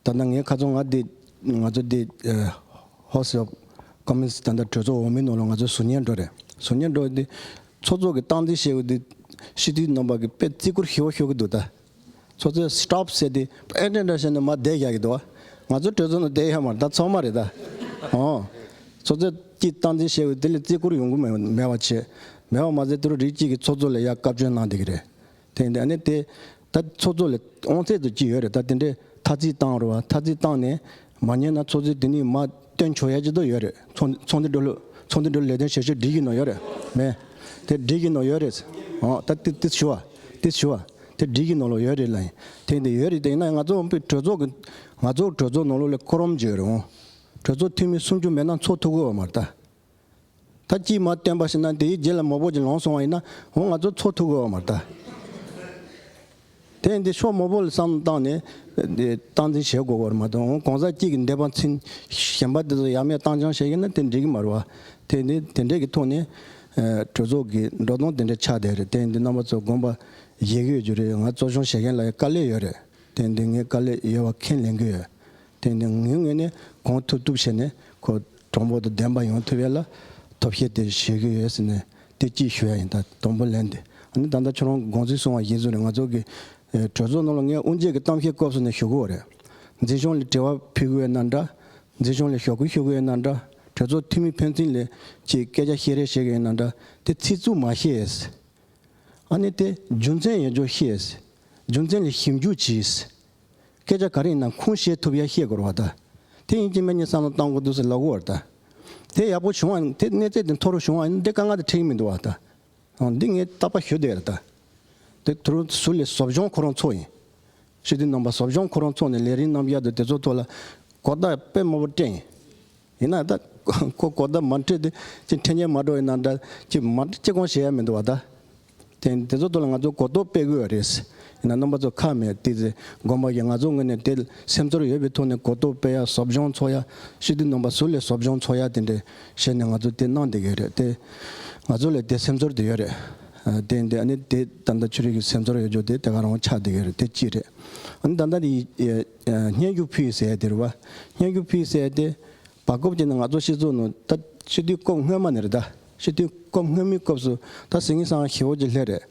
ད་ལྟ་ངའི་ཁ་ཚོན་ང་འདི་ང་ཚོ་འདི་ཨེ་House of Commons ད་ལྟ་གྲོས་ཚོགས་འོག་མའི་ནང་ལ་ང་ཚོ་ཟུར་ཉན་འགྲོ་རེད། ཟུར་ཉན་འགྲོ་འདི་ཚོགས་གཙོ་གི་སྟངས་འཛིན་བྱེད་དགོས་འདི་སྤྱི་འཐུས་རྣམ་པ་གི་དཔེ་བརྩི་བཀུར་ཞེ་པོ་ཞུ་གི་འདུག་ད། ཚོགས་གཙོས་stop ཟེར་ཏེ་ཨེ་འདྲ་འདྲ་བྱས་ནས་མར་བསྡད་བཞག་གི་འདུག་བ། ང་ཚོ་གྲོས་ཚོགས་ནང་བསྡད་ཡོད་མ་རེད་ད། ཚང་མ་རེད་ད། ཨོ། ཚོགས་གཙོ་གཅིག་སྟངས་འཛིན་བྱས་པའི་དེ་ལས་བརྩི་བཀུར་ཡོང་གི་མེད་མེད་པ་བྱས། མེད་པ་མ་ཟད་དེ་རུ་རིགས་གཅིག་གིས་ཚོགས་གཙོ་ལ་ཡ་བཀའ་བཀྱོན་གནང་བསྡད་ཀྱི་རེད། དེ་འདི་ཨ་ནི་དེ་ད་ཚོགས་གཙོ་ལ་དབང་ཚད་དུ་གཅིག་ཡོད་རེད། ད་དེ་འདྲའི་ཐ་ཚིག་བཏང་རུ་བ་ཐ་ཚིག་བཏང་ནས་མ་ཉན་ན་ཚོགས་གཙོས་དེ་ནས་མ་སྟོན་ཆོག་ཡ་ཅིག་ཏུ་ཡོད་རེད། ཚོགས་ཚོགས་འདུ་འགྲོ་ལུགས་ཚོགས་འདུ་འགྲོ་ལུགས་ལས་དོན་བྱེད་ཕྱོགས་སྒྲིག་གི་ནང་ཡོད་རེད། མེད། དེ་སྒྲིག་གི་ནང་ཡོད་རེད། ཨོ་ད་དེ་དེ་ཞུ་བ་དེ་ཞུ་བ་དེ་སྒྲིག་གི་ནང་ལོགས་ཡོད་རེད་ལ་ཡིན། དེ་འདི་ཡོད་རེད། དེ་ཡིན་ན་ང་ཚོ་བོད་གྲོས་ཚོགས་ཀྱི་ང་ཚོ་གྲོས་ཚོགས་ནང་ལོགས་ལ་ཁོ་རམ་བརྗོད་རེད། ཨོ་གྲོས་ཚོགས་འཐུས་མི་སུམ་ཅུ་མེད་ན་ཚོགས་ཐུབ་ཀྱི་ཡོད་མ་རེད་ད། ད་གཅིག་མ་བཏོན་པ་ཞིག་ན་དེའི་རྗེས་ལ་མང་པོ་ཅིག་ལངས་སོང་བ་ཡིན་ན་འོ་ང་ཚོ་ཚོགས་ཐུབ་ཀྱི་ཡོད་མ་རེད་ད། དེ་འདི་ཕྱོགས་མང་པོ་ལ་བསམ་བློ་བཏང་ནས་འདི་སྟངས་འཛིན་བྱེད་དགོས་པ་རེད་མ་གཏོགས་འོ་གང་ཟག་གཅིག་གི་འདོད་པ་འཚོལ་གཞན་པ་དེ་ཚོ་ཡང་མེད་བཏང་སྦྱོང་བྱེད་ཀྱི་ན་དེ་འགྲིག་གི་མ་རེད་བ། དེ་འདི་དེ་འདྲས་ཀྱི་ཐོག་ནས་གྲོས་ཚོགས་ཀྱི་འགྲོ་སྟངས་དེ་འདྲས་ཆགས་བསྡད་རེད། དེ་འདི་རྣམ་པ་ཚོ་དགོངས་པ་བཞེས་ཀྱི་ཡོད་རྒྱུ་རེད། ང་གཙོ་སྐྱོང་བྱེད་མཁན་ལ་ཡང་དཀའ་ལས་ཡོད་རེད། དེ་འདི་ངས་དཀའ་ལས་ཡོད་པ་ཁས་ལེན་གྱི་ཡོད། དེ་འདི་ངའི་ངོས་ནས་གང་ཐུབ་ཐུབ་བྱས་ནས་ཁོ་གྲོགས་པོ་དང་ལྡན་པ་ཡོང་ཐུབ་ཡ་ལ་ཐབས་ཤེས་དེ་བྱེད་ཀྱི་ཡོད་ཟེར་ནས་དེ་གཅིག་ཞུ་ཡ་ཡིན། ད་དང་པོ་ལན་དེ་ཨ་ནི་ད་ལྟ་ཁྱོད་རང་དགོངས་ཚུལ་གསུངས་པ་བཞིན་བཟོ་རེད། ང་ཚོ་གི་གྲོས་ཚོགས་ནང་ལ་ངས་དབུ་འབྱེད་ཀྱི་གཏམ་བཤད་སྐབས་སུ་ནས་ཞུ་གི་ཡོད་རེད། འཛིན་སྐྱོང་ལ་དྲི་བ་ཕུལ་གྱི་ཡོད་ན་འདྲ། འཛིན་སྐྱོང་ལ་ཞོགས་ཀས་ཞུ་གི་ཡོད་ན་འདྲ། གྲོས་ཚོགས་འཐུས་མི་ཕན་ཚུན་ལ་ཅིག་སྐད་ཆ་བཤད་རེས་བྱེད་ཀྱི་ཡོད་ན་འདྲ། དེ་ཚིག་རྩུབ་མ་བཤད། ཨ་ནི་དེ་རྒྱུ་མཚན་ཡོད་ཅོག་བཤད། རྒྱུ་མཚན་ལ་ཞིབ་འཇུག་བྱས། སྐད་ཆ་ག་རེ་ཡིན་ན་ཁུངས་བཤད་ཐུབ་ཡ་བཤད་དགོས་རེད་བ་ད། དེ་ཡིན་གཅིག་མིན་གཉིས་བསམ་བློ་བཏང་དགོས་འདུག་ཟེར་ལབ་ཀྱི་ཡོད་རེད་ད། དེ་ཡག་པོ་བྱུང་བ་དེ་གནས་ཚད་དེ་མཐོ་རུ་བྱུང་བ་ཡིན་ན་དེ་དཀའ་ངལ་དེ་འཕྲད་ཀྱི་མི་འདུག་བ་ད། འདི་ངས་རྟག་པར་ཞུ་བསྡད་ཡོད་རེད་ད། དེ་དུ་རུ་ཟུར་ལས་ཟབ་སྦྱོང་ཁོ་རང་ཚོགས་ཡིན། སྤྱི་འཐུས་རྣམ་པ་ཟབ་སྦྱོང་ཁོ་རང་ཚོགས་ནས་ལས་རིམ་རྣམ་གཞག་དེ་དེ་ཚོ་ཐོག་ལ་གོ་བརྡ་དཔེ་མང་པོ་སྤྲད་ཡིན། ཡིན་ན་ད་ཁོ་གོ་བརྡ་མ་སྤྲད་དེ་ཅི་འཕྲིན་ཉན་མ་འགྲོ་ཡིན་ན་འདྲ་ཅི་མ་ཅི་གང་བྱེད་ཡ་མི་འདུག་བ་ད། དེ་དེ་ཚོ་ཐོག་ལ་ང་ཚོ་གོ་རྟོགས་སྤེལ་དགོས་པ་རེད། ཡིན་ན་རྣམ་པ་ཚོ་ཁག་མེད་དེ་ཚེ་དགོངས་པ་གིས་ང་ཚོ་ངོས་ནས་དེ་སེམས་ཚོར་ཡོད་པའི་ཐོག་ནས་གོ་རྟོགས་སྤེལ་ཡ་ཟབ་སྦྱོང་ཚོགས་ཡ་སྤྱི་འཐུས་རྣམ་པ་ཟུར་ལས་ཟབ་སྦྱོང་ཚོགས་ཡ་དེ་འདྲས་བྱས་ནས་ང་ཚོ་དེ་གནང་བསྡད་ཀྱི་རེད་དེ། ང་ཚོ་ལ་དེ་སེམས་ཚོར་དེ་ཡོད་རེད། དེ་འདི་ཨ་ནི་དེ་ད་ལྟ་ཆོས་རིག་གི་སེམས་ཚོར་ཡོད་རྒྱུ་དེ་དེ་ག་རང་ཆགས་བསྡད་ཀྱི་རེད་དེ་གཅིག་རེད། ཨ་ནི་ད་ལྟ་དེ་སྙན་ཞུ་ཕུལ་ཟེར་ཡ་དེ་རེད་བ། སྙན་ཞུ་ཕུལ་ཟེར་ཡ་དེ། བར་སྐབས་ཀྱི་ནང་ང་ཚོ་སྤྱི་ཚོགས་ནང་ད་སྤྱི་འཐུས་སྐབས་སྔོན་མ་ནས་རེད་ད། སྤྱི་འཐུས་སྐབས་སྔོན་མའི་སྐབས་སུ་ད་སེང་གེ་བཟང་ཞེ་པོ་ཅིག་སླེབས་རེད།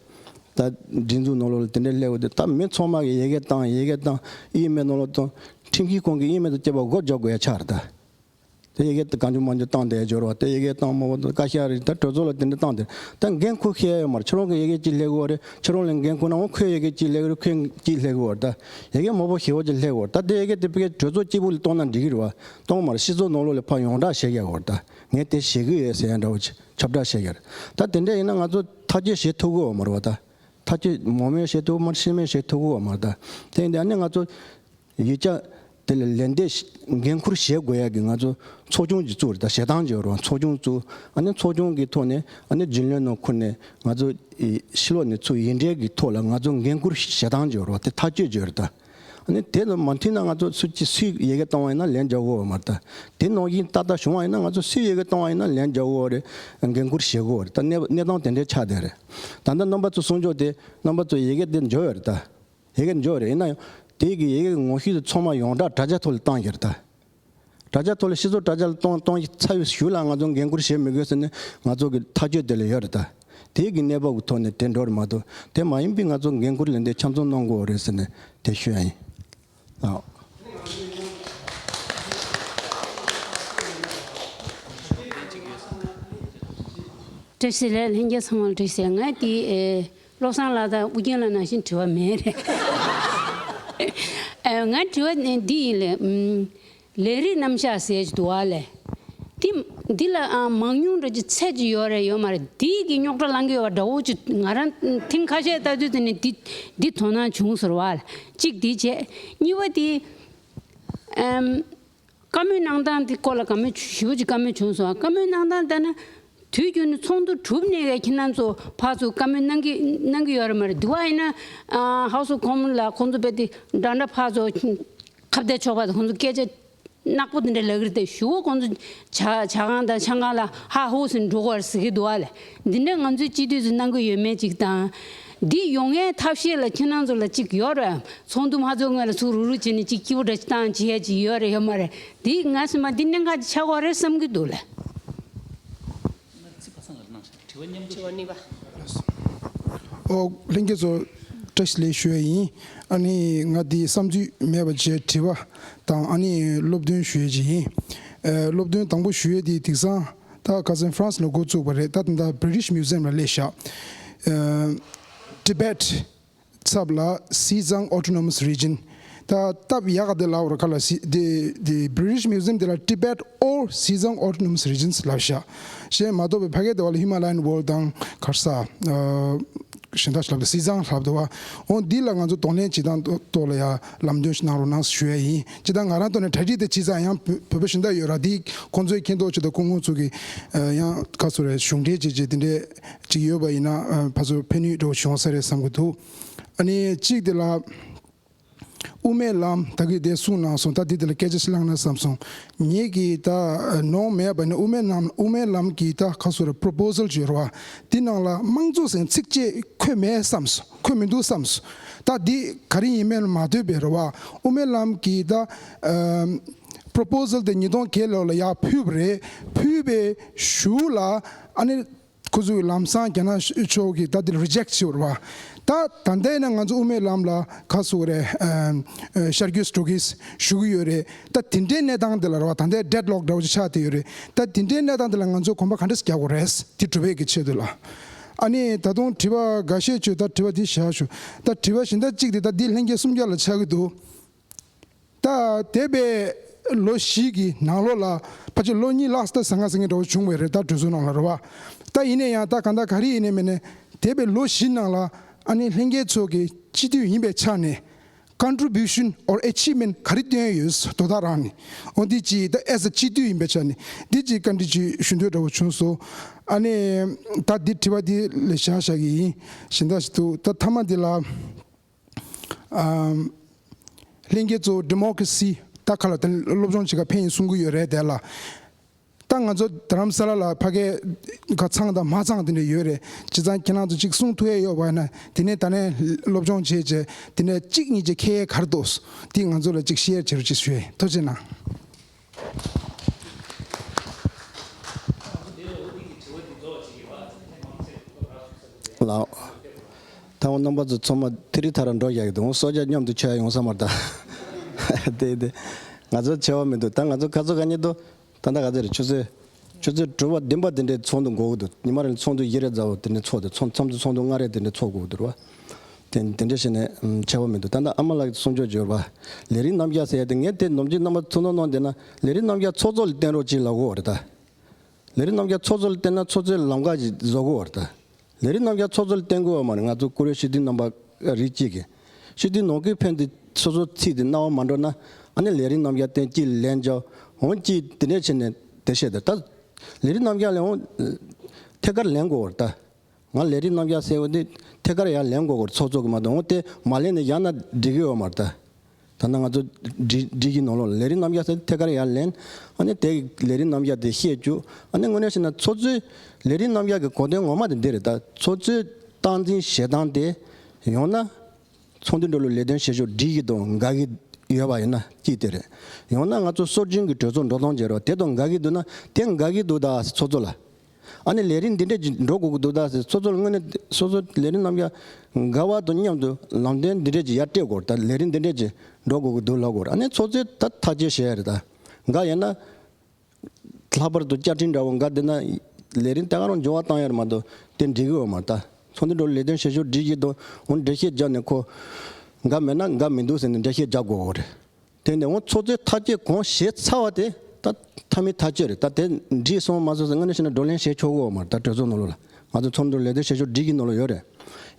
ད་སྒྲིག་འཛུགས་ནང་ལོགས་ལ་དེ་འདྲ་སླེབས་འོ་དེ་ད་མི་ཚང་མ་གི་ཡི་གེ་བཏང་ཡི་གེ་བཏང་ཨི་མེལ་ནང་ལོགས་བཏང་ཁྲིམས་ཀྱི་ཁོངས་ཀྱི་ཨི་མེལ་དང་བཅས་པ་སྒོ་རྒྱག་དགོས་ཡ་ཆགས་རེད་ད། དེ་ཡི་གེ་དེ་གང་བྱུང་མང་བྱུང་བཏང་བསྡད་འབྱོར་བ་དེ་ཡི་གེ་བཏང་མ་བ་དང་བཀའ་ཤག་རེད་ད་གྲོས་ཚོགས་ལ་དེ་འདྲ་བཏང་དེ་ད་འགན་ཁུར་ཤེས་ཡ་ཡོད་མ་རེད། ཁྱེད་རང་གི་ཡི་གེ་གཅིག་སླེབས་གི་བ་རེད། ཁྱེད་རང་ལ་འགན་ཁུར་ན་འོ་ཁོའི་ཡི་གེ་གཅིག་སླེབས་གི་རེད་ཁོའི་གཅིག་སླེབས་གི་བ་རེད་ད། ཡི་གེ་མང་པོ་ཞེ་པོ་ཅིག་སླེབས་གི་བ་རེད་ད། དེ་ཡི་གེ་དེ་ཕ་གི་གྲོས་ཚོགས་གཅིག་པུ་ལ་གཏོང་ན་འགྲིག་གི་རེད་བ། གཏོང་མ་རེད། སྤྱི་ཚོགས་ནང་ལོགས་ལ་ཕར་ཡོངས་བསྒྲགས་བྱེད་ཀྱི་ཡོད་རེད་ད། ངས་དེ་བྱེད་ཀྱི་ཡོད་ཟེར་ཡ་འདྲ་བོ་ཅིག་ཁྱབ་བསྒྲགས་བྱེད་ཀྱི་རེད། ད་དེ་འདྲ་ཡིན་ན་ང་ཚོ་ཐག་གཅོད་བྱེད་ཐུབ་ཀྱི་ཡོད་མ་རེད་བ་ད། ཐག་གཅོད་མང་མོས་བྱེད་ཐུབ་ཀྱི་མ་རེད། ཤིན་མོས་བྱེད་ཐུབ་ཀྱི་ཡོད་མ་རེད་ད། དེ་ཡིན་དུས་ཨ་ནི་ང་ཚོ་ཡིག་ཆ་དེ་ལ་ལན་འདེབས་འགན་ཁུར་བཞེས་དགོས་ཡ་གི་ང་ཚོ་ཚོགས་ཆུང་ཅིག་བཙུགས་རེད་ད། བྱེད་སྟངས་ཅིག་ཡོད་རེད་བ། ཚོགས་ཆུང་བཙུགས་ཨ་ནི་ཚོགས་ཆུང་གི་ཐོག་ནས་ཨ་ནི་རྒྱུན་ལས་ནང་ཁུར་ནས་ང་ཚོ་ཕྱི་ལོགས་ནས་ཚུར་ཡིག་འབྲེལ་གྱི་ཐོག་ལ་ང་ཚོ་འགན་ཁུར་བྱེད་སྟངས་ཅིག་ཡོད་རེད་བ། དེ་ཐག་གཅོད་ཅིག་ཡོད་རེད་ད། ཨ་ནི་དེ་ལ་མ་མཐུན་ན་ང་ཚོ་སུ་གཅིག་སུས་ཡི་གེ་བཏང་བ་ཡིན་ན་ལན་རྒྱག་དགོས་པ་མ་རེད་ད། དེ་ནང་བཞིན་ཏག་ཏག་བྱུང་བ་ཡིན་ན་ང་ཚོ་སུས་ཡི་གེ་བཏང་བ་ཡིན་ན་ལན་རྒྱག་དགོས་པ་རེད། འགན་ཁུར་བཞེས་དགོས་པ་རེད་ད། གནས་གནས་སྟངས་དེ་འདྲའི་ཆགས་བསྡད་རེད། ད་ལྟ་རྣམ་པ་ཚོ་གསུང་ཕྱོགས་དེ་རྣམ་པ་ཚོ་ཡི་གེ་དེ་འབྱོར་ཡོད་རེད་ད། ཡི་གེ་འབྱོར་རེད། ཡིན་ན་ཡང་དེ་གི་ཡི་གེ་ངོ་བཤུས་དེ་ཚང་མ་ཡོངས་བསྒྲགས་དྲ་རྒྱ་ཐོག་ལ་བཏང་ཡོད་རེད་ད། དྲ་རྒྱ་ཐོག་ལ་སྤྱི་ཚོགས་དྲ་རྒྱ་ལ་གཏོང་གཏོང་ཚར་བའི་གཞུག་ལ་ང་ཚོ་འགན་ཁུར་བཞེས་མི་དགོས་ཟེར་ནས་ང་ཚོ་གི་ཐག་གཅོད་དེ་ལ་ཡོད་རེད་ད། དེ་གི་གནས་བབ་ཀྱི་ཐོག་ནས་དེ་འགྲོ་རེད་མ་གཏོགས་དེ་མ་ཡིན་པའི་ང་ཚོ་འགན་ཁུར་ལེན་དེ་ཆ་ཚང་གནང་དགོས་རེད་ཟེར་ནས་དེ་ཞུ་ཡ་ཡིན། ཨ། བཀྲ་ཤིས་བདེ་ལེགས། ལྷན་རྒྱས་ཚང་མ་ལ་བཀྲ་ཤིས་བདེ་ལེགས། ང་དེ་ཨེ། བློ་བཟང་ལགས་དང་ཨུ་རྒྱན་ལགས་ནང་བཞིན་དྲི་བ་མེད་རེད། ཨ། ང་དྲི་བ་ནི་འདི་ཡིན་ལེ། ཨུམ། ལས་རིགས་རྣམ་གཞག་ཟེར་གྱི་འདུག་བ་ལེ། འདི་འདི་ལ་ཨ་མང་ཉུང་འདྲ་ཅིག་ཚད་ཅིག་ཡོད་རེད་ཡོད་མ་རེད། འདི་གི་རྙོག་དྲ་ལངས་ཀྱི་ཡོད་པ་འདྲ་བོ་ཅིག་ང་རང་ཐེངས་ཁ་ཤས་ལྟ་དུས་དེ་ནས་འདི་འདི་དོ་སྣང་བྱུང་ཟེར་བ་ལེ། གཅིག་འདི་བྱས། གཉིས་པ་འདི། ཨམ། བཀའ་མོལ་གནང་སྟངས་དེ་སྐོར་ལ་བཀའ་མོལ་ཞེ་པོ་ཅིག་བཀའ་མོལ་བྱུང་སོང་། བཀའ་མོལ་གནང་སྟངས་ལྟར་ན། དུས་རྒྱུན་ནས་ཚོགས་འདུ་གྲུབ་ནས་ཀྱི་ཁྱེད་རང་ཚོ་ཕར་ཚུར་བཀའ་མོལ་གནང་གི་གནང་གི་ཡོད་རེད་མ་རེད། དེ་བ་ཡིན་ན་ཨ་ཧའུ་སི་ཁོམ་ལ་ཁོང་ཚོ་དཔེ་དེ་འདྲ་འདྲ་ཕར་ཚུར་ཁ་གཏད་གཅོག་པ་དང་ཁོང་ཚོ་སྐད་ཆ་ནག་པོ་དེ་འདྲ་ལབ་ཀྱི་རེད་དེ། ཞུ་བ་ཁོང་ཚོ་ཇ་ཇ་ཁང་དང་ཆང་ཁང་ལ་ཧ་ཧུ་ཟེར་འགྲོ་གི་རེད་ཟེར་གྱི་འདུག་བ་ལེ། འདི་འདྲ་ང་ཚོའི་སྤྱི་འཐུས་ཚོས་གནང་གི་ཡོད་མེད་ཅིག་དང་། འདི་ཡོང་ཡའི་ཐབས་ཤེས་ལ་ཁྱེད་རང་ཚོ་ལ་ཅིག་ཡོད་རེད། ཚོགས་འདུ་མ་ཚོགས་སྔོན་ལ་ཚུར་རུག་རུག་བྱས་ནས་ཅིག་སྐྱིད་པོ་འདྲ་ཅིག་བཏང་བྱེད་ཡ་ཅིག་ཡོད་རེད་ཡོད་མ་རེད། འདི་ང་ཚོ་མ་འདི་གནད་འགག་ཅིག་ཆགས་ཀྱི་རེད་བསམ་གྱི་འདུག་ལེ། ཚིག་པ་ཚང་ལ་གནང་ཤག་དྲི་བ་མཉམ་དུ། དྲི་བ་གཉིས་པ། ཨོ། ལྷན་རྒྱས་ཚོ་བཀྲ་ཤིས་བདེ་ལེགས་ཞུ་ཡ་ཡིན། ཨ་ནི་ང་འདི་བསམ་ཚུལ་མེད་པ་བྱས་དྲི་བ་དང་ཨ་ནི་སློབ་སྟོན་ཞུ་ཡ་ཅིག་ཡིན། ཨ། སློབ་སྟོན་དང་པོ་ཞུ་ཡས་དེ་དེང་སང་ད་ཁ་སང་ཧྥ་རན་སི་ལ་འགོ་བཙུགས་པ་རེད། ད་ད་ལྟ་British Museum ལ་སླེབས་ཤག་ཨ། Tibet ཚབ་ལ་Xizang Autonomous Region། ད་སྟབས་ཡག་ག་དེ་ལབ་ར་ཁ་ལ་སི་དེ་དེ་British Museum དེ་ལ་Tibet or Xizang Autonomous Regions ལབ་ཤག་གཞན་མ་གཏོགས་པའི་ཕ་གི་དེ་བ་ལ་Himalayan World དང་ག་རེ་ཟ། ཨ། གཞན་དག་ཞིག་ལབ་དེ་Xizang ལབ་དེ་བ། འོ་འདི་ལ་ང་ཚོ་གདོང་ལེན་བྱེད་སྟངས་ཐོག་ལ་ཡ་ལམ་སྟོན་ཞིག་གནང་རོགས་གནང་ཞུ་ཡ་ཡིན། སྤྱིར་བཏང་ང་རང་ཐོག་ནས་གྲ་སྒྲིག་དེ་བྱས་ཙང་ཡང་བོད་བོད་པ་གཞན་དག་ཡོད་ར། དེ་ཁོང་ཚོའི་མཁྱེན་རྟོགས་ཆེད་དུ་ཁོང་ཁོང་ཚོ་གི་ཡང་ག་ཚོད་རེད་གཞུང་འབྲེལ་བྱས་བྱས་དེ་འདྲས་ཅིག་ཡོད་པ་ཡིན་ན་ཕར་ཚུར་ཕན་ནུས་འདྲ་བོ་བྱུང་ས་རེད་བསམ་གི་འདུག་ཨ་ནི་གཅིག་དེ་ལ། དབུ་མའི་ལམ་ད་གི་དེ་གསུངས་གནང་སོང་། ད་དེ་དེ་ལ་སྐད་ཆ་ཞིག་བླངས་ན་བསམ་སོང་། ངེད་ཀྱིས་ད་ནོར་མེད་པ་ནི་དབུ་མའི་ལམ་དབུ་མའི་ལམ་གྱི་ད་ཁ་སོ་ར་པོ་རོ་པོ་ཟལ་བརྗོད་ར་བ། དེ་ནང་ལ་དམངས་གཙོ་ཟེར་ཚིག་གཅིག་འཁོད་མེད་བསམ་སོང་། འཁོད་མི་འདུག་བསམ་སོང་། ད་དེ་ག་རེ་ཡིན་མིན་མ་ལྟོས་པའི་ར་བ། དབུ་མའི་ལམ་གྱི་ད་པོ་རོ་པོ་ཟལ་དེ་ཉིས་སྟོང་བརྒྱད་ལོ་ལ་ཡར་ཕུལ་བ་རེད། ཕུལ་བའི་གཞུག་ལ་ཨ་ནི། ཁོ་ཚོས་ལམ་སང་རྒྱ་ནག་ཕྱོགས་ཀྱིས་ད་དེ་ལ་རི་ཇེག་བྱས་པ་རེད་བ། ད་ད་ལྟ་ཡིན་ན་ང་ཚོ་དབུ་མའི་ལམ་ལ་ག་རེ་ཟེར་དགོས་རེད། ཨ། ཨ། ཤར་བསྐྱོད་འགྲོ་གི་ཞུ་གི་ཡོད་རེད། ད་དེ་འདྲའི་གནས་སྟངས་དེ་ལ་རེད་བ། ད་ལྟའི་ཌེཌ་ལོག་འདྲ་བོ་ཅིག་ཆགས་བསྡད་ཡོད་རེད། ད་དེ་འདྲའི་གནས་སྟངས་དེ་ལ་ང་ཚོས་གོམ་པ་ག་འདྲ་ཞིག་རྒྱག་དགོས་རེད། དེ་སྒྲུབ་པའི་གི་ཆེད་དུ་ལ། ཨ་ནི་ད་དུང་དྲི་བ་འགའ་ཤས་བྱོས། ད་དྲི་བ་དེ་བཞག་ཞུ། ད་དྲི་བ་གཞན་དག་གཅིག་དེ་ད་འདི་ལྷན་རྒྱས་སུམ་བརྒྱ་ལ་ཆགས་ཀྱི་འདུག་ད་འདས་པའི་ལོ་བཞི་གི་ནང་ལོགས་ལ་ཕལ་ཆེར་ལོ་གཉིས་ལྷག་ཙམ་ཟང་ངེ་ཟིང་ངེ་འདྲ་བོ་བྱུང་བ་རེད། ད་གྲོས་ཚོགས་ནང་ལ་རེད་བ། ད་ཡིན་ན་ཡང་ད་གང་ལྟར་ག་རེ་ཡིན་ནའི་མིན་ནའི་འདས་པའི་ལོ་བཞི་ནང་ལ་ཨ་ནི་ལྷན་རྒྱས་ཚོ་གི་སྤྱི་འཐུས་ཡིན་པའི་ཆ་ནས་contribution or achievement ག་རེ་བཏོན་ཡོད། དོ་བདག་རང་ནས། འོ་འདི་གཅིག་ད་as a སྤྱི་འཐུས་ཡིན་པའི་ཆ་ནས་འདི་གཅིག་བཀའ་འདྲི་གཅིག་ཞུ་འདོད་འདྲ་བོ་བྱུང་སོང་། ཨ་ནི་ད་འདི་དྲི་བ་འདི་ལ་བཞག་བཞག་གི་ཡིན། གཞན་དག་ཞིག་འདུག་ད་མཐའ་མ་འདི་ལ། ཨམ། ལྷན་རྒྱས་ཚོ་ཌི་མོ་ཀ་རེ་སི་ད་ག་ལ་དེ་སློབ་སྦྱོང་བྱེད་ག་ཕན་ཡིན་གསུང་གི་ཡོད་རེད་དེ་ལ། ད་ང་ཚོ་རྡ་རམ་ས་ལ་ལ་ཕ་གའི་ག་ཚང་དང་མ་ཚང་དེ་འདྲ་ཡོད་རེད། བྱས་ཙང་ཁྱེད་རང་ཚོ་གཅིག་གསུང་ཐུབ་ཡས་ཡོད་པ་ན་དེ་ནས་ད་ནས་སློབ་སྦྱོང་བྱས་བྱས་དེ་ནས་གཅིག་གཉིས་ཀྱི་ཁྱད་ག་རེ་འདུག་དེ་ང་ཚོ་ལ་གཅིག་ཤེར་བྱེད་རོགས་གཅིག་ཞུ་ཡས། ཐུགས་རྗེ་གནང་། ལགས། ད་འོ་རྣམ་པ་ཚོ་ཚང་མ་ཐི་རི་ཐ་ར་འགྲོ་བཞག་གི་འདུག་འོ་གསོལ་ཇ་མཉམ་དུ་མཆོད་ཡ་ཡོང་ས་མ་རེད་ད། དེ་དེ། ང་ཚོ་བྱ་བ་མི་འདུག་ད་ང་ཚོ་ཁ་ཚོ་ག་ཉེ་དུ། ད་ལྟ་ག་ཚོད་རེད། ཆུ་ཚོད། ཆུ་ཚོད་དྲུག་པ་བདུན་པ་དེ་འདྲའི་ཚོགས་འདུ་འགོར་གི་འདུག་ཉི་མ་རེ་ལ་ཚོགས་འདུ་བཞི་རེ་རྫ་བོ་དེ་འདྲའི་ཚོགས་ཏེ་ཚོགས་མཚམས་སུ་ཚོགས་འདུ་ལྔ་རེ་དེ་འདྲའི་ཚོགས་དགོས་ཀྱི་འདུག་རེད་བ། དེ་དེ་འདྲ་བྱས་ནས་ཨམ་བྱ་བ་མི་འདུག་ད་ལྟ་ཨ་མ་ལགས་ཀྱིས་གསུང་ཆོས་བརྗོད་པ། ལས་རིགས་རྣམ་གཞག་ཟེར་ཡ་དེ་ངས་དེ་ནམ་རྒྱུན་རྣམ་པ་ཚོ་ནང་ནང་བསྡད་ན་ལས་རིགས་རྣམ་གཞག་ཚོགས་གཙོ་ལ་བསྟན་རོགས་གྱིས་ལབ་ཀྱི་ཡོད་རེད་ད། ལས་རིགས་རྣམ་གཞག་ཚོགས་གཙོ་ལ་བསྟན་ན་ཚོགས་གཙོས་ལམ་ཁ་ཞིག་བཟོ་དགོས་པ་རེད་ད། ལས་རིགས་རྣམ་གཞག་ཚོགས་གཙོ་ལ་བསྟན་དགོས་པ་མ་རེད། ང་ཚོ་བཀུར་འོས་སྤྱི་འཐུས་རྣམ་པ་རིགས་གཅིག་གིས་སྤྱི་འཐུས་ནང་ཁུལ་ཕན་བདེ་སོ་སོ་ཚིག་དེ་རྣ་བ་མ་འགྲོ་ན་ཨ་ནི་ལས་རིགས་རྣམ་གཞག་བསྟན་གཅིག་ལན་འཇལ་འོང་གཅིག་དེ་འདྲས་བྱས་ནས་དེ་བཤད་དེ་ད་ལས་རིགས་རྣམ་གཞག་ལ་འོང་ཐད་ཀར་ལན་དགོས་པ་རེད་ད། ང་ལས་རིགས་རྣམ་གཞག་ཟེར་བ་འདི་ཐད་ཀར་ཡར་ལེན་དགོས་སྐོར་ཚོགས་གཙོ་གི་མ་གཏོགས་འོ་དེ་མ་ལེན་ནས་ཡང་ན་འགྲིག་གི་ཡོད་མ་རེད་ད། ད་ནང་ང་ཚོ་སྒྲིག་སྒྲིག་གི་ནང་ལོགས་ལ་ལས་རིགས་རྣམ་གཞག་ཟེར་ཐད་ཀར་ཡར་ལེན། ཨ་ནི་དེ་ལས་རིགས་རྣམ་གཞག་དེ་བཤད་བཅུག་ཨ་ནི་དངོས་གནས་བཤད་ན་ཚོགས་གཙོའི་ལས་རིགས་རྣམ་གཞག་གི་གོ་དོན་ངོ་མ་དེ་འདི་རེད་ད། ཚོགས་གཙོའི་སྟངས་འཛིན་བྱེད་སྟངས་དེ་ཡང་ན་ཚོགས་འདུ་འགྲོ་ལུགས་ལས་དོན་བྱེད་ཕྱོགས་འགྲིག་གི་དང་འགལ་གི་ཡོད་པ་ཡིན་ན་གཅིག་དེ་རེད། ཡང་ན་ང་ཚོ་སྲོལ་རྒྱུན་གྱི་གྲོས་ཚོགས་འགྲོ་སྟངས་བྱེད་རོགས་དེ་དང་འགལ་གི་འདུག་ན་དེ་འགལ་གི་འདུག་ད་ཚོགས་གཙོ་ལ། ཨ་ནི་ལས་རིམ་འདི་འདྲས་ཀྱི་འགྲོ་དགོས་ཀྱི་འདུག་ད་ཟེར་སོ་སོར་དངོས་གནས་སོ་སོ་ལས་རིམ་རྣམ་གཞག་འགལ་བ་དང་མཉམ་དུ་ལམ་སྟོན་འདི་འདྲས་ཀྱི་ཡར་སྤྲད་དགོས་རེད། ད་ལས་རིམ་འདི་འདྲས་ཀྱི་འགྲོ་དགོས་ཀྱི་འདུག་ལབ་དགོས་རེད། ཨ་ནི་ཚོགས་གཙོས་ད་ཐག་གཅོད་བྱེད་ཡ་རེད། ད་འགའ་ཡིན་ན་ལྷག་པར་དུ་བཅའ་ཁྲིམས་འདྲ་བོ་འགའ་བསྡད་ན་ལས་རིམ་ད་ག་རང་འགྱུར་བ་བཏང་ཡ་རེད་མ་གཏོགས་དེ་འགྲིག་གི་ཡོད་མ་རེད། ད་ཚོགས་འདུ་འགྲོ་ལས་དོན་བྱེད་ཕྱོགས་སྒྲིག་གཞི་དང་འོ་འགྲེལ་བཤད་བརྒྱབ་ནས་ཁོ་འགའ་མེད་ན་འགའ་མི་འདུག་ཟེར་ནས་འགྲེལ་བཤད་རྒྱག་དགོས་རེད། དེ་ནས་འོ་ཚོགས་གཙོས་ཐག་གཅོད་གང་བྱས་ཚར་བ་དེ་ད་མཐའ་མའི་ཐག་གཅོད་རེད། ད་དེ་འགྲིག་སོང་མ་སོང་ཟེར་དངོས་གནས་བཤད་ན་བགྲོ་གླེང་བྱེད་ཆོག་གི་ཡོད་མ་རེད། ད་གྲོས་ཚོགས་ནང་ལོགས་ལ་ང་ཚོ་ཚོགས་འདུ་ལས་དོན་བྱེད་ཕྱོགས་སྒྲིག་གི་ནང་ལོགས་ཡོད་རེད།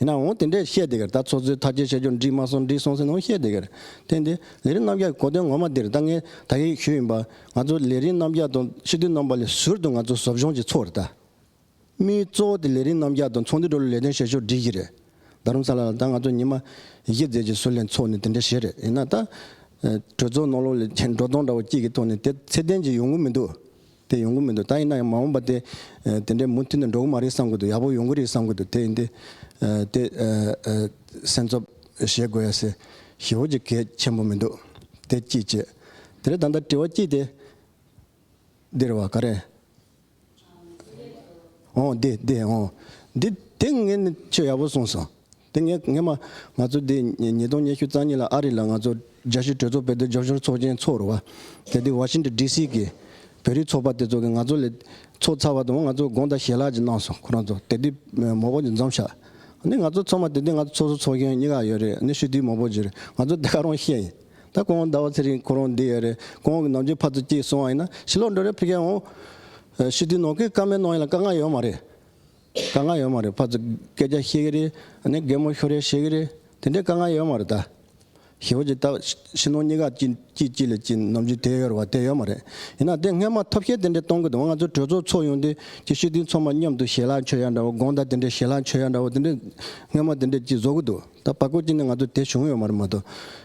ཡིན་ནའང་དེ་འདྲས་བཤད་བསྡད་ཀྱི་རེད། ད་ཚོགས་གཙོས་ཐག་གཅོད་བྱེད་ཕྱོགས་འགྲིག་མ་སོང་འགྲིག་སོང་ཟེར་ནས་འོ་བཤད་བསྡད་ཀྱི་རེད། དེ་འདི་ལས་རིམ་རྣམ་གཞག་གི་གོ་དོན་ངོ་མ་འདི་རེད། ད་ངས་ད་གིན་ཞུས་ཡིན་པ་ང་ཚོ་ལས་རིམ་རྣམ་གཞག་དང་སྤྱི་འཐུས་རྣམ་པ་ལས་ཟུར་དུ་ང་ཚོ་ཟབ་སྦྱོང་གི་ཚོགས་རེད་ད། དམིགས་ཡུལ་གཙོ་བོ་དེ་ལས་རིམ་རྣམ་གཞག་དང་ཚོགས་འདུ་འགྲོ་ལུགས་ལས་དོན་བྱེད་ཕྱོགས་སྒྲིག་གཞི་རེད། རྡ་རམ་ས་ལ་ལ་ད་ང་ཚོ་ཉི་མ་བཞི་ཙམ་གྱི་ཟུར་ལ་ཚོགས་ནས་དེ་འདྲ་བྱས་རེད། ཡིན་ན་ད་ཨ་གྲོས་ཚོགས་ནང་ལོགས་ལ་ཁྱེད་འགྲོ་སྟངས་འདྲ་བོ་གཅིག་གི་ཐོག་ནས་དེ་ཚད་ལྡན་གྱི་ཡོང་གི་མི་འདུག་དེ་ཡོང་གི་མི་འདུག་ད་ཡིན་ན་ཡང་མ་འོངས་པ་དེ་ཨ་དེ་འདྲའི་མུ་མཐུད་ནས་འགྲོ་གི་མ་རེད་བསམ་གི་འདུག་ཡག་པོ་ཡོང་གི་རེད་བསམ་གི་འདུག་དེ་ཡིན་དེ་ཨ་དེ་ཨ་ཨ་སེམས་འཚབ་བྱེད་དགོས་ཡ་ཟེར་ཞེ་པོ་ཅིག་གལ་ཆེན་པོ་མི་འདུག་དེ་གཅིག་བྱས། དེ་རེད། ད་ལྟ་དྲི་བ་གཅིག་དེ། འདིར་བ་ག་རེ། ཨོ་འདི་འདི་ཨོ། འདི་དེ་ངས་ནི་ཆོས་ཡག་པོ་གསུངས་སོང་། དེ་ངས་ངས་མ་ང་ཚོ་འདི་ཉིས་སྟོང་ཉི་ཤུ་རྩ་གཉིས་ལ་ཨ་རི་ལ་ང་ཚོ་རྒྱལ་སྤྱིའི་གྲོས་ཚོགས་བོད་དོན་རྒྱབ་སྐྱོར་ཚོགས་ཆེན་ཚོགས་རུ་བ། དེ་དུས་ཝ་ཤིང་ཊོན་ཌི་སི་གི་ བོད་རིགས་ཚོགས་པ་དེ་ཚོ་གིས་ང་ཚོ་ལ་ཚོགས་ཚར་བ་དང་ང་ཚོ་དགོངས་དག་ཞལ་ལག་ཅིག་གནང་སོང་། ཁོ་རང་ཚོ་དེ་དུས་མང་པོ་ཅིག་འཛོམས་ཤག་ཨ་ནི་ང་ཚོ་ཚང་མ་དེ་དུས་ང་ཚོ་ཚོགས་གཙོ་ཚོགས་གཞོན་གཉིས་ཀ་ཡོད་རེད། ཨ་ནི་སྤྱི་འཐུས་མང་པོ་ཅིག་རེད། ང་ཚོ་དེ་ག་རང་བཤད་ཡིན། ད་སྐུ་ངོ་ཟླ་བ་ཚེ་རིང་ཁོ་རང་འདི་ཡོད་རེད། སྐུ་ངོ་གི་ནམ་རྒྱུན་ཕར་ཚུར་སྐྱེལ་སོང་བ་ཡིན་ན་ཕྱི་ལོགས་འགྲོ་རེད། ཕ་གིར་འོང་། སྤྱི་འཐུས་ནང་ཁུལ་བཀའ་མོལ་གནང་ཡིན་ལ་དཀའ་ངལ་ཡོད་མ་རེད། དཀའ་ངལ་ཡོད་མ་རེད། ཕར་ཚུར་སྐད་ཆ་བཤད་ཀྱི་རེད། ཨ་ནི་གད་མོ་ཤོར་རེ་བཤད་ཀྱི་རེད། དེ་འདྲའི་དཀའ་ངལ་ཡོད་མ་རེད་ད། ཞེ་པོ་ཅིག་ད་ཕྱི་ནང་གཉིས་ཀ་གཅིག་གཅིག་གཅིག་ལ་གཅིག་ནམ་རྒྱུན་དེ་ཡོད་རེད་བ། དེ་ཡོད་མ་རེད། ཡིན་ན་དེ་སྔོན་མ་ཐབས་ཤེས་དེ་འདྲ་གཏོང་གི་འདུག་ང་ཚོ་གྲོས་ཚོགས་ཚོགས་ཡོང་དུས་ཀྱི་སྤྱི་འཐུས་ཚང་མ་མཉམ་དུ་ཞལ་ལག་མཆོད་ཡ་འདྲ་བོ། དགོངས་དག་དེ་འདྲ་ཞལ་ལག་མཆོད་ཡ་འདྲ་བོ་དེ་འདྲ་སྔོན་མ་དེ་འདྲ་གཅིག་བཟོ་གི་འདུག་ད་བར་སྐབས་གཅིག་ནས་ང་ཚོ་དེ་བྱུང་ཡོད་མ་རེད་མ་གཏོགས།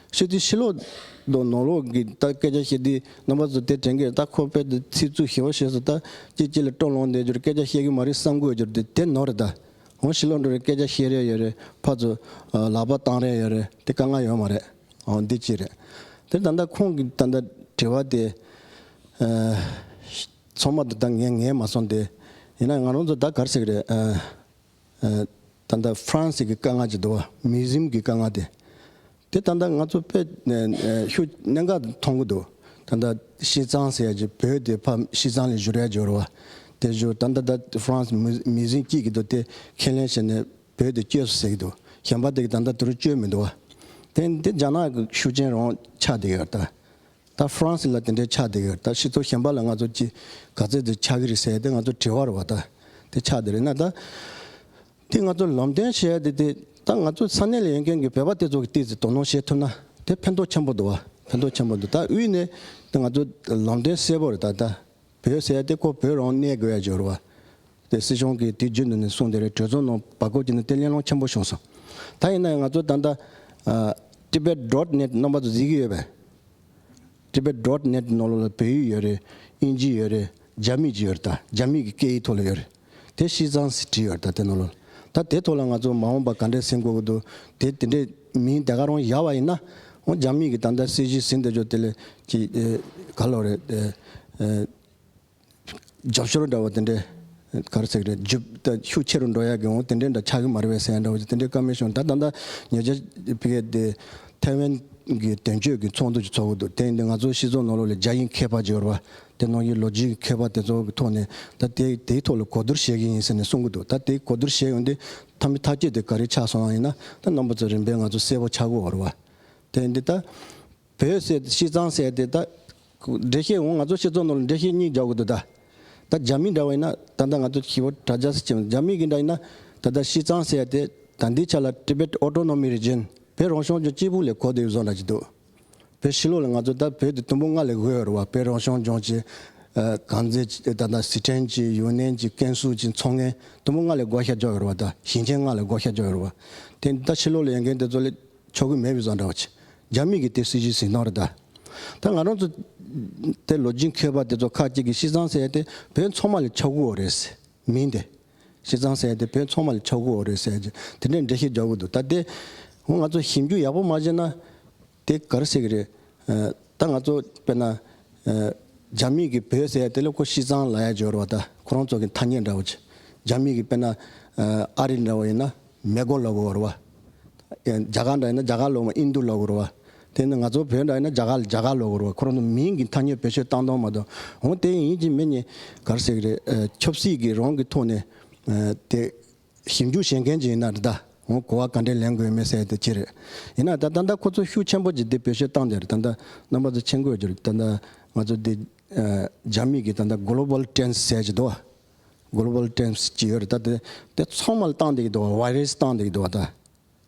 སྤྱི་འཐུས་ཕྱི་ལོགས་དང་ནང་ལོགས་ཀྱི་ད་སྐད་ཆ་བཤད་དུས་རྣམ་པ་ཚོ་དེ་དྲན་གི། ད་ཁོ་དཔེ་དེ་ཚིག་རྩུབ་ཞེ་པོ་བཤད་སོང་། ད་གཅིག་གཅིག་ལ་སྤྲོ་ལངས་བསྡད་རྒྱུ་རེད། སྐད་ཆ་བཤད་གི་མ་རེད་བསམ་གི་ཡོད་རྒྱུ་རེད། དེ་དེ་ནོར་རེད་ད། འོང་ཕྱི་ལོགས་འགྲོ་རེད། སྐད་ཆ་བཤད་རེ་ཡོད་རེད། ཕར་ཚུར་ལག་པ་བཏང་རེ་ཡོད་རེད། དེ་དཀའ་ངལ་ཡོད་མ་རེད། འོང་འདི་གཅིག་རེད། དེ་ད་ལྟ་ཁོང་གི་ད་ལྟ་དྲི་བ་དེ་ཚང་མ་དེ་ད་ངས་ངས་མ་སོང་སྟེ། ཡིན་ན་ང་རང་ཚོ་ད་ག་རེ་ཟེར་གི་རེད། ད་ལྟ་ཧྥ་རན་སི་གི་དཀའ་ངལ་ཅིག་འདུག་བ། མིའུ་ཛིམ་གི་དཀའ་ངལ་དེ། དེ་ད་ལྟ་ང་ཚོ་དཔེ་ཤུགས་གནད་འགག་མཐོང་གི་འདུག་ད་ལྟ་ཤིས་ཙང་ཟེར་ཡ་ཅིག་བོད་དེ་ཕ་ཤིས་ཙང་ལ་བཞུར་ཡ་ཅིག་ཡོད་རེད་བ། དེ་བཞུར་ད་ལྟ་ད་ཧྥ་རན་སི་མིའུ་ཛིམ་སྐྱིད་ཀྱི་འདུག་དེ་ཁས་ལེན་བྱས་ནས་བོད་དེ་བཅོས་སོང་ཟེར་གི་འདུག་གཞན་པ་དེ་གི་ད་ལྟ་དུ་རུ་བཅོས་མི་འདུག་བ། དེ་འདི་རྒྱ་ནག་གི་ཤུགས་རྐྱེན་རང་ཆགས་བསྡད་ཡོད་ད། ད་ཧྥ་རན་སི་ལ་དེ་འདྲའི་ཆགས་བསྡད་ཡོད། ད་སྤྱི་ཚོགས་གཞན་པ་ལ་ང་ཚོ་ཅི་ག་ཚད་དེ་ཆགས་ཀྱི་རེད་ཟེར་ཡ་དེ་ང་ཚོ་དྲི་བ་རེད་བ། ད་དེ་ཆགས་བསྡད་རེད་ན་ད། དེ་ང་ཚོ་ལམ་སྟོན་བྱས་ཏེ་དེ་ད་ང་ཚོ་ས་གནས་ལ་ཡོད་མཁན་གྱི་བོད་པ་དེ་ཚོ་གི་ཏོག་ཙམ་དོ་སྣང་བྱེད་ཐུབ་ན་དེ་ཕན་ཐོགས་ཆེན་པོ་འདུག་བ། ཕན་ཐོགས་ཆེན་པོ་འདུག་ད་དབུས་ནས་དེ་ང་ཚོ་ལམ་སྟོན་གསལ་པོ་རེད། ད་ད་བོད་ཟེར་ཡ་དེ་ཁོ་བོད་རང་གནས་དགོས་ཡ་ཅིག་ཡོད་རེད་བ། དེ་སྲིད་སྐྱོང་གིས་དེ་རྒྱུན་དུ་ནས་གསུངས་བསྡད་རེད། གྲོས་ཚོགས་ནང་བར་སྐབས་ཀྱི་ནང་དེ་གླེང་སློང་ཆེན་པོ་བྱུང་སོང་། ད་ཡིན་ན་ཡང་ང་ཚོ་ད་ལྟ་ཨ་ཊི་བེཊ་ཌོཊ་ནེཊ་རྣམ་པ་ཚོ་གཟིགས་ཀྱི་ཡོད་པས། ཊི་བེཊ་ཌོཊ་ནེཊ་ནང་ལོགས་ལ་བོད་ཡིག་ཡོད་རེད། དབྱིན་ཇི་ཡོད་རེད། རྒྱ་མིག་ཅིག་ཡོད་རེད། ད་རྒྱ་མིག་གི་སྐད་ཡིག་ཐོག་ལ་ཡོད་རེད། དེ་ཤིས་ཙང་ཟེར་བྲིས་ཡོད་རེད། ད་དེ་ནང་ལོགས་ལ་ད་དེ་ཐོག་ལ་ང་ཚོ་མ་འོངས་པ་ག་འདྲས་ཟིན་དགོས་ཀྱི་འདུག་དེ་དེ་འདྲས་མིང་དེ་ག་རང་བཞག་པ་ཡིན་ན། འོ་རྒྱ་མིག་གི་ད་ལྟ་སྲིད་བྱུས་ཟིན་བསྡད་རྒྱུ་དེ་ལས་ཅིག་ཨེ་ག་ལོ་རེད། ཨེ་ཨེ་རྒྱབ་སྐྱོར་འདྲ་བོ་དེ་འདྲས་ག་རེ་ཟེར་གི་རེད། རྒྱུ་ད་ཤུགས་ཆེ་རུ་འགྲོ་ཡ་གི་འོང་དེ་འདྲས་འདྲ་ཆགས་ཀྱི་མ་རེད་པས་ཟེར་ཡ་འདྲ་བོ་ཅིག་དེ་འདྲས་བཀའ་མོལ་བྱུང་། ད་ད་ལྟ་ཉེ་ཆར་ཕ་གི་དེ་ཐའེ་ཝན་གྱི་དོན་གཅོད་ཀྱི་ཚོགས་འདུ་ཅིག་ཚོགས་ཀྱི་འདུག་དེ་ཡིན་དུས་ང་ཚོ་སྤྱི་ཚོགས་ནང་ལོགས་ལ་རྒྱ་དབྱིན་མཁས་པ་ཅིག་ཡོད་རེད་བ། དེ་ནང་གི་ལོ་རྒྱུས་ཀྱི་མཁས་པ་དེ་ཚོ་གི་ཐོག་ནས་ད་དེ་དེའི་ཐོག་ལ་གོ་བསྡུར་བྱེད་ཀྱི་ཡིན་ཟེར་ནས་གསུང་གི་འདུག་ད་དེ་གོ་བསྡུར་བྱས་ཡོང་དུས་མཐའ་མའི་ཐག་གཅོད་དེ་ག་རེ་ཆགས་སོང་ཡིན་ན་ད་རྣམ་པ་ཚོ་རིམ་པས་ང་ཚོ་གསལ་པོ་ཆགས་ཀྱི་ཡོད་རེད་བ། དེ་ཡིན་དུས་ད། བོད་ཟེར་ཤིས་ཙང་ཟེར་དེ་ད། འགྲེལ་བཤད་འོང་ང་ཚོ་སྤྱི་ཚོགས་ནང་ལ་འགྲེལ་བཤད་གཉིས་རྒྱག་དགོས་འདུག་ད། ད་རྒྱ་མི་འདྲ་བ་ཡིན་ན་ད་ལྟ་ང་ཚོ་ཞི་བོ་དྲ་རྒྱ་སེ་ཆེ་རྒྱ་མི་གི་འདྲ་ཡིན་ན་ད་ལྟ་ཤིས་ཙང་ཟེར་དེ་ད་འདི་ཆ་ལ་Tibet Autonomy Region བོད་རང་སྐྱོང་ལྗོངས་གཅིག་པུ་ལས་གོ་བསྡད་བཟོ་འདྲ་ཅིག་འདུག་བོད་ཕྱི་ལོགས་ལ་ང་ཚོ་ད་བོད་དེ་དུམ་བུ་ལྔ་ལས་བགོས་ཡོད་རེད་བ། བོད་རང་སྐྱོང་ལྗོངས་ཀྱི་ཨ་དཀར་མཛེས་ཀྱི་ད་ལྟ་སི་ཁྲོན་གྱི་ཡུན་ནན་གྱི་ཀན་སུའུ་གྱི་མཚོ་སྔོན་དུམ་བུ་ལྔ་ལས་བགོ་བཤའ་རྒྱག་ཡོད་རེད་བ། ད་ཞིང་ཆེན་ལྔ་ལས་བགོ་བཤའ་རྒྱག་ཡོད་རེད་བ། དེ་ད་ཕྱི་ལོགས་ལ་ཡོད་མཁན་དེ་ཚོ་ལས། ཆོག་གི་མེད་པའི་བཟོ་འདྲ་བ་ཅིག་རྒྱ་མི་གི་དེ་སྲིད་ཇུས་ཟིན་སྟངས་རེད་ད། ད་ང་རང་ཚོ་དེ་ལོ་རྒྱུས་མཁས་པ་དེ་ཚོ་ཁ་ཅིག་གིས་ཤིས་ཙང་ཟེར་ཡ་དེ་བོད་ཚང་མ་ལ་ཆགས་ཀྱི་ཡོད་རེད་ཟེར། མིང་དེ་ཤིས་ཙང་ཟེར་ཡ་དེ་བོད་ཚང་མ་ལ་ཆགས་ཀྱི་ཡོད་རེད་ཟེར་ཡ་ཅིག་དེ་འདྲའི་འགྲེལ་བཤད་རྒྱག་གི་འདུག་ད་དེ་འོ་ང་ཚོ་ཞིབ་འཇུག་ཡག་པོ་མ་བྱས་ན་དེ་ག་རེ་ཟེར་གི་རེད། ད་ང་ཚོ་དཔེར་ན། རྒྱ་མི་གི་བོད་ཟེར་ཡ་དེ་ལ་ཁོ་ཤིས་ཙང་ལབ་ཡ་ཅིག་ཡོད་རེད་བ། ད་ཁོ་རང་ཚོ་གི་ཐ་སྙད་འདྲ་བོ་ཅིག་རྒྱ་མི་གི་དཔེར་ན་ཨ་རི་འདྲ་བོ་ཡིན་ན་མེ་གོ་ལབ་གི་ཡོད་རེད་བ། རྒྱ་གར་འདྲ་ཡིན་ན་རྒྱ་གར་ལབ་མ་ཨིན་རྡུ་ལབ་གི་ཡོད་རེད་བ། དེ་ནི་ང་ཚོ་བོད་འདྲ་ཡིན་ན་རྒྱ་གར་ལ་རྒྱ་གར་ལབ་གི་ཡོད་རེད་བ། ཁོ་རང་ཚོ་མིང་གི་ཐ་སྙད་བེད་སྤྱོད་བཏང་སྟངས་མ་གཏོགས། འོ་དེ་ཡིན་གཅིག་མིན་གཉིས་ག་རེ་ཟེར་གི་རེད། ཆབ་སྲིད་ཀྱི་རང་གི་ཐོག་ནས་དེ། ཞིབ་འཇུག་བྱེད་མཁན་ཅིག་ཡིན་ན་རེད་ད། འོ་གོ་བ་ག་འདྲས་ལེན་དགོས་མེད་ཟེར་དེ་ཅི་རེད། ཡིན་ན་ད་ད་ལྟ་ཁོ་ཚོ་ཤུགས་ཆེན་པོ་ཅིག་དེ་བེད་སྤྱོད་བཏང་བསྡད་རེད། ད་ལྟ་རྣམ་པ་ཚོ་མཁྱེན་གྱི་ཡོད་ཀྱི་རེད། ད་ལྟ་ང་ཚོ་འདི་རྒྱ་མི་གི་ད་ལྟ་Global Trends ཟེར་གྱི་འདུག་བ། Global Trends ཅིག་ཡོད་རེད། ད་དེ་དེ་ཚང་མ་ལ་བཏང་བསྡད་ཀྱི་འདུག་བ། བྷའི་རེས་བཏང་བསྡད་ཀྱི་འདུག་བ། ད་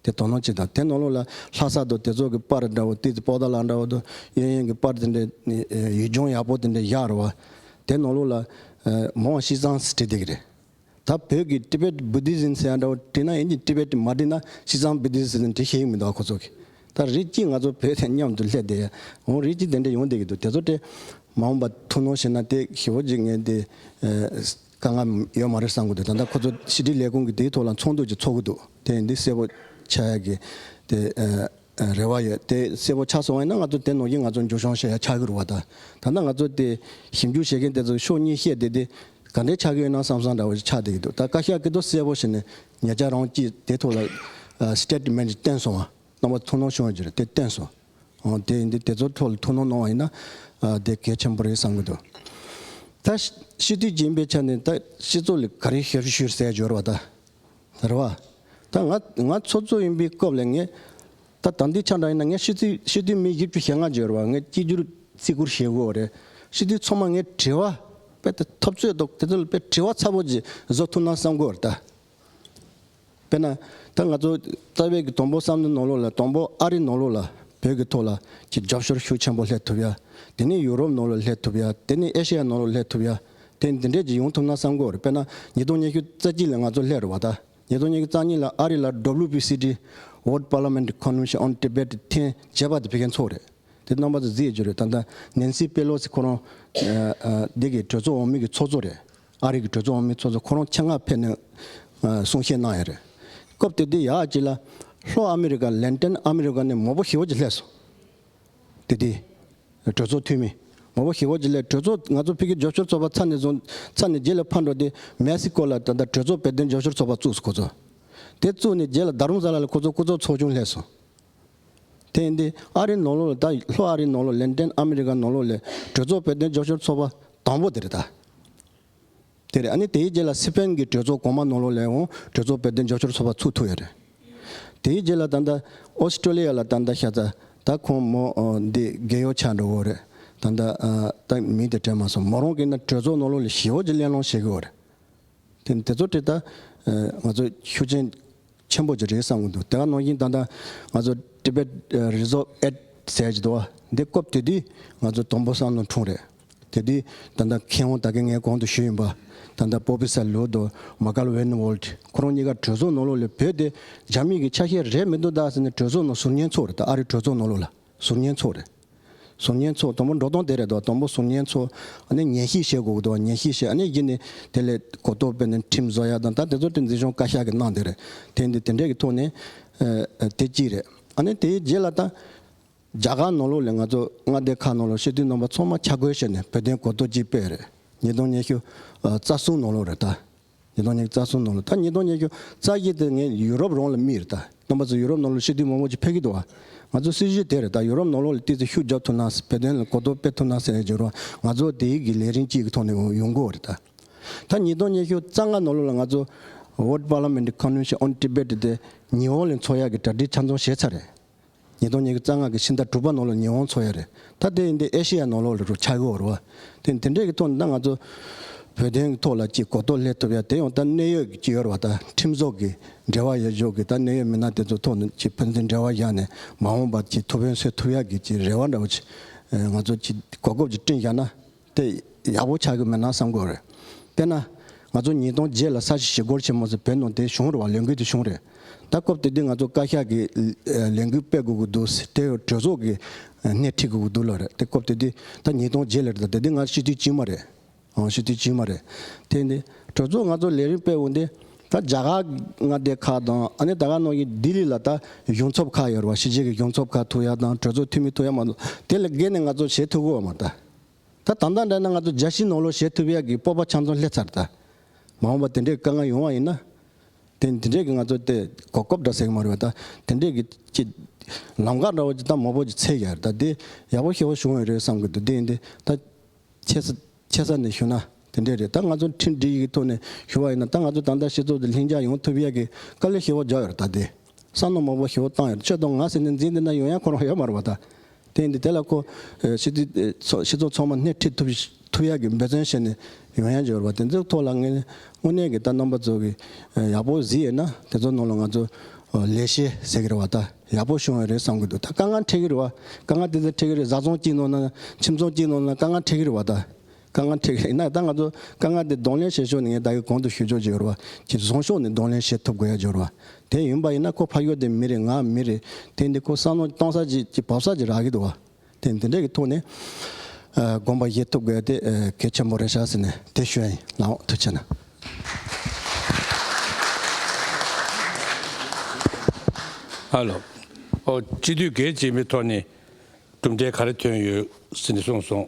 དེ་དོ་སྣང་ཅིག་དང་དེ་ནང་ལོགས་ལ་ལྷ་ས་དང་དེ་ཚོ་གི་པར་འདྲ་བོ་ཏི་ཙི་པོ་ཏ་ལ་འདྲ་བོ་དང་གཡས་གཡོན་གྱི་པར་དེ་འདྲ་ཡུལ་ལྗོངས་ཡག་པོ་དེ་འདྲ་བཞག་རེད་བ། དེ་ནང་ལོགས་ལ་མང་བ་ཤིས་ཙང་ཟེར་བྲིས་བསྡད་ཀྱི་རེད། ད་བོད་ཀྱི་Tibet Buddhism ཟེར་ཡ་འདྲ་བོ་བྲིས་ན་ཡིན་གྱི་Tibet མ་བྲིས་ན་ཤིས་ཙང་Buddhism ཟེར་ནས་བྲིས་ཤེས་ཀྱི་མི་འདུག་ཁོ་ཚོ་གིས། ད་རིགས་གཅིག་ང་ཚོ་བོད་དང་མཉམ་དུ་སླེབས་བསྡད་ཡ་འོང་རིགས་གཅིག་དེ་འདྲ་ཡོང་བསྡད་ཀྱི་འདུག་དེ་ཚོ་དེ་མ་འོངས་པ་ཐུགས་སྣང་བྱས་ན་དེ་ཞེ་པོ་ཅིག་ངས་དེ་དཀའ་ངལ་ཡོད་མ་རེད་བསམ་གྱི་འདུག་ད་ལྟ་ཁོ་ཚོ་ཕྱི་དྲིལ་ལས་ཁུངས་ཀྱི་དེའི་ཐོག་ལ་ཚོགས་འདུ་ཅིག་ཚོགས་ཀྱི་འདུག་དེ་འདི་གསལ་པོ་ཆགས་ཡ་གི་དེ། རེ་བ་ཡོད། དེ་གསལ་པོ་ཆགས་སོང་བ་ཡིན་ན་ང་ཚོ་དེ་ནང་བཞིན་ང་ཚོ་མཇུག་སྐྱོང་བྱེད་ཡ་ཆགས་ཀྱི་རེད་བ། ད་ད་ལྟ་ང་ཚོ་དེ་ཞིབ་འཇུག་བྱེད་མཁན་དེ་ཚོ་ཕྱོགས་གཉིས་བཤད་བསྡད་དེ་ག་འདྲས་ཆགས་ཀྱི་ཡོད་ན་བསམ་བསམ་འདྲ་བོ་ཞིག་ཆགས་བསྡད་ཀྱི་འདུག་ད་བཀའ་ཤག་གི་དོ་གསལ་པོ་བྱས་ནས་ཉེ་ཆར་རང་གཅིག་དེ་ཐོག་ལ་སི་ཊེ་ཊི་མེན་ཊི་བཏོན་སོང་བ། རྣམ་པ་ཐུགས་སྣང་བྱུང་བ་ཅིག་རེད། དེ་བཏོན་སོང་། འོ་དེ་འདི་དེ་ཚོ་ཐོག་ལ་ཐུགས་སྣང་གནང་བ་ཡིན་ན་དེ་གལ་ཆེན་པོ་རེད་བསམ་གྱི་འདུག་ད་སྤྱི་འཐུས་ཡིན་པའི་ཆ་ནས་ད་སྤྱི་ཚོགས་ལ་ག་རེ་ཞུ་ཞུ་ཟེར་འབྱོར་བ་ད། རེད་བ། ད་ང་ང་ཚོགས་གཙོ་ཡིན་པའི་སྐབས་ལ་ངས་ད་ད་འདི་ཆ་འདྲ་ཡིན་ན་ངས་སྤྱི་འཐུས་སྤྱི་འཐུས་མི་བཞི་བཅུ་ཞེ་ལྔ་འབྱོར་བ་ངས་གཅིག་གྱུར་བརྩི་བཀུར་བྱེད་དགོས་རེད། སྤྱི་འཐུས་ཚང་མ་ངས་དྲི་བ་དཔེ་ད་འཐབ་རྩོད་དང་དེ་ཚོ་ལ་དཔེ་དྲི་བ་ཚ་པོ་ཅིག་བཟོ་ཐུབ་ན་བསམ་གྱི་ཡོད་རེད་ད། དཔེར་ན། ད་ང་ཚོ་རྩ་བའི་གི་དང་པོ་བསམ་བློའི་ནང་ལོགས་ལ་དང་པོ་ཨ་རིའི་ནང་ལོགས་ལ་བོད་ཀྱི་ཐོག་ལ་ཅིག་རྒྱབ་སྐྱོར་ཤུགས་ཆེན་པོ་སླེབས་ཐུབ་ཡ། དེ་ནས་ཡུ་རོབ་ནང་ལོགས་སླེབས་ཐུབ་ཡ། དེ་ནས་ཨེ་ཤེ་ཡ་ནང་ལོགས་སླེབས་ཐུབ་ཡ། དེ་འདི་འདྲས་ཅིག་ཡོང་ཐུབ་ན་བསམ་གྱི་ཡོད་རེད། དཔེར་ན་ཉིས་སྟོང་ཉི་ཤུ་རྩ་གཅིག་ལ་ང་ཚོ་སླེབས་རེད་བ་ད། ཉིས་སྟོང་ཉི་ཤུ་རྩ་གཉིས་ལ་ཨ་རི་ལ་W P C T World Parliament Convention on Tibet ཐེངས་བརྒྱད་པ་དེ་ཕ་གིར་ཚོགས་རེད། དེ་རྣམ་པ་ཚོ་གཟིགས་ཡོད་རྒྱུ་རེད། ད་ལྟ་ནེན་སི་པེ་ལོ་སི་ཁོ་རང་ཨ་ཨ་འདི་གི་གྲོས་ཚོགས་འོག་མའི་གི་ཚོགས་གཙོ་རེད། ཨ་རི་གི་གྲོས་ཚོགས་འོག་མའི་ཚོགས་གཙོ་ཁོ་རང་ཆེད་མངགས་ཕེབས་ནས་ཨ་གསུང་བཤད་གནང་ཡོད་རེད། སྐབས་དེ་དུས་ཡག་ཅིག་ལ་ལྷོ་ཨ་མི་རི་ཀ་ལན་ཏན་ཨ་མི་རི་ཀ་ནས་མང་པོ་ཞེ་པོ་ཅིག་སླེབས་སོང་། དེ་དུས་གྲོས་ཚོགས་འཐུས་མི་མང་པོ་ཞེ་པོ་ཅིག་སླེབས། གྲོས་ཚོགས་ང་ཚོ་ཕ་གི་རྒྱབ་སྐྱོར་ཚོགས་པ་ཚར་ནས་བཟུང་ཚར་ནས་རྗེས་ལ་ཕར་འགྲོ་དུས་མེག་སི་ཀོ་ལ་ད་ལྟ་གྲོས་ཚོགས་བོད་དོན་རྒྱབ་སྐྱོར་ཚོགས་པ་བཙུགས་སོང་ཁོ་ཚོ། དེ་བཙུགས་ནས་རྗེས་ལ་རྡ་རམ་ས་ལ་ལ་ཁོ་ཚོ་སྐུ་ཚབ་ཚོགས་ཆུང་སླེབས་སོང་། དེ་ཡིན་དུས་ཨ་རིའི་ནང་ལོགས་ལ་ད་ལྷོ་ཨ་རིའི་ནང་ལོགས་ལན་ཏན་ཨ་མི་རི་ཀ་ནང་ལོགས་ལ་གྲོས་ཚོགས་བོད་དོན་རྒྱབ་སྐྱོར་ཚོགས་པ་དང་པོ་དེ་རེད་ད། དེ་རེད། ཨ་ནི་དེའི་རྗེས་ལ་སི་པན་གྱི་གྲོས་ཚོགས་གོང་མ་ནང་ལོགས་ལ་འོང་གྲོས་ཚོགས་བོད་དོན་རྒྱབ་སྐྱོར་ཚོགས་པ་ཚུགས་ཐུབ་ཡོད་རེད། དེའི་རྗེས་ལ་ད་ལྟ་ཨོ་སི་ཀྲོ་ལི་ཡ་ལ་ད་ལྟ་ཤ་ཚ་ད་ཁོང་མོ་འདི་རྒས་ཡོལ་ཆགས་འགྲོ་གི་རེད། ད་ལྟ་ད་མིང་དེ་དྲན་མ་སོང་། མོ་རང་གིས་ན་གྲོས་ཚོགས་ནང་ལོགས་ལ་ཞེ་པོ་ཅིག་གླེང་སློང་བྱེད་ཀྱི་ཡོད་རེད། དེ་དེ་ཚོ་དེ་ལྟ་ང་ཚོ་ཤུགས་རྐྱེན་ཆེན་པོ་ཅིག་རེད་བསམ་གྱི་འདུག་དེ་ག་ནང་བཞིན་ད་ལྟ་ང་ཚོ་Tibet Resolve Act ཟེར་གྱི་འདུག་འདི་སྐབས་དེ་དུས་ང་ཚོ་དང་པོ་བསམ་བློ་འཁྲུངས་རེད། དེ་དུས་ད་ལྟ་མཁས་དབང་ད་གིན་ངས་གོང་དུ་ཞུས་ཡིན་པ། ད་ལྟ་Professor Lou དང་Michael Van Walt ཁོ་རང་གཉིས་ཀ་གྲོས་ཚོགས་ནང་ལོགས་ལ་བོད་དེ་རྒྱ་མི་གི་ཆ་ཤས་རེད་མི་འདུག་ད་ཟེར་ནས་གྲོས་ཚོགས་ནང་ཟུར་ཉན་ཚོགས་རེད། ད་ཨ་རི་གྲོས་ཚོགས་ནང་ལོགས་ལ་ཟུར་ཉན་ཚོགས་རེད། ཟུར་ཉན་ཚོགས་དང་པོ་འགྲོ་སྟངས་དེ་རེད་དོ། དང་པོ་ཟུར་ཉན་ཚོགས་ཨ་ནི་ཉན་ཞིབ་བྱེད་དགོས་འདུག་ཉན་ཞིབ་བྱེད་ཨ་ནི་གཞི་ནས་དེ་ལས་གོ་རྟོགས་སྤེལ་ནས་ཁྲིམས་བཟོ་ཡ་དང་ད་དེ་ཚོ་དེ་འཛིན་སྐྱོང་བཀའ་ཤག་གིས་གནང་དེ་རེད། དེ་འདི་དེ་འདྲས་ཀྱི་ཐོག་ནས་ཨ་ཨ་དེ་གཅིག་རེད། ཨ་ནི་དེའི་རྗེས་ལ་ད་རྒྱ་གར་ནང་ལོགས་ལ་ང་ཚོ་མངའ་སྡེ་ཁག་ནང་ལོགས་སྤྱི་འཐུས་རྣམ་པ་ཚང་མ་ཆ་བགོས་བྱས་ནས་བོད་དོན་གོ་རྟོགས་གཅིག་སྤེལ་རེད། ཉིས་སྟོང་ཉི་ཤུ་རྩ་གསུམ་ནང་ལོགས་རེད་ད། ཉིས་སྟོང་ཉི་ཤུ་རྩ་གསུམ་ནང་ལ་ད་ཉིས་སྟོང་ཉི་ཤུ་རྩ་བཞི་དེ་ངས་ཡུ་རོབ་རང་ལ་དམིགས་རེད་ད། རྣམ་པ་ཚོ་ཡུ་རོབ་ནང་ལ་སྤྱི་འཐུས་མང་པོ་ཅིག་ཕེབས་ཀྱི་འདུག་བ། ང་ཚོ་སྲིད་གཞི་དེ་རེད་ད། ཡུ་རོབ་ནང་ལོགས་ལ་ཏོག་ཙམ་ཤུགས་རྒྱབ་ཐུབ་ན་བོད་དོན་ལ་གོ་རྟོགས་སྤེལ་ཐུབ་ན་ཟེར་ཡ་བརྗོད་རོགས། ང་ཚོ་དེའི་གི་ལས་རིམ་གཅིག་གི་ཐོག་ནས་ཡོང་གི་ཡོད་རེད་ད། ད་ཉིས་སྟོང་ཉི་ཤུ་རྩ་ལྔ་ནང་ལོགས་ལ་ང་ཚོ་World Parliament Convention on Tibet དེ་ཉི་ཧོང་ལ་འཚོགས་ཡ་གི་གྲ་སྒྲིག་ཆ་ཚང་བྱས་ཚར་རེད། ཉིས་སྟོང་ཉི་ཤུ་རྩ་ལྔ་གི་ཕྱི་ཟླ་དྲུག་པ་ནང་ལ་ཉི་ཧོང་འཚོགས་ཡ་རེད། ད་དེ་ཡིན་དུས་ཨེ་ཤེ་ཡ་ནང་ལོགས་ལ་རུ་ཆགས་ཀྱི་ཡོད་རེད་བ། དེ་དེ་འདྲས་ཀྱི་ཐོག་ནས་ད་ང་ཚོ་བོད་དོན་གྱི་ཐོག་ལ་ཅིག་གོ་རྟོགས་སླེབས་ཐུབ་ཡ་དེ་ཡང་ད་གནད་ཡོད་ཀྱི་ཅིག་ཡོད་རེད་བ། ད་ཁྲིམས་བཟོ་གི་འབྲེལ་བ་ཡོད་ཕྱོགས་ཀྱི་ད་གནད་ཡོད་མི་སྣ་དེ་ཚོ་ཐོག་ནས་ཅིག་ཕན་ཚུན་འབྲེལ་བ་བཞག་ནས་མ་འོངས་པ་ཅིག་ཐུགས་ཕན་གསོས་ཐུབ་ཡ་གི་ཅིག་རེ་བ་འདྲ་བོ་ཅིག་ང་ཚོ་ཅིག་གོ་སྐབས་ཅིག་བསྐྲུན་བཞག་ན་དེ་ཡག་པོ་ཆགས་ཀྱི་མེད་ན་བསམ་གྱི་ཡོད་རེད། དཔེར་ན། ང་ཚོ་ཉིས་སྟོང་བརྒྱད་ལ་ས་བྱི་ཞི་རྒོལ་ཆེན་མོ་ཟེར་བོད་ནང་དེ་བྱུང་རེད་བ། ལས་འགུལ་དེ་བྱུང་རེད། ད་སྐབས་དེ་དུས་ང་ཚོ་བཀའ་ཤག་གིས་ལས་འགུལ་སྤེལ་དགོས་ཀྱི་འདུག་ཟེར་དེ་གྲོས་ཚོགས་ཀྱིས་སྣེ་ཁྲིད་དགོས་ཀྱི་འདུག་ལབ་རེད། དེ་སྐབས་དེ་དུས་ད་ཉིས་སྟོང་བརྒྱད་ལ་རེད། ད་དེ་དུས་ང་སྤྱི་འཐུས་གཅིག་མ་རེད། ཨང་སྤྱི་འཐུས་གཅིག་མ་རེད། དེ་ནི་གྲོས་ཚོགས་ང་ཚོ་ལས་རིམ་སྤེལ་འོང་དུས་ད་རྒྱ་གར་མངའ་སྡེ་ཁག་དང་ཨ་ནི་ད་ག་ནང་བཞིན་ལྡི་ལི་ལ་ད་གཞུང་ཚབ་ཁག་ཡོད་རེད་བ། ཕྱི་རྒྱལ་གྱི་གཞུང་ཚབ་ཁག་ཐུག་ཡ་དང་གྲོས་ཚོགས་འཐུས་མི་ཐུག་ཡ་མ་གཏོགས་དེ་ལས་བརྒལ་ནས་ང་ཚོ་བྱེད་ཐུབ་ཀྱི་ཡོད་མ་རེད་ད། ད་ད་ལྟ་འདྲ་ན་ང་ཚོ་རྒྱལ་སྤྱིའི་ནང་ལོགས་བྱེད་ཐུབ་ཡག་གི་སྤོབས་པ་ཆ་ཚང་སླེབས་ཚར་ད། མ་འོངས་པ་དེ་འདྲའི་དཀའ་ངལ་ཡོང་བ་ཡིན་ན། དེ་དེ་འདྲའི་གི་ང་ཚོ་དེ་གོ་སྐབས་འདྲ་ཟེར་གི་མ་རེད་བ། ད་དེ་འདྲའི་གི་ཅི་ལམ་ཁ་འདྲ་བོ་ཅིག་ད་མང་པོ་ཅིག་འཚོལ་ཡག་རེད། ད་དེ་ཡག་པོ་ཞེ་པོ་བྱུང་བ་རེད་བསམ་གི་འདུག་དེ་ཡིན་དུས་ད་ཆེ་ས་ཆེ་ས་ནས་ཞུ་ན་དེ་འདྲའི་རེད། ད་ང་ཚོ་ཁྲིམས་སྒྲིག་ཡིག་གི་ཐོག་ནས་ཞུ་བ་ཡིན་ན་ད་ང་ཚོ་ད་ལྟ་སྤྱི་ཚོགས་དེ་ལྷིང་འཇགས་ཡོང་ཐུབ་ཡག་གི་དཀའ་ལས་ཞེ་པོ་རྒྱག་ཡོད་རེད། ད་དེ། བསམ་བློ་མང་པོ་ཞེ་པོ་བཏང་ཡོད། ཁྱོད་དང་ང་ཟེར་ནས་འཛིན་བསྡད་ན་ཡོང་ཡ་ཁོ་རང་ཡོད་མ་རེད་བ་ད། དེ་ཡིན་དུས་དེ་ལ་ཁོ་ཨེ་སྤྱི་འཐུས་ཨེ་ཚོ་སྤྱི་ཚོགས་ཚང་མ་སྣེ་ཁྲིད་ཐུབ་ཐུབ་ཡ་གི་འབད་བརྩོན་བྱས་ནས་ཡོང་ཡ་འབྱོར་བ་དེ་ཚོའི་ཐོག་ལ་ངས་དངོས་གནས་ཀྱི་ད་རྣམ་པ་ཚོ་གི་ཨེ་ཡག་པོ་གཟིགས་ཡོད་ན་དེ་ཚོ་ནང་ལ་ང་ཚོ་ཨེ་ལས་བྱེད་ཟེར་གི་རེད་བ། ད་ཡག་པོ་བྱུང་ཡོད་རེད་བསམ་གི་འདུག་ད་དཀའ་ངལ་འཕྲད་གི་རེད་བ། དཀའ་ངལ་དེ་ཚོ་འཕྲད་གི་རེད། བཟའ་ཚང་གཅིག་ནང་ན་ཁྱིམ་ཚང་གཅིག་ནང་ན་དཀའ་ངལ་འཕྲད་གི་རེད་བ་ད། དཀའ་ངལ་འཕྲད་ཀྱི་ཡིན་ན་ད་ང་ཚོ་དཀའ་ངལ་དེ་གདོང་ལེན་བྱེད་ཕྱོགས་ནས་ངས་ད་གིན་གོང་དུ་ཞུ་ཕྱོགས་ཅིག་ཡོད་རེད་བ། ཅིག་བཟང་ཕྱོགས་ནས་གདོང་ལེན་བྱེད་ཐུབ་དགོས་ཡ་ཅིག་ཡོད་རེད་བ། དེ་ཡིན་པ་ཡིན་ན་ཁོ་ཕ་ཡུལ་དེ་མི་རེད། ང་མི་རེད། དེ་འདི་ཁོ་བསམ་བློ་གཏོང་ས་ཅིག་ཅིག་བབས་ས་ཅིག་རག་གི་འདུག་བ། དེ་འདི་འདྲས་ཀྱི་ཐོག་ནས་ཨ་དགོངས་པ་བཞེས་ཐུབ་དགོས་ཡ་དེ་ཨ་གལ་ཆེན་པོ་རེད་ཤག་ཟེར་ནས་དེ་ཞུ་ཡ་ཡིན། ལགས་འོང་། ཐུགས་རྗེ་ཆེ་གནང་། ཧ་ལོ། ཨོ་སྤྱི་འཐུས་སྒེར་གྱི་མི་ཐོག་ནས་གྲུབ་འབྲས་ག་རེ་ཐོན་ཡོད་ཟེར་ནས་གསུངས་སོང་།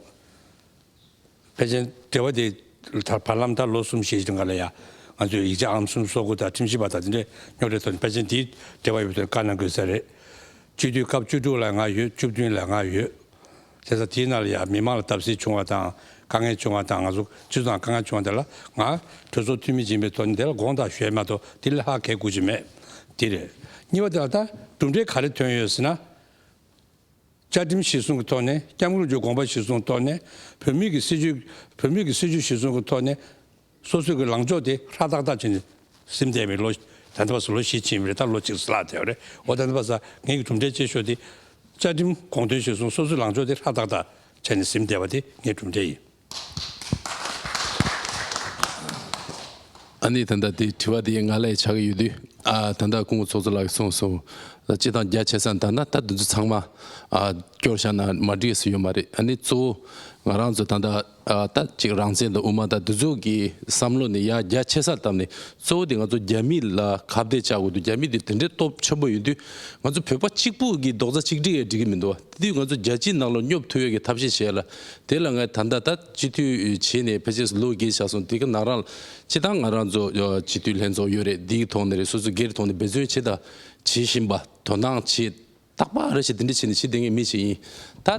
ཕལ་ཆེར་འབྲེལ་བ་དེ་ད་བར་ལམ་ད་ལོ་གསུམ་བཞི་ཞིག་སྒང་ལ་ཡ་ང་ཚོས་ཡིག་ཆ་ཨང་གསུམ་སོ་དགུ་དང་ཁྲིམས་ཞིབ་པ་དང་དེ་འདྲའི་རྙོག་དྲའི་ཐོག་ནས་ཕལ་ཆེར་དེའི་འབྲེལ་བ་ཡོད་པའི་ཐོག་ནས་བཀའ་གནང་དགོས་ས་རེད། སྤྱི་འཐུས་སྐབས་བཅུ་དྲུག་ལ་ང་ཡོད། བཅུ་བདུན་ལ་ང་ཡོད། བྱས་ཙང་དེའི་ནང་ལ་ཡ་མི་མང་ལ་བརྡབ་གསིག་བྱུང་བ་དང་ དཀའ་ངལ་བྱུང་བ་དང་། ང་ཚོ་སྤྱི་ཚོགས་ནང་དཀའ་ངལ་བྱུང་བ་དེ་ལ་ང་གྲོས་ཚོགས་འཐུས་མི་ཡིན་པའི་ཐོག་ནས་དེ་ལ་དགོངས་དག་ཞུ་ཡས་མ་གཏོགས་དེ་ལས་ལྷག་གལ་དགོས་ཀྱི་མེད། དེ་རེད། གཉིས་པ་དེ་ལ་ད་གྲུབ་འབྲས་ག་རེ་ཐོན་ཡོད་ཟེར་ན། བཅའ་ཁྲིམས་གཞིར་བཟུང་གི་ཐོག་ནས། སྐྱབས་མགོན་རིན་པོ་ཆེའི་དགོངས་པ་གཞིར་བཟུང་ཐོག་ནས། བོད་མིའི་གི་སྲིད་བྱུས། བོད་མིའི་གི་སྲིད་བྱུས་གཞིར་བཟུང་གི་ཐོག་ནས། སོ་སོའི་གི་ལངས་ཕྱོགས་དེ་ཧྲ་ཏག་ཏག་བྱས་ནས་ཟིན་བསྡད་པའི་ལོ། ད་ལྟ་བར་དུ་ལོ་བཞི་ཕྱིན་པ་རེད། ད་ལོ་གཅིག་ལྷག་བསྡད་པ་རེད། འོ་ད་ལྟ་བར་དུ་ངའི་གི་གྲུབ་འབྲས་ཆེ་ཤོས་དེ་བཅའ་ཁྲིམས་དགོངས་དོན་གཞིར་བཟུང་སོ་སོའི་ལངས་ཕྱོགས་དེ་ཧྲ་ཏག་ཏག་བྱས་ནས་ཟིན་བསྡད་པ་དེ་ངའི་གྲུབ་འབྲས་ཡིན། ཨ་ནི་ད་ལྟ་དེ་དྲི་བ་དེ་ང་ལ་ཡང་ཆགས་ཀྱི་ཡོད་དུས། ཨ་ད་ལྟ་སྐུ་ངོ་ཚོགས་གཙོ་ལགས་ཀྱིས་གསུངས་སོང་། སྤྱིར་བཏང་རྒྱ་ཆེ་ས་ལྟར་ན་ད་དེ་ཚོ་ཚང་མ་ཨ་སྐྱོར་བཞག་ན་མ་འགྲིག་ས་ཡོད་མ་རེད། ཨ་ནི་གཙོ་བོ་ང་རང་ཚོ་ད་ལྟ་ཨ་ད་ཅིག་རང་བཙན་དང་དབུ་མ་དང་དེ་ཚོ་གི་བསམ་བློ་ནས་ཡར་རྒྱ་ཆེ་ས་བཏང་ནས། གཙོ་བོ་དེ་ང་ཚོ་རྒྱ་མི་ལ་ཁ་གཏད་བཅག་དགོས་འདུག་རྒྱ་མི་དེ་དེ་འདྲའི་སྟོབས་ཆེན་པོ་ཡོད་དུས། ང་ཚོ་བོད་པ་གཅིག་པུ་གི་རྡོག་རྩ་གཅིག་སྒྲིལ་ཡང་འགྲིག་གི་མི་འདུག་བ། དེ་དུས་ང་ཚོ་རྒྱལ་སྤྱིའི་ནང་ལ་སྙོབ་ཐུབ་ཡས་ཀྱི་ཐབས་ཤེས་བྱས་ལ། དེ་ལ་ངས་ད་ལྟ་ད་སྤྱི་འཐུས་བྱས་ནས་ཕལ་ཆེར་ལོ་བརྒྱད་ཆགས་སོང་། དེ་ག་ནང་རང་སྤྱིར་བཏང་ང་རང་ཚོ་སྤྱི་འཐུས་ལྷན་ཚོགས་ཡོད་རེད། དེའི་ཐོག་ནས་རེད། སོ་སོ་སྒེར་ཐོག་ནས་འབད་བརྩོན་བྱེད་དང་བྱེད་བཞིན་པ། དོ་སྣང་བྱེད། རྟག་པར་རེ་བཞིན་དེ་འདྲ་བྱས་ནས་བྱེད་བསྡད་མཁན་མི་ཞིག་ཡིན། ད་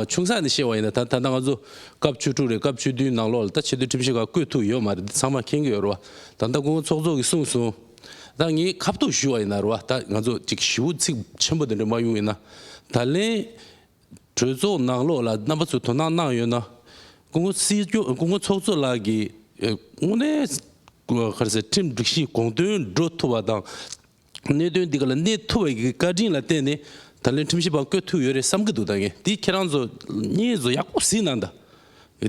ཆུང་ས་ནས་བཤད་པ་ཡིན་ན། ད་ད་ལྟ་ང་ཚོ་སྐབས་བཅུ་དྲུག་རེད། སྐབས་བཅུ་བདུན་ནང་ལོགས་ལ་ད་ཆེས་མཐོའི་ཁྲིམས་ཞིབ་ཁང་བསྐོས་ཐུབ་ཡོད་མ་རེད། འདི་ཚང་མ་མཁྱེན་གྱི་ཡོད་རེད་བ། ད་ལྟ་སྐུ་ངོ་ཚོགས་གཙོ་གིས་གསུངས་སོང་། ད་ངས་ཁ་ཐུག་ཞུ་བ་ཡིན་ན་རེད་བ། ད་ང་ཚོ་ཅིག་ཞེ་པོ་ཚིག་ཆེན་པོ་དེ་འདྲ་མ་ཡོང་ཡིན་ན། ད་ལན་གྲོས་ཚོགས་ནང་ལོགས་ལ་རྣམ་པ་ཚོས་དོ་སྣང་གནང་ཡོད་ན། སྐུ་ངོ་སྲིད་སྐྱོང་། སྐུ་ངོ་ཚོགས་གཙོ་ལགས་ཀྱིས་ཨེ་དངོས་གནས་ག་རེ་ཟེར། ཁྲིམས་སྒྲིག་གཞི་དགོངས་དོན་འགྲོ་ཐུབ་པ་དང་། གནད་དོན་འདི་ག་ལ་གནས་ཐུབ་པའི་གི་བཀའ་དྲིན་ལ་བརྟེན་ནས་ད་ལན་ཁྲིམས་ཞིབ་པ་བསྐོས་ཐུབ་ཡོད་རེད་བསམ་གྱི་འདུག་ད་ངས་འདི་ཁྱེད་རང་ཚོ་བརྙན་བཟོ་ཡག་པོ་གཟིགས་གནང་ད།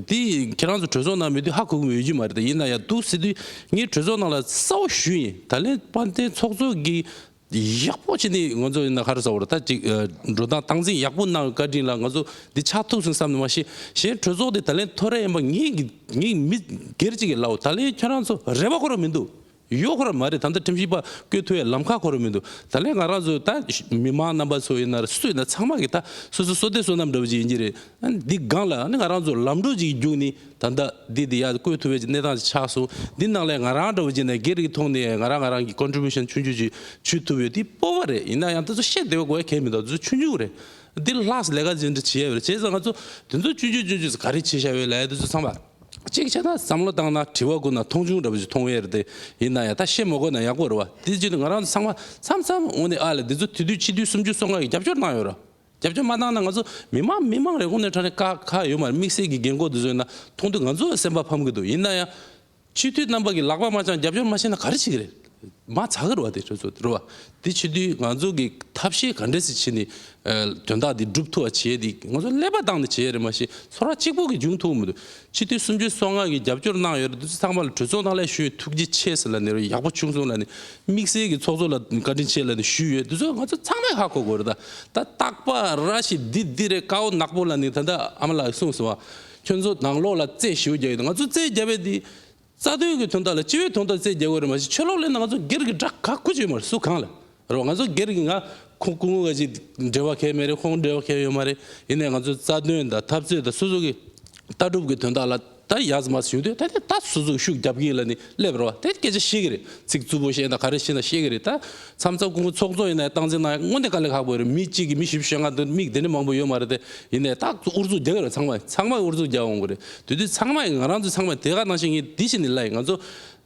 འདི་ཁྱེད་རང་ཚོ་གྲོས་ཚོགས་ནང་མེད་དུས་ཧ་གོ་གི་ཡོད་ཀྱི་མ་རེད། ད་ཡིན་ན་ཡང་འདུག་ཟེར་དུས་ངས་གྲོས་ཚོགས་ནང་ལ་གསལ་པོ་ཞུས་ཡིན། ད་ལན་དཔལ་ལྡན་ཚོགས་གཙོ་གིས་ཡག་པོ་བྱས་ནས་ང་ཚོ་ཡིན་ན་ག་རེ་ཟེར་དགོས་རེད། ད་ཅིག་ཨ་འགྲོ་སྟངས་སྟངས་འཛིན་ཡག་པོ་གནང་བའི་བཀའ་དྲིན་ལ་ང་ཚོ་འདི་ཆགས་ཐུབ་སོང་བསམ་ནས་མ་གཞི་གཞན་གྲོས་ཚོགས་དེ་ད་ལན་ཐོ་རེ་ཡིན་པ་ངེད་ཀྱི་ངེད་མི་སྒེར་གཅིག་གིས་ལབ། ད་ལན་ཁྱོད་རང་ཚོ་རེ་བ་ཁོ་རང་མི་འདུག་ཡོད་ཁོ་རང་མ་རེད། ད་ལྟ་ཁྲིམས་ཞིབ་པ་བསྐོས་ཐུབ་ཡའི་ལམ་ཁ་ཁོ་རང་མི་འདུག་ད་ལན་ང་རང་ཚོ་ད་མི་མང་རྣམ་པ་ཚོ་ཡིན་ན་རེད། སུ་ཡིན་ན་ཚང་མ་གིས་ད་སོ་སོ་བསོད་བདེ་བསོད་ནམས་འདྲ་བོ་ཅིག་ཡིན་གྱི་རེད། ཨ་ནི་འདི་སྒང་ལ་ཨ་ནི་ང་རང་ཚོ་ལམ་འགྲོ་ཅིག་རྒྱུགས་ནས་ད་ལྟ་འདི་འདི་ཡར་བསྐོས་ཐུབ་པའི་གནས་སྟངས་ཅིག་ཆགས་སོང་། འདི་ནང་ལ་ང་རང་འདྲ་བོ་ཅིག་ན་སྒེར་གྱི་ཐོག་ནས་ང་རང་ང་རང་གི་ཀོན་ཊི་བིའུ་ཤན་ཆུང་ཆུང་ཅིག་བྱེད་ཐུབ་ཡོད། འདི་སྤོབས་པ་རེད། ཡིན་ན་ཡང་དེ་ཚོ་བཤད་བདེ་བ་དགོས་ཡ་གལ་མི་འདུག་དེ་ཚོ་ཆུང་ཆུང་རེད། འདི་ལྷག་ལས་ཀ་ཅི་འདྲ་བྱེད་ཡ་ཡོད་རེད། བྱས་ཙང་ང་ཚོ་དེ་ཚོ་ཆུང་ཆུང་ཆུང་ཆུང་ཙམ་ག་རེ་བྱེད་བཞག་ཡོད་ལབ་ཡ་དེ་ཚོ་ཚང་མ། གཅིག་བྱས་ན་བསམ་བློ་བཏང་ན་དྲི་བ་བཀོད་ན་མཐོང་ཆུང་འདྲ་པོ་ཞིག་མཐོང་ཡས་རེད་དེ། ཡིན་ན་ཡང་ད་བཤད་མ་དགོས་ན་ཡག་པོ་རེད་བ། དེ་བྱས་ནས་ང་རང་ཚོ་ཚང་མ་མཚམས་མཚམས་དངོས་གནས་ཨ་ལས་འདི་ཚོ་དེ་དུས་སྤྱི་འཐུས་སུམ་ཅུ་སོ་ལྔ་ཡིས་རྒྱབ་སྐྱོར་གནང་ཡོད་རེད། རྒྱབ་སྐྱོར་མ་བཏང་ན་ང་ཚོ་མི་མང་མི་མང་རེད། དངོས་གནས་དྲང་གནས་ཁག་ཁག་ཡོད་མ་རེད། དམིགས་བསལ་གྱི་རྒན་རྒོན་དེ་ཚོ་ཡིན་ན་མཐོང་དུས་ང་ཚོ་སེམས་པ་ཕམ་གི་འདུག་ཡིན་ན་ཡང་སྤྱི་འཐུས་རྣམ་པ་གིས་ལག་པ་མ་འཆང་རྒྱབ་སྐྱོར་མ་བྱས་ན་ག་རེ་བྱེད་ཀྱི་རེད། མ་ཚར་གི་རེད་བ། དེ་ཁྲོད་ཚོ་དེ་རེད་བ། དེ་བྱེད་དུས་ང་ཚོ་གི་ཐབས་ཤེས་ག་འདྲས་སེ་བྱས་ནས་ཨ་དོན་དག་འདི་སྒྲུབ་ཐུབ་པ་བྱས་ཏེ་ང་ཚོ་ཀླད་པ་བཏང་ནས་བྱས་རེད། མ་གཞི་ཚོར་བ་གཅིག་པུ་གིས་འབྱུང་ཐུབ་མི་འདུག་སྤྱི་འཐུས་སུམ་ཅུ་སོ་ལྔ་གིས་རྒྱབ་སྐྱོར་གནང་ཡོད་རེད། དེ་ཚོ་ཚང་མ་ལ་གྲོས་ཚོགས་ནང་ལ་ཞུས། ཐུགས་རྗེ་ཆེ་ཟེར་ལབ་ནས་རེད། ཡག་པོ་བྱུང་སོང་ལབ་ནས། དམིགས་བསལ་གྱི་ཚོགས་གཙོ་ལ་བཀའ་དྲིན་ཆེ་ལབ་ནས་ཞུས་ཡོད། དེ་ཚོ་ང་ཚོ་ཚང་མས་ཧ་གོ་དགོས་རེད། ད་ད་རྟག་པ་ར་ཞིག་འདི་འདི་རེད། དཀར་པོ་ནག་པོ་ལབ་ནས་ད་ལྟ་ཨ་མ་ལགས་གསུངས་སོང་བ། ཁྱོད་ཚོ་ནང་ལོགས་ལ་རྩོད་ཞེ་པོ་རྒྱག་ཡོད། ང་ཚོ་རྩོད་རྒྱབ་པའི་འདི། རྩ་དོན་གྱི་དོན་དག་ལ་སྤྱི་པའི་དོན་དག་རྩོད་རྒྱག་དགོས་རེད། མ་གཞི་ཕྱི་ལོགས་ལ་ན་ང་ཚོ་སྒེར་གྱི་དགྲ་ག་གུ་ཅིག་མ་རེད། སུ་གང་ལ་རེད་བ། ང་ཚོ་སྒེར་གྱི་ང་ཁོང་སྐུ་ངོ་ག་ཅིག་འབྲེལ་བ་གང་ཡང་མེད་རེད། ཁོང་འབྲེལ་བ་གང་ཡང་ཡོད་མ་རེད། ཡིན་ནའི་ང་ཚོ་རྩ་དོན་དང་འཐབ་རྩོད་དང་སོ་སོ་གི་ལྟ་གྲུབ་ཀྱི་དོན་དག་ལ་ད་ཡ་ཙམ་མ་ཞུ་དུས་ད་དེ་ད་སོ་སོ་གི་ཤུགས་རྒྱབ་ཀྱི་ཡིན་ལབ་ནས་སླེབས་རེད་བ། དེ་སྐད་ཆ་བཤད་ཀྱི་རེད། ཚིག་རྩུབ་པོ་བཤད་ན་ག་རེ་བཤད་ན་བཤད་ཀྱི་རེད། ད་མཚམས་མཚམས་སྐུ་ངོ་ཚོགས་གཙོ་ཡིན་ན་ཡང་སྟངས་འཛིན་གནང་ཡ་དངོས་གནས་དཀའ་ལས་ཁག་པོ་རེད། མི་གཅིག་གིས་མི་བཞི་བཅོ་ལྔ་འདུག་མི་དེ་འདྲ་མང་པོ་ཡོད་མ་རེད་དེ། ཡིན་ནའི་ད་ཨུ་ཚུགས་རྒྱག་གི་རེད། ཚང་མ་ཚང་མས་ཨུ་ཚུགས་རྒྱག་འོང་གི་རེད། དེ་དུས་ཚང་མས་ང་རང་ཚོ་ཚང་མས་དེ་ག་ནང་བཞིན་ངས་འདི་བྱས་ནས་ལབ་ཡིན། ང་ཚོ་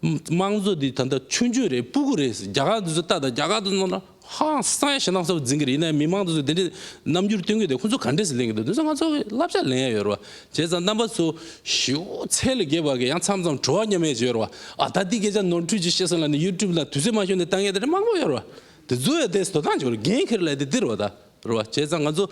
དམངས་གཙོ་འདི་ད་ལྟ་ཆུང་ཆུང་རེད། སྤུ་གུ་རེད། རྒྱ་གར་འདི་ཚོ་ལྟ་དང་། རྒྱ་གར་འདི་ཚོ་ནང་ཧང་སང་ཡ་ཞེད་སྣང་ཚ་པོ་འཛིན་གི་རེད། ཡིན་ནའི་མི་མང་འདི་ཚོ་དེ་འདྲའི་རྣམ་འགྱུར་སྟོན་གི་འདུག་ཁོ་ཚོ་ག་འདྲས་སེ་ལེན་གི་འདུག་འདི་ཚོ་ང་ཚོ་གི་བསླབ་བྱ་ལེན་ཡ་ཡོད་རེད་བ། བྱས་ཙང་རྣམ་པ་ཚོ་ཞེ་པོ་ཚད་ལས་བརྒལ་བ་གི་ཡང་མཚམས་མཚམས་བྲོ་བ་མཉམ་ཡས་ཅིག་ཡོད་རེད་བ། ཨ་ད་འདི་སྐད་ཆ་ནོར་འཁྲུལ་ཅིག་བཤད་སོང་ལབ་ནས་ཡུ་ཊུབ་ལ་དུས་ཚོད་མ་ཤོར་ནས་བཏང་ཡས་དེ་འདྲ་མང་པོ་ཡོད་རེད་བ། དེ་ཚོ་ཡ་དེ་དོ་སྣང་བྱེད་དགོས་རེད། འགན་འཁྱེར་ལབ་ཡ་དེ་འདི་རེད་བ། ད་རེད་བ། བྱས་ཙང་ང་ཚོ་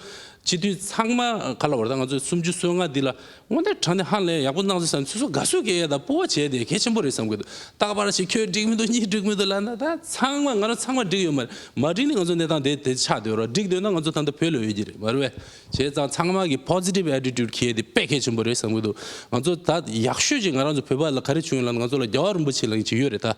སྤྱི་འཐུས་ཚང་མ་ག་ལབ་དགོས་རེད། ད་ང་ཚོ་སུམ་ཅུ་སོ་ལྔ་འདི་ལ་དངོས་གནས་དྲང་གནས་ཧ་ལས་ཡག་པོ་གནང་སོང་བསམ་ནས་སོ་སོ་དགའ་བསུ་སྐྱེ་ཡ་དང་སྤོབས་པ་བྱེད་ཡ་དེ་གལ་ཆེན་པོ་རེད་བསམ་གི་འདུག་རྟག་པར་ཞིག་ཁྱོད་འགྲིག་མི་འདུག་གཉིས་འགྲིག་མི་འདུག་ལབ་ན་ད་ཚང་མ་ང་རང་ཚང་མ་འགྲིག་ཡོད་མ་རེད། མ་འགྲིག་ནི་ང་ཚོ་གནས་སྟངས་དེ་དེ་ཆགས་བསྡད་ཡོད་རེད། འགྲིག་འདོད་ན་ང་ཚོ་ད་ལྟ་བོད་ལ་ཡོད་ཀྱི་རེད། མ་རེད་པས། བྱས་ཙང་ཚང་མ་གི་པོ་སི་ཊིབ་ཨེ་ཊི་ཊུཌ་འཁྱེར་ཡ་དེ་དཔེ་གལ་ཆེན་པོ་རེད་བསམ་གི་འདུག་ང་ཚོ་ད་ཡག་ཤོས་ཅིག་ང་རང་ཚོ་བོད་པ་ལ་ག་རེ་བྱུང་ཡོད་ལབ་ན་ང་ཚོ་ལ་རྒྱལ་བ་རིན་པོ་ཆེ་ལབ་མཁན་ཅིག་ཡོད་རེད། ད་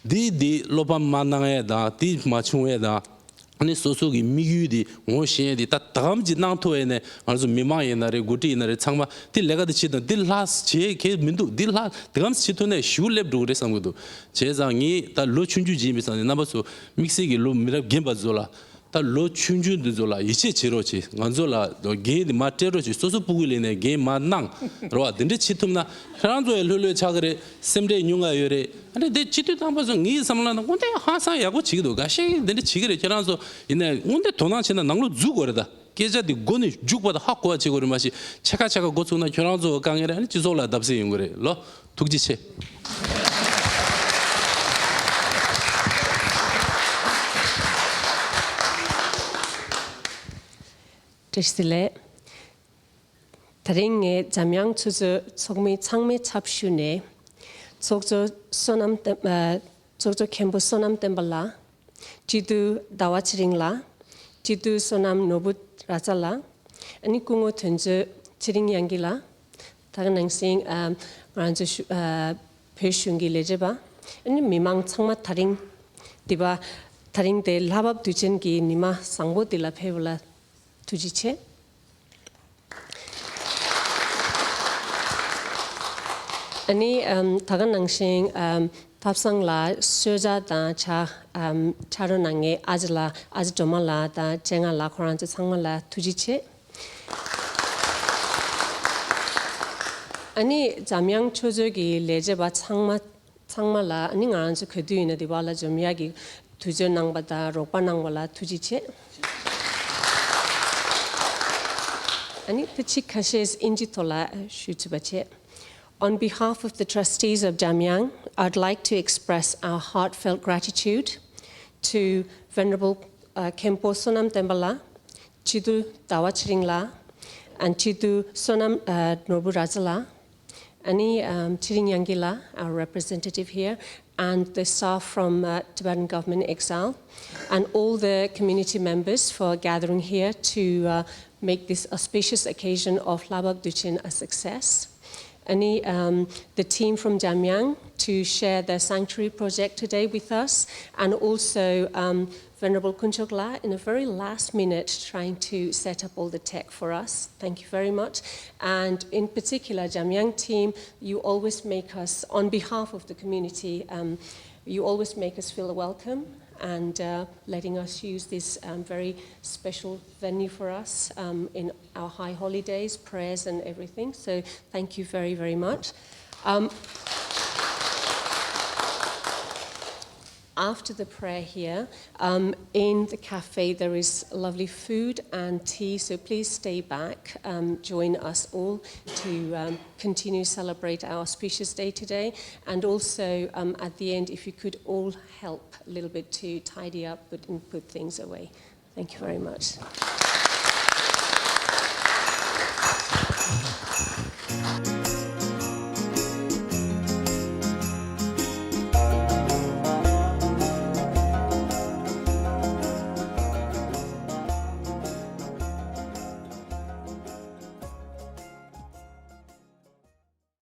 འདི་འདི་བློ་ཕམ་མ་གནང་ཡས་དང་འདི་མ་བྱུང་ཡས་དང་། ཨ་ནི་སོ་སོ་གི་དམིགས་ཡུལ་དེ་ངོ་ཤེས་ཡས་དེ་ད་དམ་གྱི་གནང་ཐུབ་ཡས་ནས་ང་ཚོ་མི་མང་ཡིན་ན་རེད། འགོ་ཁྲིད་ཡིན་ན་རེད། ཚང་མ་དེ་ལས་ཀ་དེ་བྱེད་དང་། འདི་ལྷག་བྱེད་མཁན་མི་འདུག་འདི་ལྷག་དེ་གམ་བྱེད་ཐུབ་ནས་ཞུ་སླེབས་འགྲོ་གི་རེད་བསམ་གི་འདུག་བྱས་ཙང་ངས་ད་ལོ་ཆུང་ཆུང་ཅིག་ཡིན་པའི་ས་ནས་རྣམ་པ་ཚོ་དམིགས་བསལ་གྱི་ལོ་མི་རབས་རྒན་པ་ཚོ་ལ་ ད་ལོ་ཆུང་ཆུང་འདི་ཚོ་ལ་ཡིད་ཆེས་བྱེད་རོགས་བྱེད། ང་ཚོ་ལ་འགན་འདི་མར་སྤྲད་རོགས་བྱེད། སོ་སོ་སྤུ་གུ་ལས་ནས་འགན་མར་གནང་རོགས། འདི་འདྲ་བྱེད་ཐུབ་ན་ཁྱེད་རང་ཚོ་ཡང་ལྷོད་ལྷོད་ཆགས་ཀྱི་རེད། སེམས་ཁྲལ་ཉུང་ང་ཡོད་རེད། ཨ་ནི་འདི་སྤྱི་འཐུས་དམ་པ་ཚོ་ངའི་བསམ་བློ་ནང་དངོས་གནས་ཧང་སང་ཡག་པོ་བྱེད་ཀྱི་འདུག་འགའ་ཤས་ཀྱིས་འདི་འདྲ་བྱེད་ཀྱི་རེད། ཁྱེད་རང་ཚོ་ཡིན་ནའི་དངོས་གནས་དོ་སྣང་བྱེད་ན་ནང་ལོགས་འཛུལ་དགོས་རེད། ད་སྐད་ཆ་འདི་མགོ་ནས་མཇུག་བར་དུ་ཧ་གོ་བ་བྱེད་དགོས་རེད། མ་གཞི་ཕྱེད་ཀ་ཕྱེད་ཀ་འགོ་ཚུགས་ན་ཁྱེད་རང་ཚོ་དཀའ་ངལ་རེད། ཨ་ནི་སྤྱི་ཚོགས་ལ་བརྡབ་གསིག་ཡོང་གི་རེད་ལོ། ཐུགས་རྗེ་ཆེ། བཀྲ་ཤིས་བདེ་ལེགས། དེ་རིང་ངས་འཇམ་དབྱངས་ཆུ་ཚོད་ཚོགས་མི་ཚང་མའི་ཚབ་ཞུས་ནས་ཚོགས་གཙོ་བསོད་ནམས་བསྟན་ཨ་ཚོགས་གཙོ་མཁན་པོ་བསོད་ནམས་བསྟན་པ་ལགས། སྤྱི་འཐུས་ཟླ་བ་ཚེ་རིང་ལགས། སྤྱི་འཐུས་བསོད་ནམས་ནོར་བུ་ར་ཙ་ལགས། ཨ་ནི་སྐུ་ངོ་དོན་གཅོད་ཚེ་རིང་དབྱངས་སྐྱིད་ལགས། ད་ག་ནང་བཞིན་ཨ་ང་ཚོ་ཞུ་ཨ་བོད་གཞུང་གི་ལས་བྱེད་པ། ཨ་ནི་མི་མང་ཚང་མ། དེ་རིང་འདི་པ་དེ་རིང་དེ་ལྷ་བབས་དུས་ཆེན་གྱི་ཉི་མ་བཟང་པོ་འདི་ལ་ཕེབས་པ་ལ་ཐུགས་རྗེ་ཆེ། ཨ་ནི་ཨམ་ད་ག་ནང་བཞིན་ཨམ་ཐབ་ཚང་ལ་གསོལ་ཇ་དང་ཇ་ཨམ་ཕྱག་རོགས་གནང་མཁན་ཨ་ཅེ་ལགས། ཨ་ཅེ་སྒྲོལ་མ་ལགས་དང་ཅེ་ལྔ་ལགས། ཁོ་རང་ཚོ་ཚང་མ་ལ་ཐུགས་རྗེ་ཆེ། ཨ་ནི་འཇམ་དབྱངས་ཆུ་ཚོད་ཀྱི་ལས་བྱེད་པ་ཚང་མ་ཚང་མ་ལ། ཨ་ནི་ང་རང་ཚོ་ག་དུས་ཡིན་ན་འདི་པ་ལ་འཛོམས་ཡག་གི་དུས་ཚོད་གནང་པ་དང་རོགས་པ་གནང་བ་ལ་ཐུགས་རྗེ་ཆེ། ཨ་ནི་ད་ཅིག་ཁ་ཤས་ཨིན་ཇི་ཐོག་ལ་ཞུ་ཚུགས་པ་བྱས། On behalf of the trustees of Jamyang, I'd like to express our heartfelt gratitude to Venerable uh, Khenpo Sonam Tembala, སྤྱི་འཐུས་ཟླ་བ་ཚེ་རིང་ལགས། And སྤྱི་འཐུས་བསོད་ནམས་ནོར་བུ་ར་ཚ་ལགས། ཨ་ནི་um, ཚེ་རིང་དབྱངས་སྐྱིད་ལགས, our representative here, and the staff from uh, Tibetan Government Exile, and all the community members for gathering here to uh, make this auspicious occasion of Lhabak Duchin a success. Ani, um, the team from Jamyang to share their sanctuary project today with us, and also um, Venerable Kunchokla in a very last minute trying to set up all the tech for us. Thank you very much. And in particular, Jamyang team, you always make us, on behalf of the community, um, you always make us feel welcome and uh, letting us use this um, very special venue for us um, in our high holidays, prayers and everything. So thank you very, very much. Um, after the prayer here, um, in the cafe there is lovely food and tea, so please stay back, um, join us all to um, continue celebrate our auspicious day today. And also um, at the end, if you could all help a little bit to tidy up and put things away. Thank you very much.